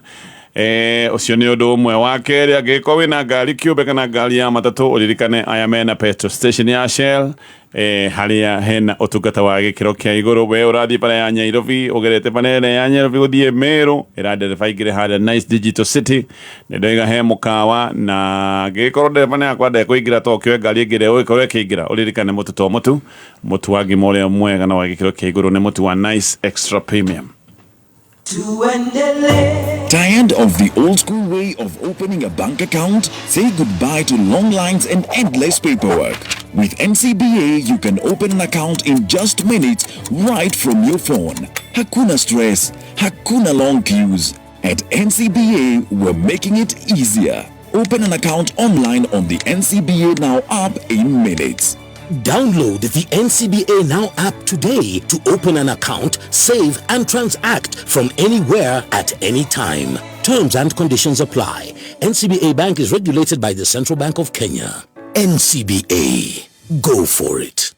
[SPEAKER 1] Ũcio nĩ ũndũ ũmwe. Wa kerĩ, angĩgĩkorwo wĩna ngari kĩũmbe kana ngari ya matatũ, ũririkane aya mena petrol station ya Shell, harĩa hena ũtungata wa gĩkĩro kĩa igũrũ. We ũrathiĩ bara ya Nyairobi, ũgerete bara ĩrĩa ya Nyairobi gũthiĩ Meru, ĩra ndereba aingĩre harĩa Nice Digital City, nĩ ndoiga he mũkawa, na angĩgĩkorwo ndereba nĩ yakwa ndekũingĩra, to kĩoe ngari ĩngĩ ĩrĩa ũgĩkorwo ĩkĩingĩra. Ũririkane mũtu to mũtu, mũtu wa ngima ũrĩa mwega na wa gĩkĩro kĩa igũrũ nĩ mũtu wa Nice Extra Premium.
[SPEAKER 10] Tired of the old school way of opening a bank account? Say goodbye to long lines and endless paperwork. With NCBA, you can open an account in just minutes right from your phone. Hakuna stress, hakuna long queues. At NCBA, we're making it easier. Open an account online on the NCBA Now app in minutes.
[SPEAKER 9] Download the NCBA Now app today to open an account, save and transact from anywhere at any time. Terms and conditions apply. NCBA Bank is regulated by the Central Bank of Kenya. NCBA. Go for it.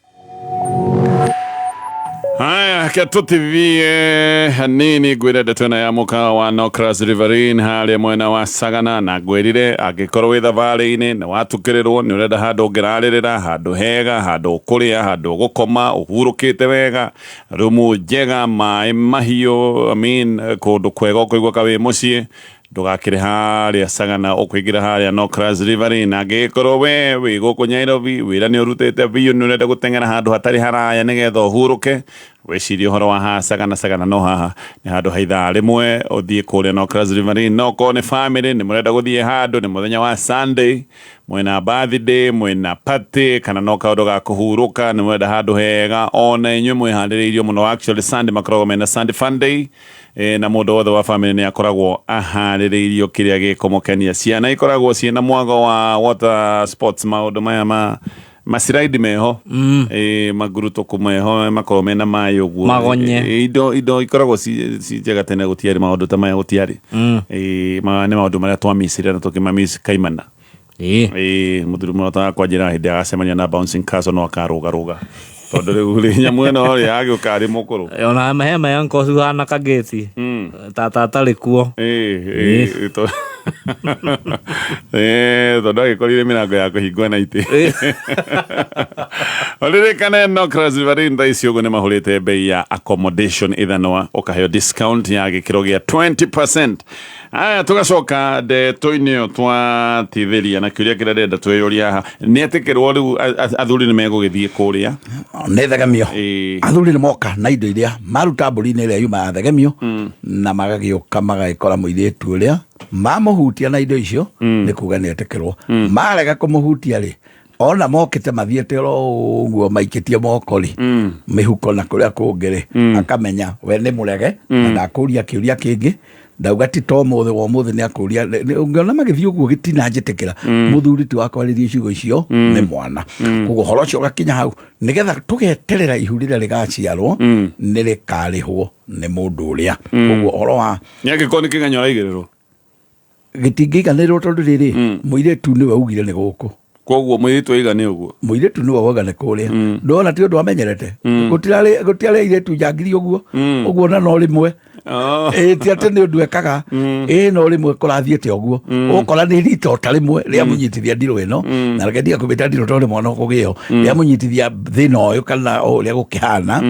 [SPEAKER 1] Haya, ketũtithie hanini ngwĩre ndeto ĩno ya mũkawa wa Nocras Riverine harĩa mwena wa Sagana, na ngwĩrire angĩkorwo wĩ thabarĩ-inĩ nĩ watukĩrĩrwo, nĩ ũrenda handũ ũngĩrarĩrĩra, handũ hega, handũ ũkũrĩa, handũ ũgũkoma ũhurũkĩte wega, rumu njega, maĩ mahiũ, I mean, kũndũ kwega ũkũigua ka wĩ mũciĩ, ndũgakĩre harĩa Sagana, ũkũingĩra harĩa Nocras Riverine. Angĩgĩkorwo we wĩ gũkũ Nairobi, wĩra nĩ ũrutĩte biũ, nĩ ũrenda gũteng'era handũ hatarĩ haraya nĩgetha ũhurũke, wĩcirie ũhoro wa haha Sagana. Sagana no haha nĩ handũ ha ithaa rĩmwe ũthiĩ kũrĩa Nocras Riverine. No korwo nĩ family nĩ mũrenda gũthiĩ handũ, nĩ mũthenya wa Sunday, mwĩna birthday, mwĩna party, kana no kaũndũ ga kũhurũka, nĩ mũrenda handũ hega, ona inyuĩ mwĩharĩrĩirio mũno. Actually Sunday makoragwo mena Sunday fun day, na mũndũ wothe wa family nĩ akoragwo aharĩrĩirio kĩrĩa gĩkũmũkenia. Ciana ikoragwo ciĩna mwago wa water sports, maũndũ maya ma maciraidi meho, magurutuku meho, makoragwo mena maĩ ũguo.
[SPEAKER 4] Magonye.
[SPEAKER 1] Indo ikoragwo ci njega. Tene gũtiarĩ maũndũ ta maya, gũtiarĩ. Nĩ maũndũ marĩa twamicire na tũkĩmamici kaimana. Mũthuri mũrata wakwa njĩra hĩndĩ agacemania na bouncing castle no akarũgarũga, tondũ rĩu rĩ nyamũ ĩno rĩ agĩũka arĩ mũkũrũ.
[SPEAKER 4] Ona mahema ya nkocu hana kageti tata atarĩ kuo.
[SPEAKER 1] Tondũ agĩkorire mĩrango ya kũhingwo na itĩ. Ũririkane Nocras Riverine thaa ici ũguo nĩ mahũrĩte bei ya accommodation ithanwa, ũkaheo discount ya gĩkĩro gĩa 20%. Aya, tũgacoka ndeto-inĩ ĩyo twatithĩria na kĩũria kĩrĩa ndĩrenda twĩyũria haha nĩ etĩkĩrwo rĩu athuri nĩ megũgĩthiĩ kũrĩa.
[SPEAKER 8] Nĩ thegemio. Athuri nĩ moka na indo iria maruta mbũri-inĩ ĩrĩa yuma ya thegemio, na magagĩũka magagĩkora mũirĩtu ũrĩa mamũhutia na indo icio, nĩ kuga nĩ etĩkĩrwo. Marega kũmũhutia rĩ, ona mokĩte mathiĩte oro ũguo maikĩtie moko rĩ mĩhuko na kũrĩa kũngĩ rĩ, akamenya we nĩ mũrege na ndakũria kĩũria kĩngĩ. Ndauga ti to mũthĩ wa ũmũthĩ nĩ akũria. Ũngĩona magĩthiĩ ũguo gĩtina njĩtĩkĩra mũthuri ti wakwarĩria ciugo icio nĩ mwana. Koguo ũhoro ũcio ũgakinya hau nĩgetha tũgeterera ihu rĩrĩa rĩgaciarwo nĩ rĩkarĩhwo nĩ mũndũ ũrĩa. Koguo ũhoro wa
[SPEAKER 1] Nĩ angĩkorwo nĩ kĩng'anyo araigĩrĩrwo
[SPEAKER 8] gĩtingĩiganĩrwo, tondũ rĩrĩ mũirĩtu nĩwe ugire nĩ gũkũ.
[SPEAKER 1] Koguo mũirĩtu aiga nĩ ũguo.
[SPEAKER 8] Mũirĩtu nĩwe wauga nĩ kũrĩa. Ndona ti ũndũ amenyerete, gũtirarĩ airĩtu njangiri ũguo ũguo, na no rĩmwe Ĩ ti atĩ nĩ ũndũ ekaga, ĩ no rĩmwe kũrathiĩte ũguo, ũgũkora nĩ rita o ta rĩmwe rĩamũnyitithia ndirũ ĩno, na reke ndige kũmĩta ndirũ tondũ nĩ mwana ũkũgĩo, rĩamũnyitithia thĩna ũyũ kana o ũrĩa gũkĩhana,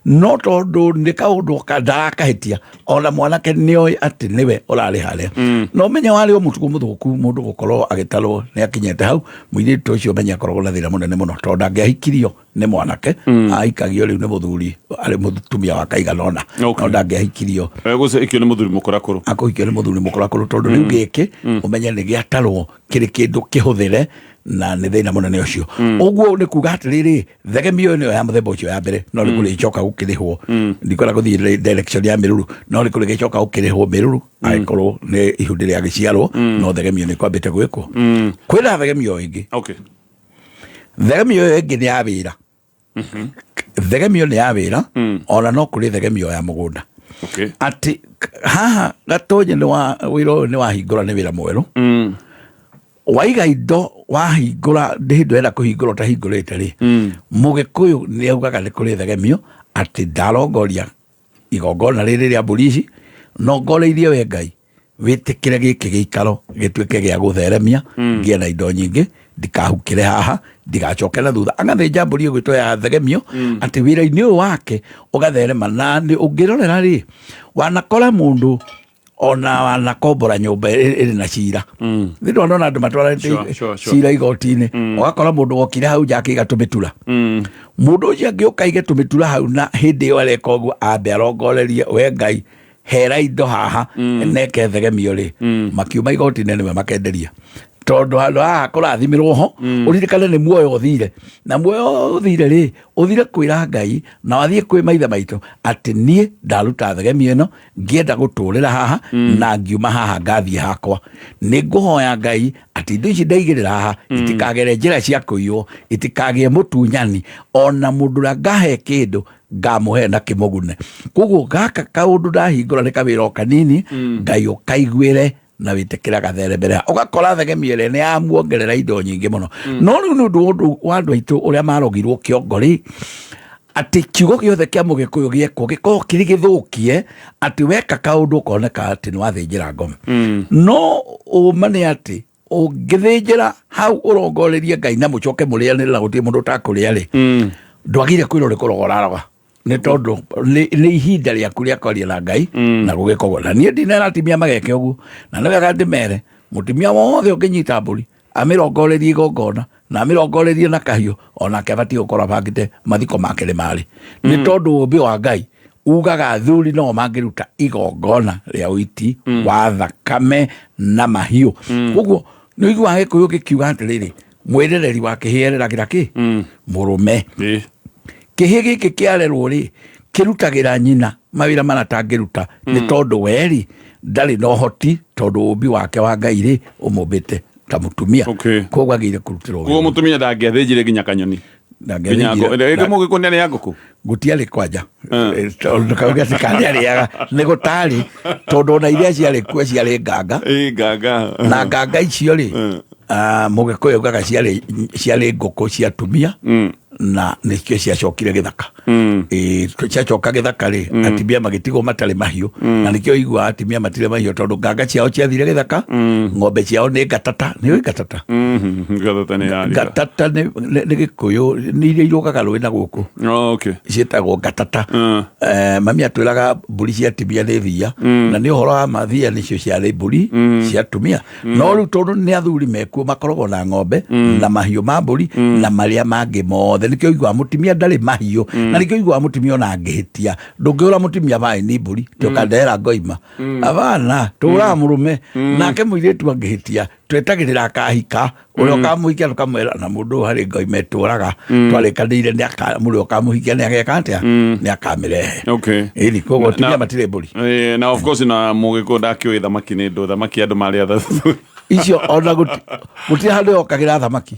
[SPEAKER 8] no tondũ nĩ kaũndũ ndarakahĩtia, ona mwanake nĩoĩ atĩ nĩwe ũrarĩ harĩa. No menye warĩ o mũtugo mũthũku mũndũ gũkorwo agĩtarwo nĩ akinyĩte hau. Mũirĩtu ũcio menye akoragwo na thĩna mũnene mũno, tondũ ndangĩahikirio nĩ mwanake, ahikagio rĩu nĩ mũthuri arĩ mũtumia wa kaigana ũna, no ndangĩahikirio.
[SPEAKER 1] Gũcio ikio nĩ mũthuri mũkũrakũrũ.
[SPEAKER 8] Akũhikio nĩ mũthuri mũkũrakũrũ, tondũ rĩu gĩkĩ ũmenye nĩ gĩatarwo kĩrĩ kĩndũ kĩhũthĩre, na nĩ thĩna mũnene ũcio. Ũguo nĩ kuga atĩrĩrĩ, thegemio ĩyo nĩyo ya mũthemba ũcio ya mbere, no nĩ kũrĩ ĩcoka gũkĩrĩhwo. Ndikwenda gũthiĩ direction ya mĩruru, no nĩ kũrĩ gĩcoka gũkĩrĩhwo mĩruru angĩkorwo nĩ ihundi rĩa gĩciarwo, no thegemio nĩ kwambĩte gwĩkwo. Kwĩna thegemio ĩngĩ. Thegemio ĩyo ĩngĩ nĩ ya wĩra. Thegemio nĩ ya wĩra, ona no kũrĩ thegemio ya mũgũnda. Atĩ haha gatonye nĩ wa wĩra ũyũ nĩ wahingũra, nĩ wĩra mwerũ, waiga indo, wahingũra, ndĩ hĩndĩ ũrenda kũhingũra ũtahingũrĩte rĩ, mũgĩkũyũ nĩ augaga nĩ kũrĩ thegemio atĩ ndarongoria igongona rĩrĩ rĩa mbũri ici, no ngoreirie we Ngai wĩtĩkĩre gĩkĩ gĩikaro gĩtuĩke gĩa gũtheremia, ngĩe na indo nyingĩ, ndikahukĩre haha, ndigacoke na thutha. Agathĩnja mbũri ĩgwĩtwo ya thegemio, atĩ wĩra-inĩ ũyũ wake ũgatherema. Na nĩ ũngĩrorera rĩ, wanakora mũndũ ona wanakombora nyũmba ĩrĩ na cira, nĩ ndona andũ matwaranĩte cira igoti-inĩ, ũgakora mũndũ wokire hau nja akĩiga tũmĩtura. Mũndũ ũcio angĩũka aige tũmĩtura hau, na hĩndĩ ĩyo areka ũguo ambe arongorerie, we Ngai hera indo haha neke thegemio rĩ, makiuma igoti-inĩ nĩwe makenderia, tondũ handũ haha kũrathimĩrwo ho. Ũririkane nĩ muoyo ũthire, na muoyo ũthire rĩ, ũthire kwĩra Ngai na wathiĩ kwĩ maithe maitũ atĩ niĩ ndaruta thegemio ĩno ngĩenda gũtũrĩra haha, na ngiuma haha ngathiĩ hakwa, nĩ ngũhoya Ngai atĩ indo ici ndaigĩrĩra haha itikagere njĩra cia kũiywo, itikagĩe mũtunyani, ona mũndũ ũrĩa ngahe kĩndũ ngamũhe na kĩmũgune. Koguo gaka kaũndũ ndahingũra nĩ kawĩra o kanini, Ngai ũkaiguĩre na wĩtĩkĩra gathere mbere. Ũgakora thegemio ĩrĩa nĩ yamuongerera indo nyingĩ mũno. No rĩu nĩ ũndũ wa ũndũ wa andũ aitũ ũrĩa marogirwo kĩongo rĩ, atĩ kiugo gĩothe kĩa mũgĩkũyũ gĩekwo gĩkorwo kĩrĩ gĩthũkie, atĩ weka kaũndũ ũkoneka atĩ nĩ wathĩnjĩra ngoma. No ũma nĩ atĩ ũngĩthĩnjĩra hau ũrongorerie Ngai na mũcoke mũrĩanĩre na gũtirĩ mũndũ ũtakũrĩa rĩ, ndwagire kwĩrwo nĩ kũroga ũraroga, nĩ tondũ nĩ ihinda rĩaku rĩa kwaria na Ngai na gũgĩka ũguo. Na niĩ ndinera atumia mageke ũguo, na nĩ wega ndĩmere mũtumia wothe ũngĩnyita mbũri amĩrongorerie igongona na amĩrongorerie na kahiũ, onake abatiĩ gũkorwo abangĩte mathiko make nĩ marĩ, nĩ tondũ ũmbĩ wa Ngai ugaga athuri no mangĩruta igongona rĩa ũiti wa thakame na mahiũ. Koguo nĩ ũiguaga gĩkũyũ gĩkiuga atĩrĩrĩ, mwĩrereri wa kĩhĩ ereragĩra kĩ mũrũme. Kĩhĩ gĩkĩ kĩarerwo rĩ, kĩrutagĩra nyina mawĩra marĩa atangĩruta, nĩ tondũ weri ndarĩ na ũhoti, tondũ ũmbi wake wa Ngai rĩ ũmũmbĩte ta mũtumia. Koguo agĩrĩire kũrutĩrwo
[SPEAKER 1] Koguo
[SPEAKER 8] wĩra.
[SPEAKER 1] Mũtumia ndangĩathĩnjire nginya kanyoni?
[SPEAKER 8] Ndangĩathĩnjire.
[SPEAKER 1] Nginya ngũkũ. Mũgĩkũyũ nĩ arĩa ngũkũ?
[SPEAKER 8] Gũtiarĩ kwanja, tondũ kauge atĩ kana arĩaga nĩ gũtarĩ, tondũ ona iria ciarĩ kuo ciarĩ nganga.
[SPEAKER 1] Ĩ, nganga.
[SPEAKER 8] Na nganga icio rĩ, mũgĩkũyũ augaga ciarĩ ngũkũ cia atumia, na nĩcio ciacokire gĩthaka. Ĩ, ciacoka gĩthaka rĩ, atumia magĩtigwo matarĩ mahiũ, na nĩkĩo iguaga atumia matirĩ mahiũ, tondũ nganga ciao ciathire gĩthaka. Ng'ombe ciao nĩ ngatata. Nĩ ũĩ ngatata?
[SPEAKER 1] Ngatata nĩ yarĩ
[SPEAKER 8] Ngatata nĩ gĩkũyũ, nĩ iria irũgaga rũĩ na gũkũ. Ciĩtagwo ngatata. Mami atwĩraga mbũri cia atumia nĩ thia, na nĩ ũhoro wa mathia, nĩcio ciarĩ mbũri cia atumia. No rĩu tondũ nĩ athuri mekuo, makoragwo na ng'ombe na mahiũ ma mbũri na marĩa mangĩ mothe. Nĩkĩo ũiguaga mũtumia ndarĩ mahiũ, na nĩkĩo ũiguaga mũtumia ona angĩhĩtia ndũngĩũra mũtumia baĩ mbũri tũkandehera ngoima, abana tũraga mũrũme. Nake mũirĩtu angĩhĩtia twetagĩrĩra akahika, ũrĩa ũkamũhikia tũkamwĩra na mũndũ ũyũ harĩ ngoima ĩtũraga, twarĩkanĩire nĩ mũrĩa ũkamũhikia nĩ ageka atĩa, nĩ akamĩrehe. Ĩni, koguo atumia matirĩ mbũri.
[SPEAKER 1] Na of course na mũgĩkũyũ ndakĩũĩ thamaki nĩ ndũ, thamaki andũ marĩa
[SPEAKER 8] Icio ona gũtirĩ handũ yokagĩra thamaki.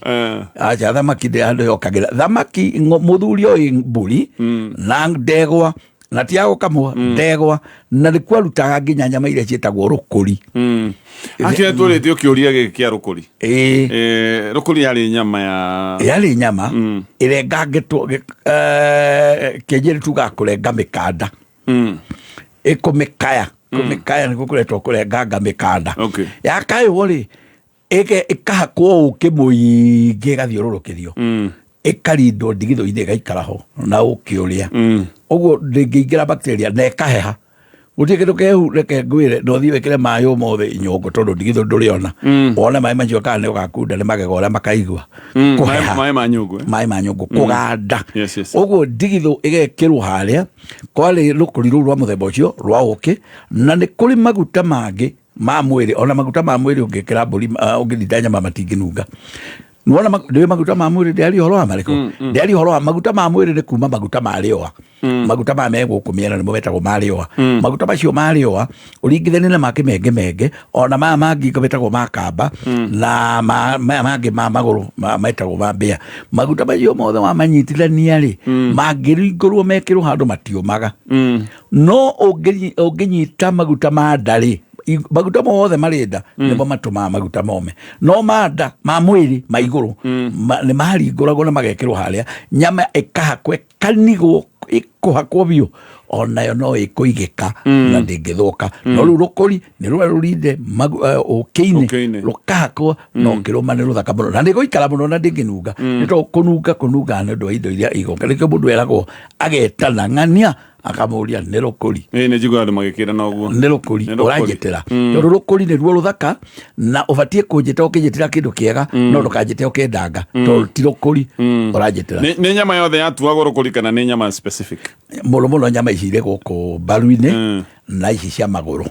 [SPEAKER 8] Acha, thamaki ndĩ handũ yokagĩra thamaki. Mũthuri oĩ mbũri na ndegwa, na ti ya gũkamwo, ndegwa, na nĩ kwarutaga nginya nyama iria ciĩtagwo rũkũri.
[SPEAKER 1] Akĩrĩa tũrĩtie ũkĩũria gĩkĩ kĩa rũkũri. Rũkũri yarĩ nyama ya
[SPEAKER 8] Yarĩ nyama ĩrengangĩtwo, kĩnjĩrĩ tugaga kũrenga mĩkanda. Ĩkũmĩkaya, kũmĩkaya nĩkuo kũretwo kũrenganga mĩkanda.
[SPEAKER 1] Okay.
[SPEAKER 8] Yakaywo rĩ, ĩkahakwo ũkĩ mũingĩ, ĩgathiũrũrũkĩrio, ĩkarindwo ndigithũ-inĩ, ĩgaikara ho na ũkĩ ũrĩa ũguo, ndĩngĩingĩra bacteria na ĩkaheha. Gũtirĩ kĩndũ kehu. Reke ngwĩre, no ũthiĩ wĩkĩre maĩ ũmũthĩ nyũngũ, tondũ ndigithũ ndũrĩona, wone maĩ macio kana nĩ ũgakunda nĩ magego ũrĩa makaigua kũheha.
[SPEAKER 1] Maĩ ma nyũngũ, eh?
[SPEAKER 8] Maĩ ma nyũngũ kũganda.
[SPEAKER 1] Yes.
[SPEAKER 8] Ũguo ndigithũ ĩgekĩrwo harĩa kwarĩ rũkũri rũu rwa mũthemba ũcio rwa ũkĩ, na nĩ kũrĩ maguta mangĩ ma mwĩrĩ. Ona maguta ma mwĩrĩ ũngĩkĩra mbũri, ũngĩrinda nyama matingĩnunga. Nĩwona ndĩũĩ maguta ma mwĩrĩ, ndĩaria ũhoro wa marĩkũ? Ndĩaria ũhoro wa maguta ma mwĩrĩ nĩ kuma maguta ma rĩũa. Maguta maya me gũkũ mĩena nĩmo metagwo ma rĩũa. Maguta macio ma rĩũa ũringithanie na ma kĩmengemenge, ona maya ma ngingo metagwo ma kamba, na maya mangĩ ma magũrũ metagwo ma mbĩa. Maguta macio mothe wamanyitithania rĩ, mangĩringũrwo mekĩrwo handũ matiũmaga. No ũngĩnyita maguta ma nda rĩ, maguta mothe marĩ nda nĩmo matũmaga maguta mome, no ma nda ma mwĩrĩ ma igũrũ nĩ maringũragwo na magekĩrwo harĩa nyama ĩkahakwo, ĩkanigwo, ĩkũhakwo biũ, onayo no ĩkũigĩka na ndĩngĩthũka. No rĩu rũkũri nĩ rũrĩa rũrinde ũkĩ-inĩ,
[SPEAKER 1] Ũkĩ-inĩ.
[SPEAKER 8] rũkahakwo, no kĩrũma nĩ rũthaka mũno na nĩgũikara mũno na ndĩngĩnunga. Nĩ tondũ kũnunga kũnungaga nĩ ũndũ wa indo iria igoka. Nĩkĩo mũndũ eragwo agetana ng'ania akamũria nĩ rũkũri.
[SPEAKER 1] Ĩĩ, nĩ njiguaga andũ magĩkĩra na ũguo.
[SPEAKER 8] Nĩ rũkũri.
[SPEAKER 1] Nĩ rũkũri.
[SPEAKER 8] Ũranjĩtĩra tondũ rũkũri nĩruo rũthaka, na ũbatiĩ kũnjĩta ũkĩnjĩtĩra kĩndũ kĩega, no ndũkanjĩte ũkĩndanga tondũ ti rũkũri ũranjĩtĩra.
[SPEAKER 1] Nĩ nyama yothe yatuagwo rũkũri kana nĩ nyama specific?
[SPEAKER 8] Mũno mũno nyama ici irĩ gũkũ mbaru-inĩ na ici cia magũrũ,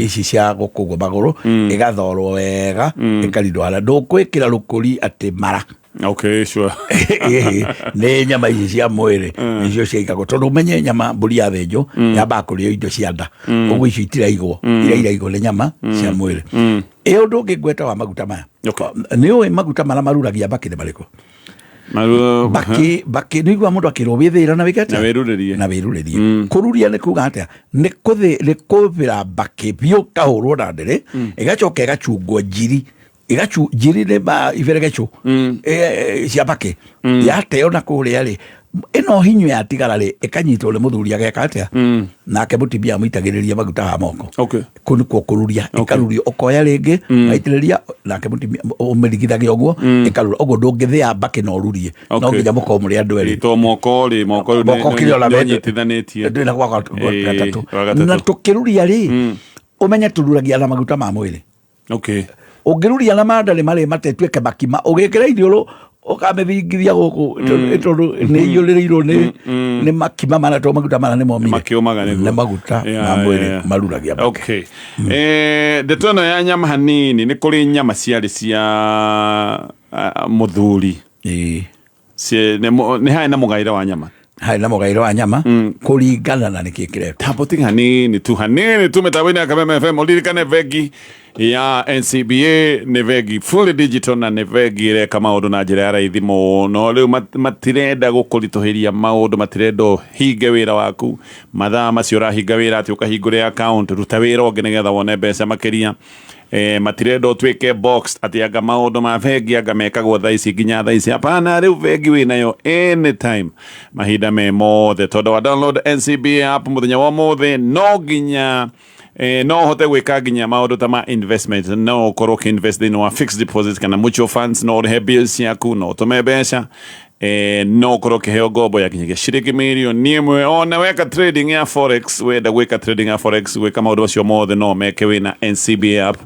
[SPEAKER 8] ici cia gũkũ ũguo magũrũ, ĩgathorwo wega, ĩkarindwo harĩa ndũkwĩkĩra rũkũri atĩ mara.
[SPEAKER 1] Okay, sure.
[SPEAKER 8] Ĩhĩ, nĩ nyama ici cia mwĩrĩ nĩcio ciaigagwo, tondũ ũmenye nyama mbũri yathĩnjwo yambaga kũrĩo indo cia nda. Ũguo icio itiraigwo, iria iraigwo nĩ nyama cia mwĩrĩ. Ĩ ũndũ ũngĩ ngweta wa maguta maya, nĩ ũĩ maguta marĩa maruragia mbakĩ nĩ marĩkũ? Mbakĩ, mbakĩ nĩ igua mũndũ akĩrwo wĩthĩra na wĩke atĩa?
[SPEAKER 1] Na wĩrurĩrie.
[SPEAKER 8] Na wĩrurĩrie. Kũruria nĩ kuga atĩa? Nĩ kũbĩra mbakĩ biũ, kahũrwo na ndĩrĩ, ĩgacoka ĩgacungwo njiri, ĩgacu njiri nĩ ma iberegecũ cia mbakĩ yateo na kũrĩa rĩ, ĩno hinyu yatigara rĩ, ĩkanyitwo nĩ mũthuri ageka atĩa nake, mũtumia amũitagĩrĩria maguta ha moko. Kũu nĩkuo kũruria. Ĩkarurio, ũkoya rĩngĩ ũgaitĩrĩria, nake mũtumia ũmĩringithagia ũguo, ĩkarura ũguo. Ndũngĩthĩa mbakĩ na ũrurie, no nginya mũkorwo mũrĩ andũ erĩ.
[SPEAKER 1] To moko rĩ, moko rĩu
[SPEAKER 8] Moko kĩrĩa ona
[SPEAKER 1] nĩ ũnyitithanĩtie.
[SPEAKER 8] Ndwĩ na gwa gatatũ.
[SPEAKER 1] Gwa gatatũ.
[SPEAKER 8] Na tũkĩruria rĩ, ũmenye tũruragia na maguta ma mwĩrĩ. Ũngĩruria na mandarĩ marĩ matetuĩke makima, ũgĩkĩra iniũrũ ũkamĩthingithia gũkũ, tondũ nĩ iyũrĩrĩirwo nĩ makima mana, tondũ maguta mana nĩ momire.
[SPEAKER 1] Makĩũmaga nĩguo.
[SPEAKER 8] Nĩ maguta ma mwĩrĩ maruragia.
[SPEAKER 1] Okay. Ndeto ĩno ya nyama hanini, nĩ kũrĩ nyama ciarĩ cia mũthuri. Nĩ harĩ na mũgaĩre wa nyama?
[SPEAKER 8] Harĩ na mũgaĩre wa nyama kũringana na nĩkĩ kĩrekwo.
[SPEAKER 1] Tambo hanini tu, hanini tu, mĩtambo-inĩ ya Kameme FM. Ũririkane bengi ya NCBA nĩ bengi fully digital na nĩ bengi ĩreka maũndũ na njĩra ya raithi mũno. Rĩu matirenda gũkũritũhĩria maũndũ, matirenda ũhinge wĩra waku mathaa macio ũrahinga wĩra atĩ ũkahingũre account, ruta wĩra ũngĩ nĩgetha wone mbeca makĩria. Matirenda ũtuĩke box atĩ anga maũndũ ma bengi anga mekagwo thaa ici nginya thaa ici. Hapana, rĩu bengi wĩnayo anytime, mahinda me mothe, tondũ wa download NCBA app mũthenya wa ũmũthĩ, no nginya no ũhote gwĩka nginya maũndũ ta ma investment. No ũkorwo ũkĩinvest thĩinĩ wa fixed deposit kana mutual funds, no ũrĩhe bills ciaku, no ũtũme mbeca, no ũkorwo ũkĩheo ngombo ya nginyagia ciringi mirioni 1. Ona weka trading ya forex, wenda gwĩka trading ya forex, gwĩka maũndũ macio mothe no meke wĩna NCBA app,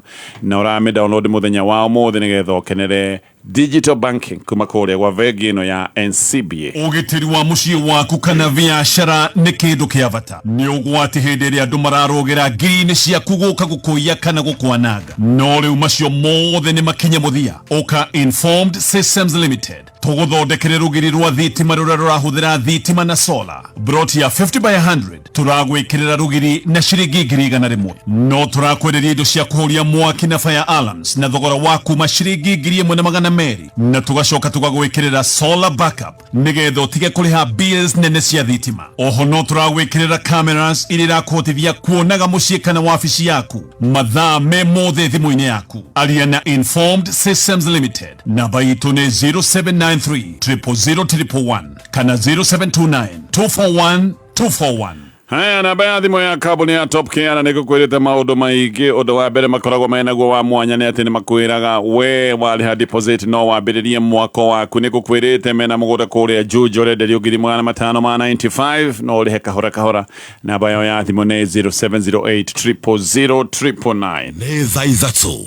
[SPEAKER 1] na ũramĩ download mũthenya wa ũmũthĩ nĩgetha ũkenere digital banking kuma kũrĩa gwa bengi ĩno ya NCBA.
[SPEAKER 10] Ũgitĩri wa mũciĩ waku kana biacara nĩ kĩndũ kĩa bata. Nĩ ũgwati hĩndĩ ĩrĩa andũ mararũgĩra ngiri-inĩ ciaku gũka gũkũiya kana gũkwananga, no rĩu macio mothe nĩ makinye mũthia. Ũka Informed Systems Limited tũgũthondekere rũgiri rwa thitima rũrĩa rũrahũthĩra thitima na solar. Broti ya 50 by 100 tũragwĩkĩrĩra rũgiri na ciringi 100,000. No tũrakwenderia indo cia kũhoria mwaki na fire alarms na thogora wa kuma ciringi 1,200, na tũgacoka tũgagwĩkĩrĩra solar backup nĩgetha ũtige kũrĩha bills nene cia thitima. Oho no tũragwĩkĩrĩra cameras iria irakũhotithia kuonaga mũciĩ kana wabici yaku mathaa me mothe thimũ-inĩ yaku. Aria na Informed Systems Limited, namba itũ nĩ 0793 000 111 kana 0729 241 241.
[SPEAKER 1] Haya, namba ya thimũ ya kambuni ya Top Care na nĩngũkwĩrĩte maũndũ maingĩ. Ũndũ wa mbere makoragwo menaguo wa mwanya nĩ atĩ nĩ makwĩraga we warĩha deposit no wambĩrĩrie mwako waku. Nĩngũkwĩrĩte mena mũgũnda kũrĩa Juja ũrenderio 595,000 no ũrĩhe kahora kahora. Namba yao ya thimũ nĩ 0708 000 999.
[SPEAKER 10] Nĩ thaa 3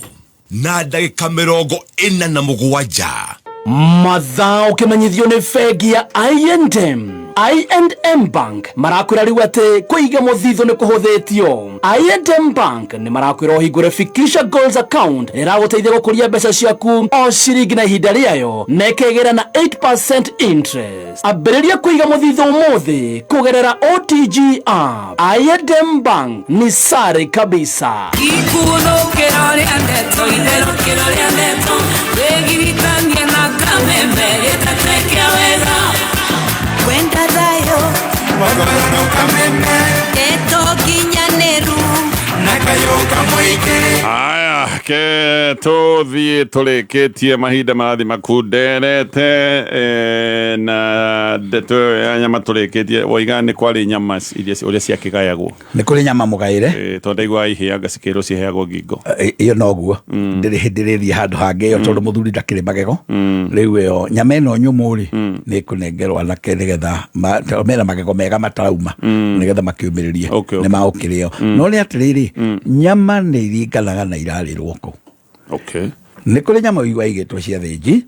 [SPEAKER 10] na ndagĩka 47.
[SPEAKER 6] Mathaa ũkĩmenyithio nĩ bengi ya I&M. I&M Bank marakwĩra rĩu atĩ kũiga mũthithũ nĩ kũhũthĩtio. I&M Bank nĩ marakwĩra ũhingũre Fikisha Goals account ĩrĩa ĩragũteithia gũkũria mbeca ciaku o ciringi na ihinda rĩayo na ĩkegĩra na 8% interest. Ambĩrĩria kũiga mũthithũ ũmũthĩ kũgerera OTG app. I&M Bank ni sare kabisa.
[SPEAKER 27] Ikunũkĩro rĩa ndeto itherũkĩro rĩa ndeto wĩgiritanie na kameme gĩteteke wega
[SPEAKER 2] Kwenda thayo Ndeto nginyanĩru
[SPEAKER 1] na kayũ mũingĩ. Aya, ke tũthiĩ tũrĩkĩtie mahinda marathiĩ makunderete na ndeto ĩyo ya nyama tũrĩkĩtie woiga nĩ kwarĩ nyama iria ũrĩa ciakĩgayagwo.
[SPEAKER 8] Nĩ kũrĩ nyama mũgaĩre.
[SPEAKER 1] Tondũ ndaigua ihĩanga cikĩrwo ciheagwo ngingo.
[SPEAKER 8] Ĩyo noguo ndĩrĩ hĩndĩ rĩthiĩ handũ hangĩ ĩyo tondũ mũthuri ndakĩrĩ magego. Rĩu ĩyo nyama ĩno nyũmũ rĩ nĩ ĩkũnengerwo anake nĩgetha mena magego mega matarauma nĩgetha makĩũmĩrĩrie nĩ magũkĩrĩo. No nĩ atĩrĩrĩ, nyama nĩ iringanaga na irarĩrwo kũ. Nĩ kũrĩ nyama ũigua igĩtwo cia thĩnji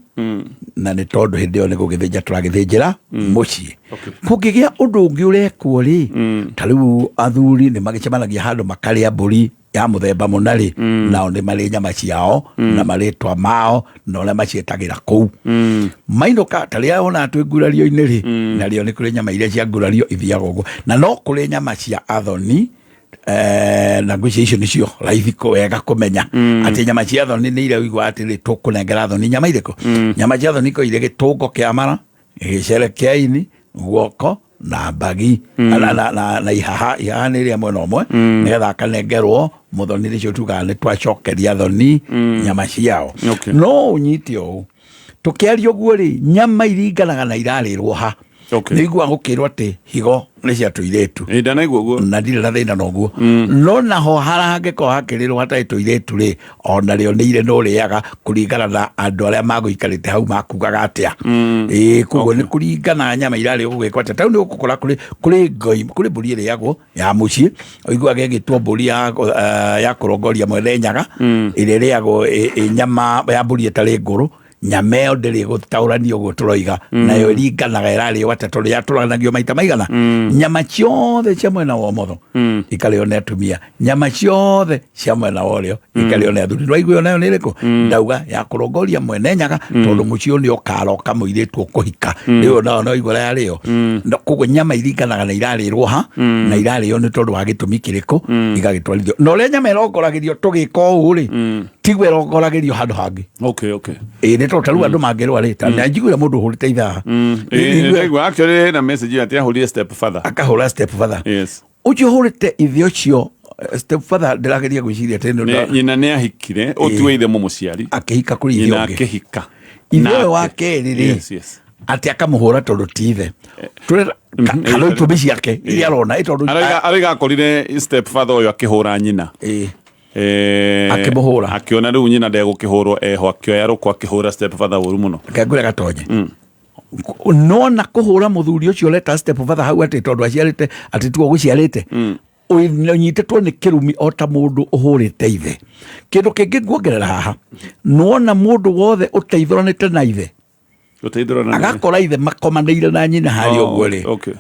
[SPEAKER 8] na nĩ tondũ hĩndĩ ĩyo nĩ gũgĩthĩnja tũragĩthĩnjĩra mũciĩ. Kũngĩgĩa ũndũ ũngĩ ũrekwo rĩ, ta rĩu athuri nĩ magĩcemanagia handũ makarĩa mbũri ya mũthemba mũna rĩ, nao nĩ marĩ nyama ciao na marĩtwa mao na ũrĩa maciĩtagĩra kũu. Mainũka ta rĩrĩa wona twĩ ngurario-inĩ rĩ, narĩo nĩ kũrĩ nyama iria cia ngurario ithiaga ũguo, na no kũrĩ nyama cia athoni. Na ngwĩciria icio nĩcio raithi wega kũmenya atĩ nyama cia thoni nĩ iria ũiguaga atĩrĩ tũkũnengera thoni nyama irĩkũ. Nyama cia thoni ko irĩ gĩtũngo kĩa mara, gĩcere kĩa ini, guoko na mbagi na ihaha. Ihaha nĩ rĩa mwena ũmwe nĩgetha akanengerwo mũthoni. Nĩcio tugaga nĩ twacokeria thoni nyama ciao. No ũnyite ũũ tũkĩaria ũguo rĩ, nyama iringanaga na irarĩrwo ha. Nĩ iguaga gũkĩrwo atĩ higo nĩ cia tũirĩtu na ndirĩ na thĩna na ũguo, no naho harangĩkorwo hakĩrĩrwo hatarĩ tũirĩtu rĩ, ona rĩo nĩ irĩ no rĩaga kũringana na andũ arĩa magũikarĩte hau makugaga atĩa. Ĩĩ, koguo nĩ kũringana nyama irarĩo gũgĩkwo atĩa. Tarĩu nĩ ũgũkora kũrĩ ngoi, kũrĩ mbũri ĩrĩagwo ya mũciĩ, ũiguaga ĩgĩtwo mbũri ya kũrongoria mwene nyaga, ĩrĩa ĩrĩagwo ĩ nyama ya mbũri ĩtarĩ ngũrũ. Nyama ĩyo ndĩrĩ gũtaũranio ũguo tũroiga, nayo ĩringanaga ĩrarĩo atĩa tondũ yatũranagio maita maigana. Nyama ciothe cia mwena wa ũmotho ikarĩo nĩ atumia, nyama ciothe cia mwena wa ũrĩo ikarĩo nĩ athuri. Nĩwaigua ĩyo nayo nĩ ĩrĩkũ? Ndauga ya kũrongoria mwene nyaga tondũ mũciĩ ũyũ nĩ ũkaroka mũirĩtu ũkũhika, rĩu nao no igua yarĩo. Koguo nyama iringanaga na irarĩrwo ha na irarĩo nĩ tondũ wa gĩtũmi kĩrĩkũ igagĩtwarithio. Na ũrĩa nyama ĩrongoragĩrio tũgĩka ũũ rĩ, tiguo ĩrongoragĩrio handũ hangĩ. Ĩĩ, nĩ tondũ ta rĩu andũ mangĩrũa rĩ, ta nĩ njiguire mũndũ ũhũrĩte ithaa.
[SPEAKER 1] Ndaigua actually hena message atĩ ahũrire step father.
[SPEAKER 8] Akahũra step father. Ũcio ũhũrĩte ithe ũcio step father, ndĩrageria gwĩciria atĩ nĩ
[SPEAKER 1] Nyina nĩ ahikire, ũtiwe ithe mũmũciari.
[SPEAKER 8] Akĩhika kũrĩ ithe
[SPEAKER 1] Nyina
[SPEAKER 8] ũngĩ.
[SPEAKER 1] akĩhika.
[SPEAKER 8] Ithe ũyũ wa kerĩ rĩ,
[SPEAKER 1] Yes, yes.
[SPEAKER 8] atĩ akamũhũra tondũ ti ithe. Kana itũmi ciake iria arona ĩ tondũ
[SPEAKER 1] Arauga akorire step father ũyũ akĩhũra nyina.
[SPEAKER 8] Akĩmũhũra.
[SPEAKER 1] Akĩona rĩu nyina ndegũkĩhũrwo eho, akĩoya rũkũ akĩhũra step father ũru mũno.
[SPEAKER 8] Reke ngwĩre gatonye, nona kũhũra mũthuri ũcio ũreta step father hau atĩ tondũ aciarĩte atĩ tuo gũciarĩte ũnyitĩtwo nĩ kĩrumi o ta mũndũ ũhũrĩte ithe. Kĩndũ kĩngĩ nguongerera haha, nĩwona mũndũ wothe ũteithũranĩte na ithe,
[SPEAKER 1] Gũteithũrana na
[SPEAKER 8] agakora ithe makomanĩire na nyina harĩa ũguo rĩ,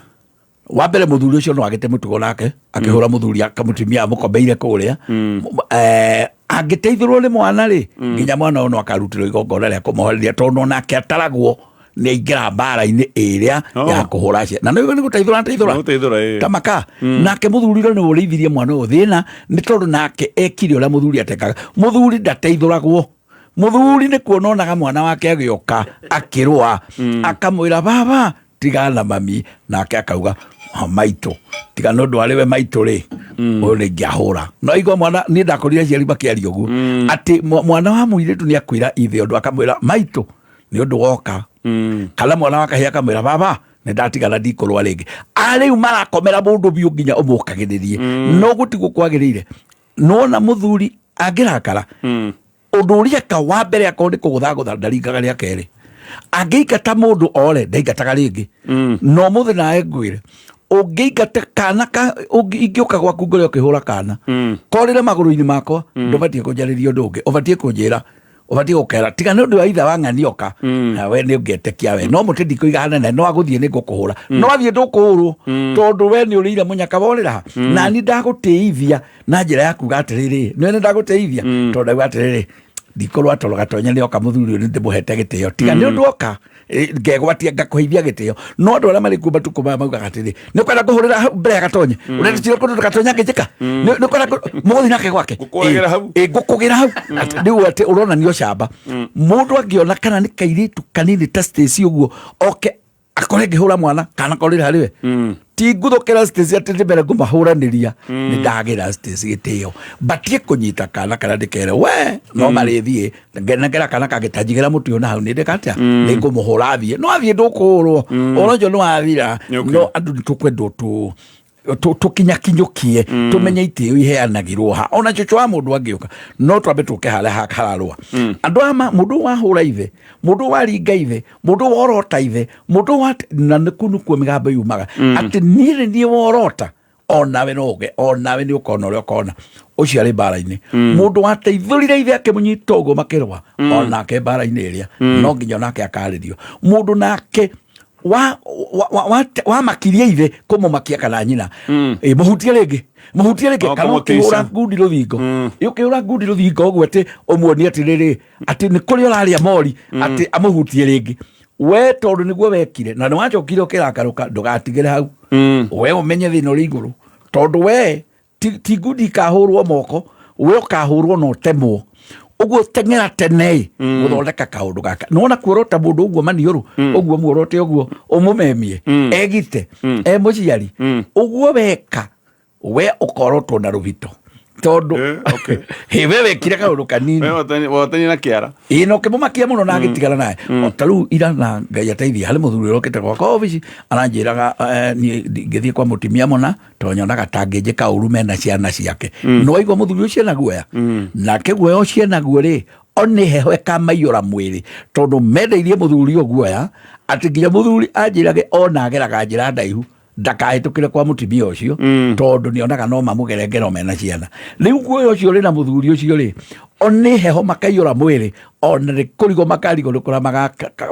[SPEAKER 8] wa mbere mũthuri ũcio no agĩte mũtugo nake akĩhũra mũthuri akamũtumia amũkomeire kũrĩa. Angĩteithũrwo nĩ mwana rĩ, nginya mwana ũyũ no akarutĩrwo igongona rĩa kũmũhoreria tondũ onake ataragwo nĩ aingĩra mbara-inĩ ĩrĩa ya kũhũra ciana, na nĩ gũteithũra ateithũra
[SPEAKER 1] Gũteithũra, ĩĩ.
[SPEAKER 8] ta maka. Nake mũthuri ũrĩa nĩ ũrĩithirie mwana ũyũ thĩna nĩ tondũ nake ekire ũrĩa mũthuri atekaga. Mũthuri ndateithũragwo, mũthuri nĩ kuona onaga mwana wake agĩũka akĩrũa, akamwĩra baba tigana na mami, nake akauga, "Ah, maitũ tiga nĩ ũndũ arĩ we maitũ rĩ, ũyũ nĩ ingĩahũra." No igua mwana, niĩ ndakorire aciari makĩaria ũguo atĩ mwana wa mũirĩtu nĩ akwĩra ithe ũndũ akamwĩra maitũ nĩ ũndũ woka, kana mwana wa kahĩĩ akamwĩra baba Nĩ ndatigana, ndikũrũa rĩngĩ. Arĩu marakomera mũndũ biũ nginya ũmũkagĩrĩrie, no gũtiguo kwagĩrĩire. Nona mũthuri angĩrakara, ũndũ ũrĩa eka wa mbere, akorwo nĩ kũgũthagũtha, ndaringaga rĩa kerĩ. Angĩingata mũndũ ore, ndaingataga rĩngĩ. No mũthĩ nawe ngwĩre, ũngĩingata kana ka ingĩũka gwaku ngore ũkĩhũra kana korĩre magũrũ-inĩ makwa, ndũbatiĩ kũnjarĩria ũndũ ũngĩ, ũbatiĩ kũnjĩra, ũbatiĩ gũkera tiga nĩ ũndũ wa ithe wa ng'ani oka na we nĩ ũngĩetĩkia we no mũtĩ ndikũiga hanene, no agũthiĩ nĩ ngũkũhũra, no athiĩ ndũkũhũrwo tondũ we nĩ ũrĩire mũnyaka worĩra ha. Na ni ndagũtĩithia na njĩra ya kuga atĩrĩrĩ, nĩ ndagũtĩithia tondũ ndauga atĩrĩrĩ, ndikorwo atoro gatonya nĩ oka mũthuri ũyũ nĩ ndĩmũhete gĩtĩo, tiga nĩ ũndũ oka ngegwatia ngakũheithia gĩtĩo. No andũ arĩa marĩ kuo matukũ maya maugaga atĩrĩ, nĩ ũkwenda kũhũrĩra hau mbere ya gatonye, ũretĩkĩra kũndũ gatonya angĩnjĩka, nĩ ũkwenda mũgũthiĩ nake gwake?
[SPEAKER 1] Ngũkũragĩra hau.
[SPEAKER 8] Ĩ, ngũkũgĩra hau. Atĩ rĩu atĩ ũronania ũcamba. Mũndũ angĩona kana nĩ kairĩtu kanini ta Stacy ũguo oke akore ngĩhũra mwana kana korĩra harĩ we, ti nguthũkĩra Stacy atĩ ndĩ mbere ngũmahũranĩria, nĩ ndagĩra Stacy gĩtĩo, batie kũnyita kana kana ndĩkere we no marĩthiĩ ngenengera kana kangĩ tanjigĩra mũtĩ ũyũ na hau nĩ ndĩka atĩa, nĩ ngũmũhũra athiĩ, no athiĩ ndũkũhũrwo, ũhoro ũcio nĩ wathira. No andũ nĩ tũkwendwo tũ tũkinyakinyũkie, tũmenye itĩo iheanagĩrwo ha. Ona cũcũ wa mũndũ angĩũka, no twambe tũke harĩa hararũa andũ aya mũndũ wahũra ithe, mũndũ waringa ithe, mũndũ worota ithe, mũndũ wa na nĩ kuu nĩkuo mĩgambo yumaga atĩ niĩ nĩ niĩ worota, onawe no ũge, onawe nĩ ũkona ũrĩa ũkona ũcio arĩ mbara-inĩ. Mũndũ wateithũrire ithe akĩmũnyita ũguo makĩrũa, onake mbara-inĩ ĩrĩa no nginya onake akarĩrio. Mũndũ nake wa wa wa wamakirie ithe kũmũmakia kana nyina, ĩ, mũhutie rĩngĩ, mũhutie rĩngĩ,
[SPEAKER 1] No
[SPEAKER 8] kana
[SPEAKER 1] kũmũtica.
[SPEAKER 8] ũkĩhũra ngundi rũthingo, ĩ, ũkĩhũra ngundi rũthingo ũguo atĩ ũmuonie atĩrĩrĩ atĩ nĩ kũrĩ ũrarĩa mori, atĩ amũhutie rĩngĩ we, tondũ nĩguo wekire na nĩ wacokire ũkĩrakarũka, ndũgatigĩre hau. We ũmenye thĩna ũrĩ igũrũ, tondũ we ti ngundi ikahũrwo moko, we ũkahũrwo na ũtemwo ũguo. Teng'era tene gũthondeka kaũndũ gaka. Nĩwona kuorota mũndũ ũguo maniũrũ ũguo, muorote ũguo ũmũmemie egite e mũciari ũguo weka, we ũkorotwo na rũhito tondũ hĩ, we wekire kaũndũ kanini.
[SPEAKER 1] Wotani na kĩara.
[SPEAKER 8] Ĩ, na ũkĩmũmakia mũno na agĩtigana naye. O ta rĩu ira, na Ngai ateithie, harĩ mũthuri ũrokĩte gwakwa obici aranjĩraga, niĩ ngĩthiĩ kwa mũtumia mũna tondũ nyonaga tangĩnjĩka ũru mena ciana ciake. No waigua mũthuri ũcio ena guoya, nake guoya ũcio enaguo rĩ, one heho ĩkamaiyũra mwĩrĩ tondũ mendeirie mũthuri ũyũ guoya atĩ nginya mũthuri anjĩrage ona ageraga njĩra ndaihu ndakahĩtũkĩre kwa mũtumia ũcio, tondũ nĩonaga no mamũgere ngero mena ciana. Rĩu guoya ũcio ũrĩ na mũthuri ũcio rĩ, one heho makaiyũra mwĩrĩ, ona nĩ kũrigwo makarigwo nĩ kũrĩa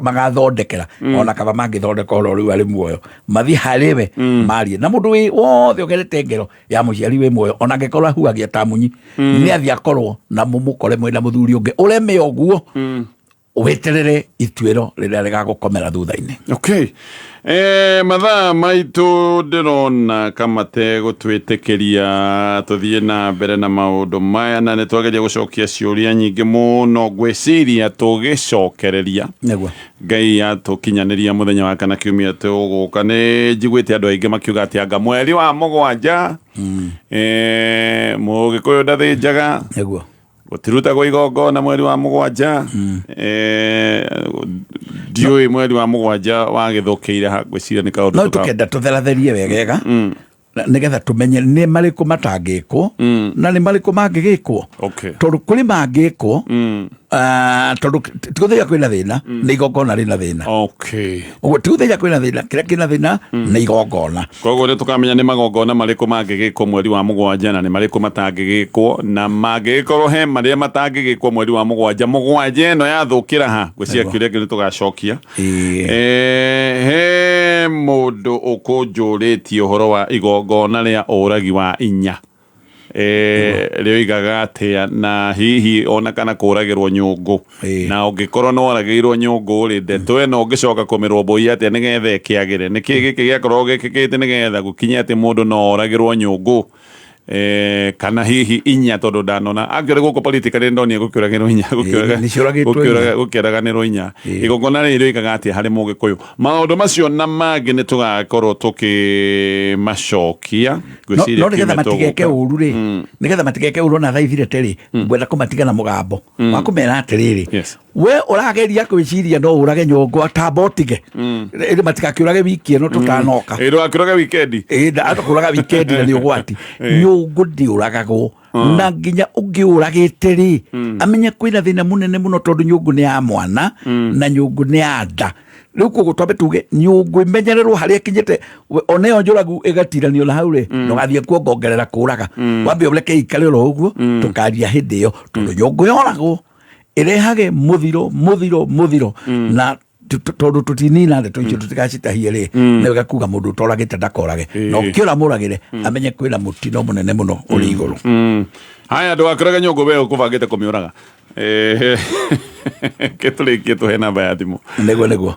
[SPEAKER 8] magathondekera. Ona kaba mangĩthondeka ũhoro rĩu arĩ muoyo, mathiĩ harĩ we marie na mũndũ wĩ wothe ũgerete ngero ya mũciari wĩ muoyo, ona angĩkorwo ahuhagia ta munyi, nĩ athiĩ akorwo na mũmũkore mwĩna mũthuri ũngĩ, ũreme ũguo, weterere ituĩro rĩrĩa rĩgagũkomera thutha-inĩ.
[SPEAKER 1] Okay. Mathaa maitũ ndĩrona kamate gũtwĩtĩkĩria tũthiĩ na mbere na maũndũ maya, na nĩ twageria gũcokia ciũria nyingĩ mũno. Ngwĩciria tũgĩcokereria
[SPEAKER 8] Nĩguo.
[SPEAKER 1] Ngai atũkinyanĩria mũthenya wa kana kiumia tũgũka. Nĩ njiguĩte andũ aingĩ makiuga atĩ anga mweri wa 7, mũgĩkũyũ ndathĩnjaga.
[SPEAKER 8] Nĩguo.
[SPEAKER 1] Gũtirutagwo igongona mweri wa 7. Ndiũĩ mweri wa 7 wagĩthũkĩire ha, ngwĩciria nĩ kaũndũ
[SPEAKER 8] No tũkenda tũtheratherie wegega nĩgetha tũmenye nĩ marĩkũ matangĩkwo na nĩ marĩkũ mangĩgĩkwo, tondũ kũrĩ mangĩkwo, tondũ tigũthĩia kwĩna thĩna, nĩ igongona rĩna thĩna. Ũguo tigũthĩia kwĩna thĩna, kĩrĩa kĩna thĩna nĩ igongona.
[SPEAKER 1] Koguo nĩ tũkamenya nĩ magongona marĩkũ mangĩgĩkwo mweri wa 7 na nĩ marĩkũ matangĩgĩkwo, na mangĩgĩkorwo he marĩa matangĩgĩkwo mweri wa 7, 7 ĩno yathũkĩra ha. Ngwĩciria kĩũria kĩu nĩ tũgacokia. He mũndũ ũkũnjũrĩtie ũhoro wa igongona rĩa ũragi wa inya, rĩoigaga atĩa, na hihi ona kana kũragĩrwo nyũngũ, na ũngĩkorwo nĩ woragĩirwo nyũngũ rĩ, ndeto ĩno ũngĩcoka kũmĩrũmbũiya atĩa nĩgetha ĩkĩagĩre? Nĩkĩ gĩkĩ gĩakorwo gĩkĩkĩte nĩgetha gũkinye atĩ mũndũ no oragĩrwo nyũngũ, kana hihi inya? Tondũ ndanona angĩore gũkũ politically ndonire gũkĩũragĩrwo inya,
[SPEAKER 8] Nĩciũragĩtwo inya.
[SPEAKER 1] Gũkĩũraganĩrwo inya. Igongona rĩrĩ rĩoigaga atĩa harĩ mũgĩkũyũ? Maũndũ macio na mangĩ nĩ tũgakorwo tũkĩmacokia.
[SPEAKER 8] No
[SPEAKER 1] Ngwĩciria
[SPEAKER 8] no nĩgetha
[SPEAKER 1] kiumia
[SPEAKER 8] matigeke
[SPEAKER 1] tũgũka.
[SPEAKER 8] ũru rĩ, nĩgetha matigeke ũru ona thaa ithirĩte rĩ, ngwenda kũmatiga na mũgambo wa kũmera atĩrĩrĩ, We ũrageria kwĩciria no ũrage nyũngũ atamba ũtige ĩndĩ matigakĩũrage wiki ĩno tũtanoka.
[SPEAKER 1] Ĩ, ndũgakĩũrage wikendi.
[SPEAKER 8] Ĩ, ndakũraga wikendi na nĩ ũgwati. Nyũngũ ndĩũragagwo, na nginya ũngĩũragĩte rĩ, amenye kwĩna thĩna mũnene mũno, tondũ nyũngũ nĩ ya mwana na nyũngũ nĩ ya nda. Rĩu koguo twambe tuge nyũngũ imenyererwo harĩa ĩkinyĩte. Ona ĩyo njũragu ĩgatiranio na hau rĩ, ndũgathiĩ kuongongerera kũraga, wambe ũreke ikare oro ũguo, tũkaria hĩndĩ ĩyo, tondũ nyũngũ yoragwo ĩrehage mũthiro, mũthiro, mũthiro. Na tondũ tũtinina ndeto icio, tũtigacitahie rĩ, nĩ wega kuga mũndũ ũtoragĩte ndakorage, na ũkĩũra mũragĩre amenye kwĩna mũtino mũnene mũno ũrĩ igũrũ.
[SPEAKER 1] Haya, ndũgakĩũrage nyũngũ, we ũkũbangĩte kũmĩũraga. Ke tũrĩkie tũhe namba ya thimũ.
[SPEAKER 8] Nĩguo, nĩguo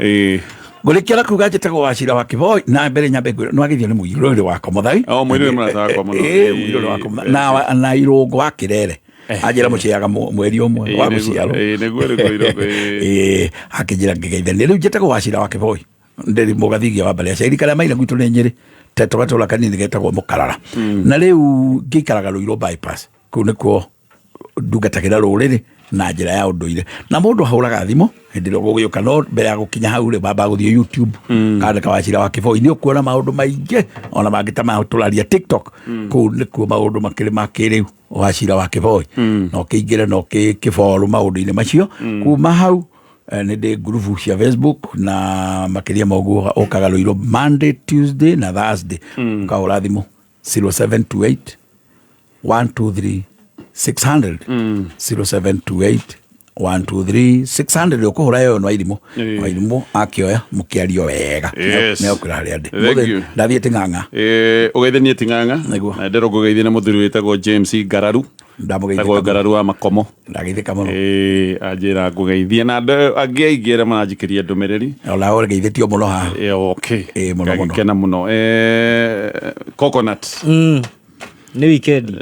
[SPEAKER 8] ngũrĩkia na kuga njĩtagwo Wacira wa Kĩboi, na mbere nyambe ngwĩre nĩwagĩthio nĩ mũirũrĩ wakwa Mũthai.
[SPEAKER 1] O, mũirũrĩ mũrata wakwa mũno.
[SPEAKER 8] Ĩ, mũirũrĩ wakwa Mũthai. Na irũngo wa Kĩrere anjĩra mũciaga mweri ũmwe wa gũciarwo.
[SPEAKER 1] Ĩ, nĩguo nĩguo irũngo, ĩ.
[SPEAKER 8] Ĩ, akĩnjĩra ngĩgeithania. Rĩu njĩtagwo Wacira wa Kĩboi, ndĩrĩ mũgathigia wa mbarĩ ya Cairi karĩa maina gwitũ nĩ Nyĩrĩ, tetũ gatũra kanini getagwo Mũkarara, na rĩu ngĩikaraga Rũirũ bypass. Kũu nĩkuo ndungatagĩra rũrĩrĩ na njĩra ya ũndũire, na mũndũ ahũraga thimũ hĩndĩ ĩrĩa ũgũgĩũka, no mbere ya gũkinya hau rĩ, wamba gũthiĩ YouTube, kandĩka Wacira wa Kĩboi, nĩ ũkuona maũndũ maingĩ ona mangĩ ta matũraria TikTok. Kũu nĩkuo maũndũ makĩrĩ ma kĩrĩu. Wacira wa Kĩboi, na ũkĩingĩre na ũkĩborũ maũndũ-inĩ macio. Kuma hau nĩ ndĩ ngurubu cia Facebook, na makĩria ma ũguo ũkaga Rũirũ Monday, Tuesday na Thursday. Ũkahũra thimũ 0728 123 600, 0728 123 600. Ũkũhũra ĩyo no irimũ. Wairimũ akĩoya mũkĩario wega.
[SPEAKER 1] Yes.
[SPEAKER 8] Nĩ ũkwĩra harĩa ndĩ.
[SPEAKER 1] Thank
[SPEAKER 8] Mũthĩ
[SPEAKER 1] you.
[SPEAKER 8] ndathiĩte ng'ang'a.
[SPEAKER 1] Ũgeithanie ting'ang'a na ndĩrwo ngũgeithie na mũthuri wĩtagwo James Ngararu.
[SPEAKER 8] Ndamũgeithĩka.
[SPEAKER 1] Wĩtagwo Ngararu wa Makomo.
[SPEAKER 8] Ndageithĩka mũno.
[SPEAKER 1] Anjĩra ngũgeithie na andũ angĩ aingĩ arĩa maranjikĩria ndũmĩrĩri.
[SPEAKER 8] Ona ũgeithĩtio mũno haha.
[SPEAKER 1] Okay.
[SPEAKER 8] Mũno mũno.
[SPEAKER 1] Ngagĩkena mũno. Coconut.
[SPEAKER 4] Nĩ wikendi.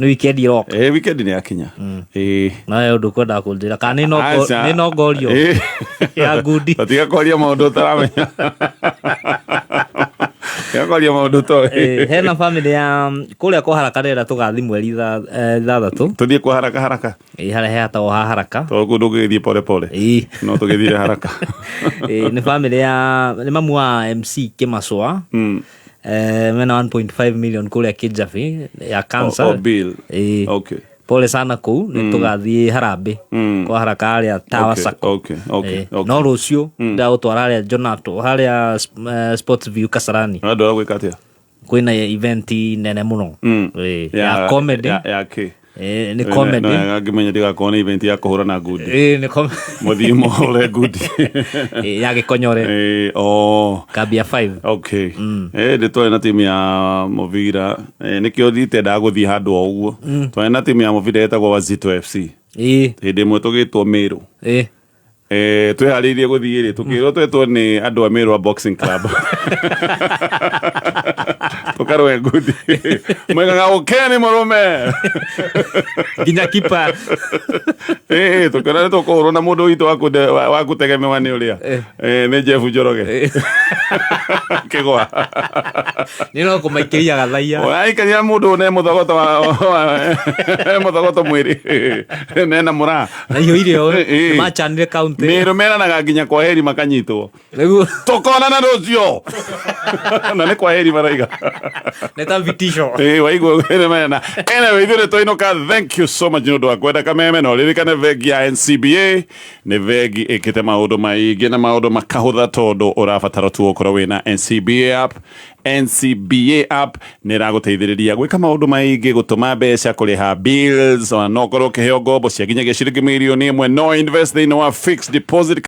[SPEAKER 4] Nĩ wikendi ĩroka.
[SPEAKER 1] Wikendi nĩ yakinya.
[SPEAKER 4] Nawe ũndũ kwendaga kũnjĩra kana nĩ
[SPEAKER 1] Aca.
[SPEAKER 4] nĩ nongorio ya ngundi?
[SPEAKER 1] Tiga kwaria maũndũ ũtaramenya. Tiga kwaria maũndũ ũtoĩ.
[SPEAKER 4] Hena family ya kũrĩa kwa Haraka ndĩrenda tũgathi mweri 6.
[SPEAKER 1] Tũthiĩ kwa haraka haraka.
[SPEAKER 4] Ĩ, harĩa hehatagwo ha haraka.
[SPEAKER 1] Tondũ kũu ndũngĩgĩthiĩ pole pole. No tũgĩthire haraka.
[SPEAKER 4] Nĩ family ya nĩ mamu wa MC Kĩmacũa. Mena 1.5 million kũrĩa Kĩjabi ya cancer.
[SPEAKER 1] O, bill.
[SPEAKER 4] Ĩ.
[SPEAKER 1] Okay.
[SPEAKER 4] Pole sana kũu, nĩ tũgathiĩ harambĩ kwa haraka harĩa Tower Sacco. No rũciũ ndagũtwara harĩa Jonato harĩa Sports View Kasarani.
[SPEAKER 1] Andũ agwĩka atĩa?
[SPEAKER 4] Kwĩna event nene mũno. Ĩ, ya comedy.
[SPEAKER 1] Ya kĩ?
[SPEAKER 4] Nĩ comedy.
[SPEAKER 1] Ngĩmenya ndigakorwo nĩ event ya kũhũrana ngundi.
[SPEAKER 4] Ĩ, nĩ
[SPEAKER 1] Mũthiĩ mũhũre ngundi.
[SPEAKER 4] Ĩ, ya Gĩkonyore.
[SPEAKER 1] Ĩ, oh.
[SPEAKER 4] Kambia 5.
[SPEAKER 1] Okay. Ndĩ twarĩ na timu ya mũbira. Nĩkĩo nditendaga gũthiĩ handũ o ũguo. Twarĩ na timu ya mũbira ĩtagwo Wazito FC. Hĩndĩ ĩmwe tũgĩtwo Meru. Twĩharĩirie gũthiĩ rĩ, tũkĩrwo twetwo nĩ andũ a Meru a Boxing Club. Tũkarũe ngundi. Moigaga ũkeni mũrũme.
[SPEAKER 4] Nginya kipa.
[SPEAKER 1] Tũkĩona nĩ tũkũhũrwo na mũndũ witũ wa kũtegemewa nĩ ũrĩa. Nĩ Jeff Njoroge. Kĩgwa.
[SPEAKER 4] Nĩ no kũmaikĩria gathaia.
[SPEAKER 1] Aikaria mũndũ ne mũthogoto mũthogoto mwĩrĩ. Nena mũraa.
[SPEAKER 4] Na irio irio machanire county.
[SPEAKER 1] Mĩrũ meranaga nginya kwa heri makanyitwo.
[SPEAKER 4] Nĩguo.
[SPEAKER 1] Tũkonana rũciũ. Na nĩ kwa heri maraiga.
[SPEAKER 4] Nĩ ta vitisho.
[SPEAKER 1] Waigua wĩre mena. Anyway, ithuĩ nĩ twainũka. Thank you so much nĩ ũndũ wa kwenda kameme, na ũririkane bengi ya NCBA nĩ bengi ĩkĩte maũndũ maingĩ na maũndũ makahũtha, tondũ ũrabatara tu ũkorwo wĩna NCBA app. NCBA app nĩ ĩragũteithĩrĩria gwĩka maũndũ maingĩ, gũtũma mbeca, kũrĩha bills, ona no ũkorwo ũkĩheo ngombo cia nginyagia ciringi mirioni 1. No invest thĩinĩ wa fixed deposit.